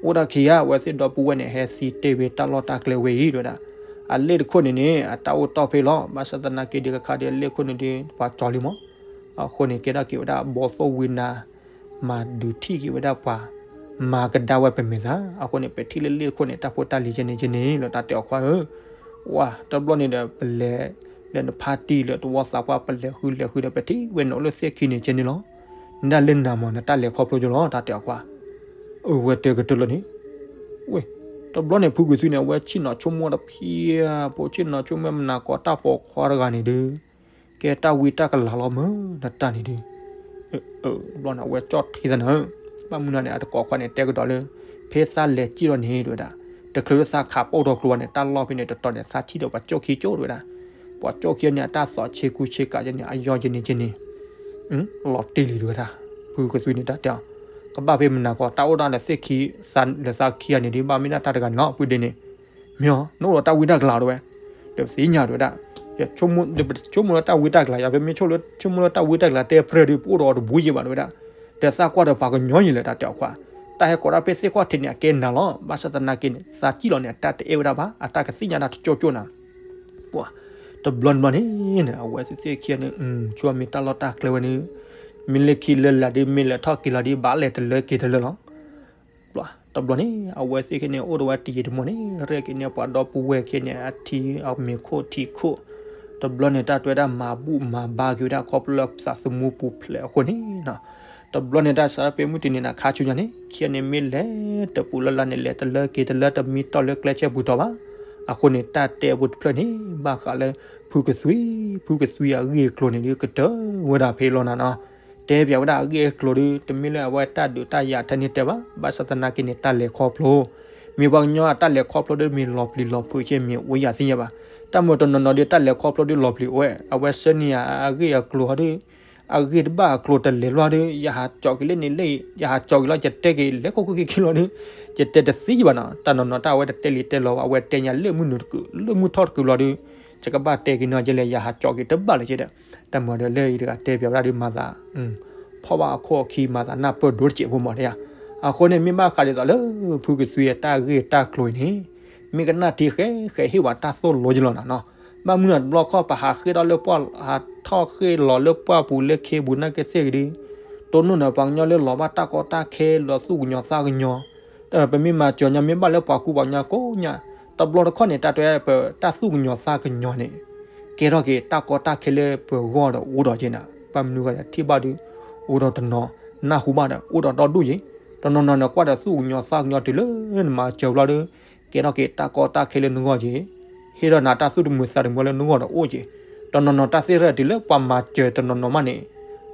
အိၣ်ဒၣ်ခံဂၤ, အဝဲသ့ၣ်ဒီပုၢ်ဝဲၢ်န့ၣ် ဟဲသံတ့ၢ်ဖဲတၢ်လီၢ်တၢ်ကျဲဝဲအံၤတဝဲဒၣ်. အလ့ၣ်တခိၣ်န့ၣ်န့ၣ် အတၢ်အိၣ်တီၢ်ဖဲလီၤ. ဘၣ်ဆၣ်သနာ်က့ဒီး ခါဒီးအလ့ၣ်ခိၣ်န့ၣ်ဒီး ပှၤကၠီလံမး. အဃိန့ၣ် ကဲထီၣ်က့ၤဝဲဒၣ် ဘီသိၣ်ဝံနါ မၤဒုးထံၣ်က့ၤဝဲဒၣ်ပှၤ မၤကဒါဝဲပမဲာ်သၣ်. အဃိန့ၣ် ပထံၣ်လၢလ့ၣ်တခိၣ်န့ၣ် တၢ်ဖိတၢ်လံၤယဲန့ၣ်ယဲန့ၣ်လီၤ တၢ်တဲအီၤခွါဧၢ. ဝါ တဘျီန့ၣ်ဒီး ပလဲၤလၢနဖါတံၢ်လၢတဝီသးပှၢ် ပလဲၤဃုလဲၤဃုဒီး ပထံၣ်ဝဲနအိၣ်လၢသ့ၣ်ခံန့ၣ်ကဲန့ၣ်လီၤ. နဒၣ်လၢနၤမး နတၢ်လဲၤခီဖျိယိလီၤ တၢ်တဲအီၤခွါ. အဝဲတဲကတၢၢ်လၢန့ၣ် ဝဲ တဘျီန့ၣ် ဖုကသွံန့ၣ် အဝဲဆ့ၣ်နီၤဆိကမိၣ်တဖျၢၣ်ဖိ ဆ့ၣ်နီၤဆိကမိၣ်မနၤကိးတၢ်ပိာ်ခွါတဂၤန့ၣ်ဒီး ကဲတၢ်ဝံတၢ်ကလၤလီၤမၢ် နတၢ်န့ၣ်ဒီး ဘျီန့ၣ် အဝဲကၠီၣ်ထံသးနၤဧၢ. ဘၣ်မနုၤန့ၣ် အတကိးခွါန့ၣ် တဲကဒီးလၢ ဖဲသးလဲၤစံၣ်လီၤန့ၣ် တဝဲဒၣ် တချုးလၢသးခးပိၢ်ထီၣ်ကျိဘၣ်န့ၣ် တၢ်လီၢ်ဖဲန့ၣ်တတီၤန့ၣ် သးထံၣ်ဒီးပှၤကၠီၣ်ခံကၠိတဝဲဒၣ်. ပှၤကၠီၣ်ခံန့ၣ် အတၢ်သီၣ်ဆ့ကူဆ့ကၤယဲန့ၣ် အယီၢ်ယဲန့ၣ်ယဲန့ၣ် လီၤတ့ၢ်လံတဝဲဒၣ်. ဖုကသွံန့ၣ် တၢ်တဲအီၤ ကဘၣ်ဖဲမနၤကိး တၢ်အိၣ်ဒၣ်လၢသ့ၣ်ခံ လၢသးခံဂၤန့ၣ်ဒီး ဘၣ်မ့ၢ်ဒၣ်တၢ်တဂၤန့ၣ်လီၤ ဖုဒ့န့ၣ် မ့ၢ်အီၤ နအိၣ်ဒီးတၢ်ဝံတၢ်ကလၤတဝဲ ဒီးပသ့ၣ်ညါတဝဲဒၣ်. ယဆိကမိၣ် ဒီးပဆိကမိၣ်လၢတၢ်ဝံတၢ်ကလၤ ယၤပမ့ၢ်ဆိကမိၣ်လၢတၢ်ဝံတၢ်ကလၤတဲပြဲၢ်ဒီး ပအိၣ်ဒီးအီၤတဘူးယဲၢ်ဘၣ်တဝဲဒၣ်. ဒီးသးကွၢ်ဒီးပှၤကညီယဲၢ်လၢတၢ်တဲအီၤခွါ တၢ်ဟဲကိးဒၣ်ဖဲသ့ၣ်ခီၣ်ထံးန့ၣ် အကဲနၤလီၤ. ဘၣ်ဆၣ်သနာ်က့န့ၣ် သးစံၣ်လီၤန့ၣ် အတၢ်တအဲၣ်ဝဲဒၣ်ဘၣ် အတၢ်ကသ့ၣ်ညါတၢ်တကၠိၣ်ကၠိၣ်နၤ ပှၤ တဘျီတဘျီန့ၣ် အဝဲသ့ၣ်ခံဂၤန့ၣ် ဆိမ့ၢ်တၢ်လီၢ်တၢ်ကျဲဝဲန့ၣ် မ့ၢ်လၢခံလၢလာ်ဒီး မ့ၢ်လဲၤထီၣ်က့ၤလီၤဒီး ဘၣ်လဲၤတလၢက့ၤတလၢလီၤ. ပှၤ တဘျီန့ၣ် အဝဲသ့ၣ်ခံဂၤန့ၣ် အိၣ်ဒီးဝဲတယံာ်တမီၢ်န့ၣ် ရဲၣ်က့ၤန့ၢ်ပှၤဒီပုၢ်ဝဲၢ်ခံဂၤန့ၣ် အထံအမ့ၤခိၣ်ထံခိၣ် တဘျီန့ၣ် တၢ်တဲဝဲဒၣ်မၤဘူၣ်မၤဘါက့ၤဝဲဒၣ်ခီဖျိလၢသးသမူပူၤဖျဲးအဃိန့ၣ် တဘျီန့ၣ် တၢ်စးထီၣ်ဖဲမုၢ်တနံၤန့ၣ် ခါဆူညါန့ၣ် ခံဂၤန့ၣ် မ့ၢ်လဲၤတပူၤလၢ်လၢ်န့ၣ် လဲၤတလၢက့ၤတလၢ တမံတီၢ်လၢကျဲဆဲပူၤထီၣ်ဘၣ်. အဃိန့ၣ် တၢ်တဲအပူတဖျၢၣ်န့ၣ် ဘၣ်ဃးလၢ ဖုကသွံ, ဖုကသွံအဂ့ၢ်အကျိၤန့ၣ်ဒုး ကတၢၢ်ဝဲဒၣ်ဖဲအံၤလီၤနၤနီၤ. တဲပၠးဝဲဒၣ်အဂ့ၢ်အကျိၤဒုး တမ့ၢ်လၢအဝဲတၢ်ဒုးတၢ်ယၤထဲန့ၣ်တဲဘၣ်, ဘၣ်ဆၣ်သနာ်က့န့ၣ် တၢ်လဲၤခီဖျိ မ့ၢ်ပှၤကညီအတၢ်လဲၤခီဖျိဒီး မ့ၢ်လီၤပျံၤလီၤဖုးကဲ မ့ၢ်အိၣ်ယၤသ့ၣ်ညါဘၣ်. တၢ်မၤတနီၤနီၤဒီး တၢ်လဲၤခီဖျိဒီးလီၤပျံၤအိၣ်ဝဲ, အဝဲဆၢန့ၢ်အဂ့ၢ်အကျိၤဟီဒီး အဂ့ၢ်တဘၣ်အကျိၤတလဲၤလီၤဒီး ယဟးကၠီးက့ၤလၢန့ၣ်လၢ ယဟးကၠီးက့ၤလီၤ ယတဲက့ၤလဲၤခိၣ်ခိၣ်ခံခံလီၤဒီး ယတဲတသ့ယဘၣ်နီၤ. တၢ်နီၤနီၤတၢ်အဝဲတတဲလံာ်တဲလီၤဘၣ်, အဝဲတဲညါလၢမုၢ်နုာ်တကုာ် လၢမုၢ်ထီၣ်တကုာ်လီၤဒီး ယကဘၣ်တဲက့ၤနီၤကလဲၣ် ယဟးကၠီးက့ၤတဘၣ်လၢၤကဲဒီး တၢ်မၤဒီးလၢအံၤတဂၤတဲပၠးဝဲဒၣ်ဒီး မၤသး ဖီၣ်ဘၣ်အခိၣ်အခံ မၤသးနၢ်ပၢၢ်ဒိၣ်တစဲးဖိမးဒယၤ. အဃိန့ၣ် မ့ၢ်ဘၣ်ဃးဒ်သိးလၢ ဖုကသွံအတၢ်ဂ့ၢ်တၢ်ကျိၤအံၤန့ၣ် မ့ၢ်ကနၣ်ထံဃဲဃဲဟ့ၣ်ဝဲတၢ်သိၣ်လိကလီၤနၤနီၤ. ဘၣ်မနုၤတဘျီခီ ပဟးဃ့ၢ်ထီၣ်လၢပှၢ် ဟးထီၣ်ဃ့ၢ်လီၤလၢပှၢ်ပူၤလၢခ့ပူၤနာ်က့သ့ၣ်ဂ့ၤဒီး တိၢ်နီၣ်န့ၣ် ပှၤကညီလၢလီၤဘၣ်တၢ်ကီတၢ်ခဲလီၤသူၣ်ကညီၤသးကညီၤ ပမ့ၢ်မၤစၢၤညီ မ့ၢ်ဘၣ်လၢပှၤကူပှၤကညီကိးညါ တဘျီတခီၣ်န့ၣ် တၢ်တဲပတၢ်သူၣ်ကညီၤသးကညီၤန့ၣ် ကဲထီၣ်က့ၤတၢ်ကီတၢ်ခဲလၢပဂီၢ်ဒီးအိၣ်ဒီးက့နၤ. ဘၣ်မနုၤဂၤဒီးထံၣ်ဘၣ်ဒီး အိၣ်ဒီးတနီၤ နၢ်ဟူဘၣ်ဒီးအိၣ်ဒီးဒီဒူၣ်က့ တနီၤနီၤန့ၣ် ကွၢ်ဒီးသူၣ်ကညီၤသးကညီၤတုၤလၢနမၤစၢၤဘျီဒီး ကဲထီၣ်က့ၤတၢ်ကီတၢ်ခဲလၢနဂီၢ်က့ ဟ့ၣ်ထီၣ်နၤတၢ်သူၣ်တမုာ်သးတမုာ်လၢနဂီၢ်ဒီးအိၣ်က့ တနီၤနီၤတၢ်သ့ၣ်တဖၣ်တုၤလၢပှၤမၤစၢၤတနီၤနီၤမးန့ၣ်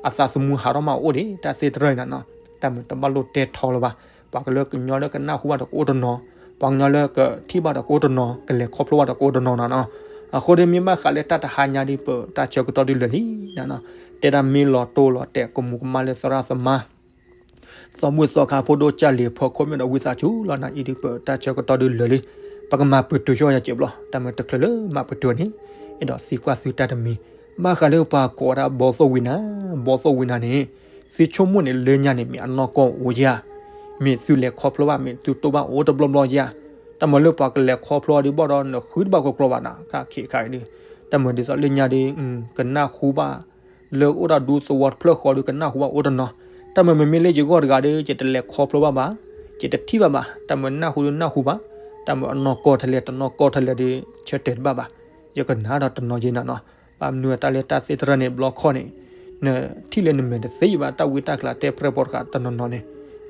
အသးသမူဟးထီၣ်မးအိၣ်ဒံး တၢ်သ့ၣ်တဖၣ်အံၤနၤနီၤ. တၢ်မၤတဘၣ်လိၣ်တဲထီလၢၤဘၣ်. ပှၤကလၢကညီလၢကနၢ်ဟူဘၣ်ဒီးကအိၣ်တနီၤ, ပှၤကညီလၢကထံၣ်ဘၣ်ဒီးကအိၣ်တနီၤ, ကလဲၤခီဖျိဘၣ်ဒီးကအိၣ်တနီၤနၤနီၤ. အဃိဒီးမ့ၢ်ဘၣ်ဃးလၢတၢ်တဟါညါဒ်ပတၢ်ဆၢကတီၢ်ဒုးလၢာ်လံနၤနီၤ. တဲဒၣ်မ့ၢ်လီၤတိၢ်လီၤတဲာ်ကမူးကမၣ်လၢသရၣ်သမါ သီဘူၣ်သီခါဖိဒိၣ်ကၢ်လံၤဖီခိၣ်မ့ၢ်ဒီးဝံသးစူၤလီၤနၤအံၤဒ်ပတၢ်ဆၢကတီၢ်ဒုးလၢာ်လံ. ပကမၤပတုာ်ဆိယၤစဲးဘျီ, တၢ်မၤတချုးလၢမၤပတုာ်န့ၣ် အဲၣ်ဒိးသံကွၢ်သုတၢ်တမံၤ, ဘၣ်ဃးလၢပှၤကိးဝဲဒၣ်ဘီသိၣ်ဝံနၤ, ဘီသိၣ်ဝံနၤန့ၣ် သုဆိကမိၣ်န့ၣ်လၢညါန့ၣ် မ့ၢ်အနီၢ်ကီၢ်အိၣ်ဧါ, မ့ၢ်သုလဲၤခီဖျိဘၣ် မ့ၢ်သုတိၢ်ဘၣ်အိၣ်တဘျီဘျီဧါ. တၢ်မၤလၢပှၤကလဲၤခီဖျိဒ်ဘၣ်ဒီးနဃုတဘၣ်ကီကီဘၣ်နၤ, ခဲခါအံၤဒ် တၢ်မၤဒ်သိးလၢညါဒ် ကနၢ်ဟူဘၣ် လၢအိၣ်ဒီးဒူသဝီတဖျၢၣ်ဃီဒီးကနၢ်ဟူဘၣ်အိၣ်တနီၤ, တၢ်မၤမ့မ့ၢ်လၢယဂီၢ်တဂၤဒီး ယတလဲၤခီဖျိဘၣ်ဘၣ်, ယတထံၣ်ဘၣ်ဘၣ်, တၢ်မၤနၢ်ဟူဒုးနၢ်ဟူဘၣ်, တၢ်မၤအနီၢ်ကီၢ်ထဲလဲၣ် တနီၢ်ကီၢ်ထဲလဲၣ်ဒီး ဆၢတဲာ်တဘၣ်ဘၣ်, ယကနၣ်ဒီးတနီၤက့နၤနီၤ. ဘၣ်မနုၤတၢ်လၢတၢ်သ့ၣ်တဖၣ်န့ၣ် ဘျီခီန့ၣ် နထံၣ်လၢနမဲာ်တသ့ဘၣ် တၢ်ဝံတၢ်ကျးတဲပြဲၢ်ပိာ်တဃာ်တနီၤနီၤန့ၣ်,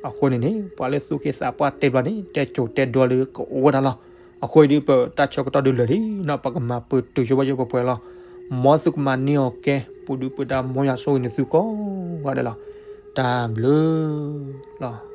အဃိန့ၣ်န့ၣ် ပှၤလၢသူၣ်က့သးပှၢ်တဲဘျီန့ၣ် တဲကိးတဲဒီးလၢကအိၣ်ဝဲဒၣ်လီၤ. အဃိဒ်ပတၢ်ဆၢကတီၢ်ဒုးလၢာ်လံနီၤ ပကမၤပတုာ်ဆိဝဲယပှဲၤပှဲၤလီၤ. မ်သုကမၤန့ၢ်အီၤကဲ ပူၤဒုးပဒါ မ်ယွၤဆိၣ်ဂ့ၤန့ၢ်သုကိးဂၤဒဲးလီၤ. တၢ်ဘျုးလီၤ.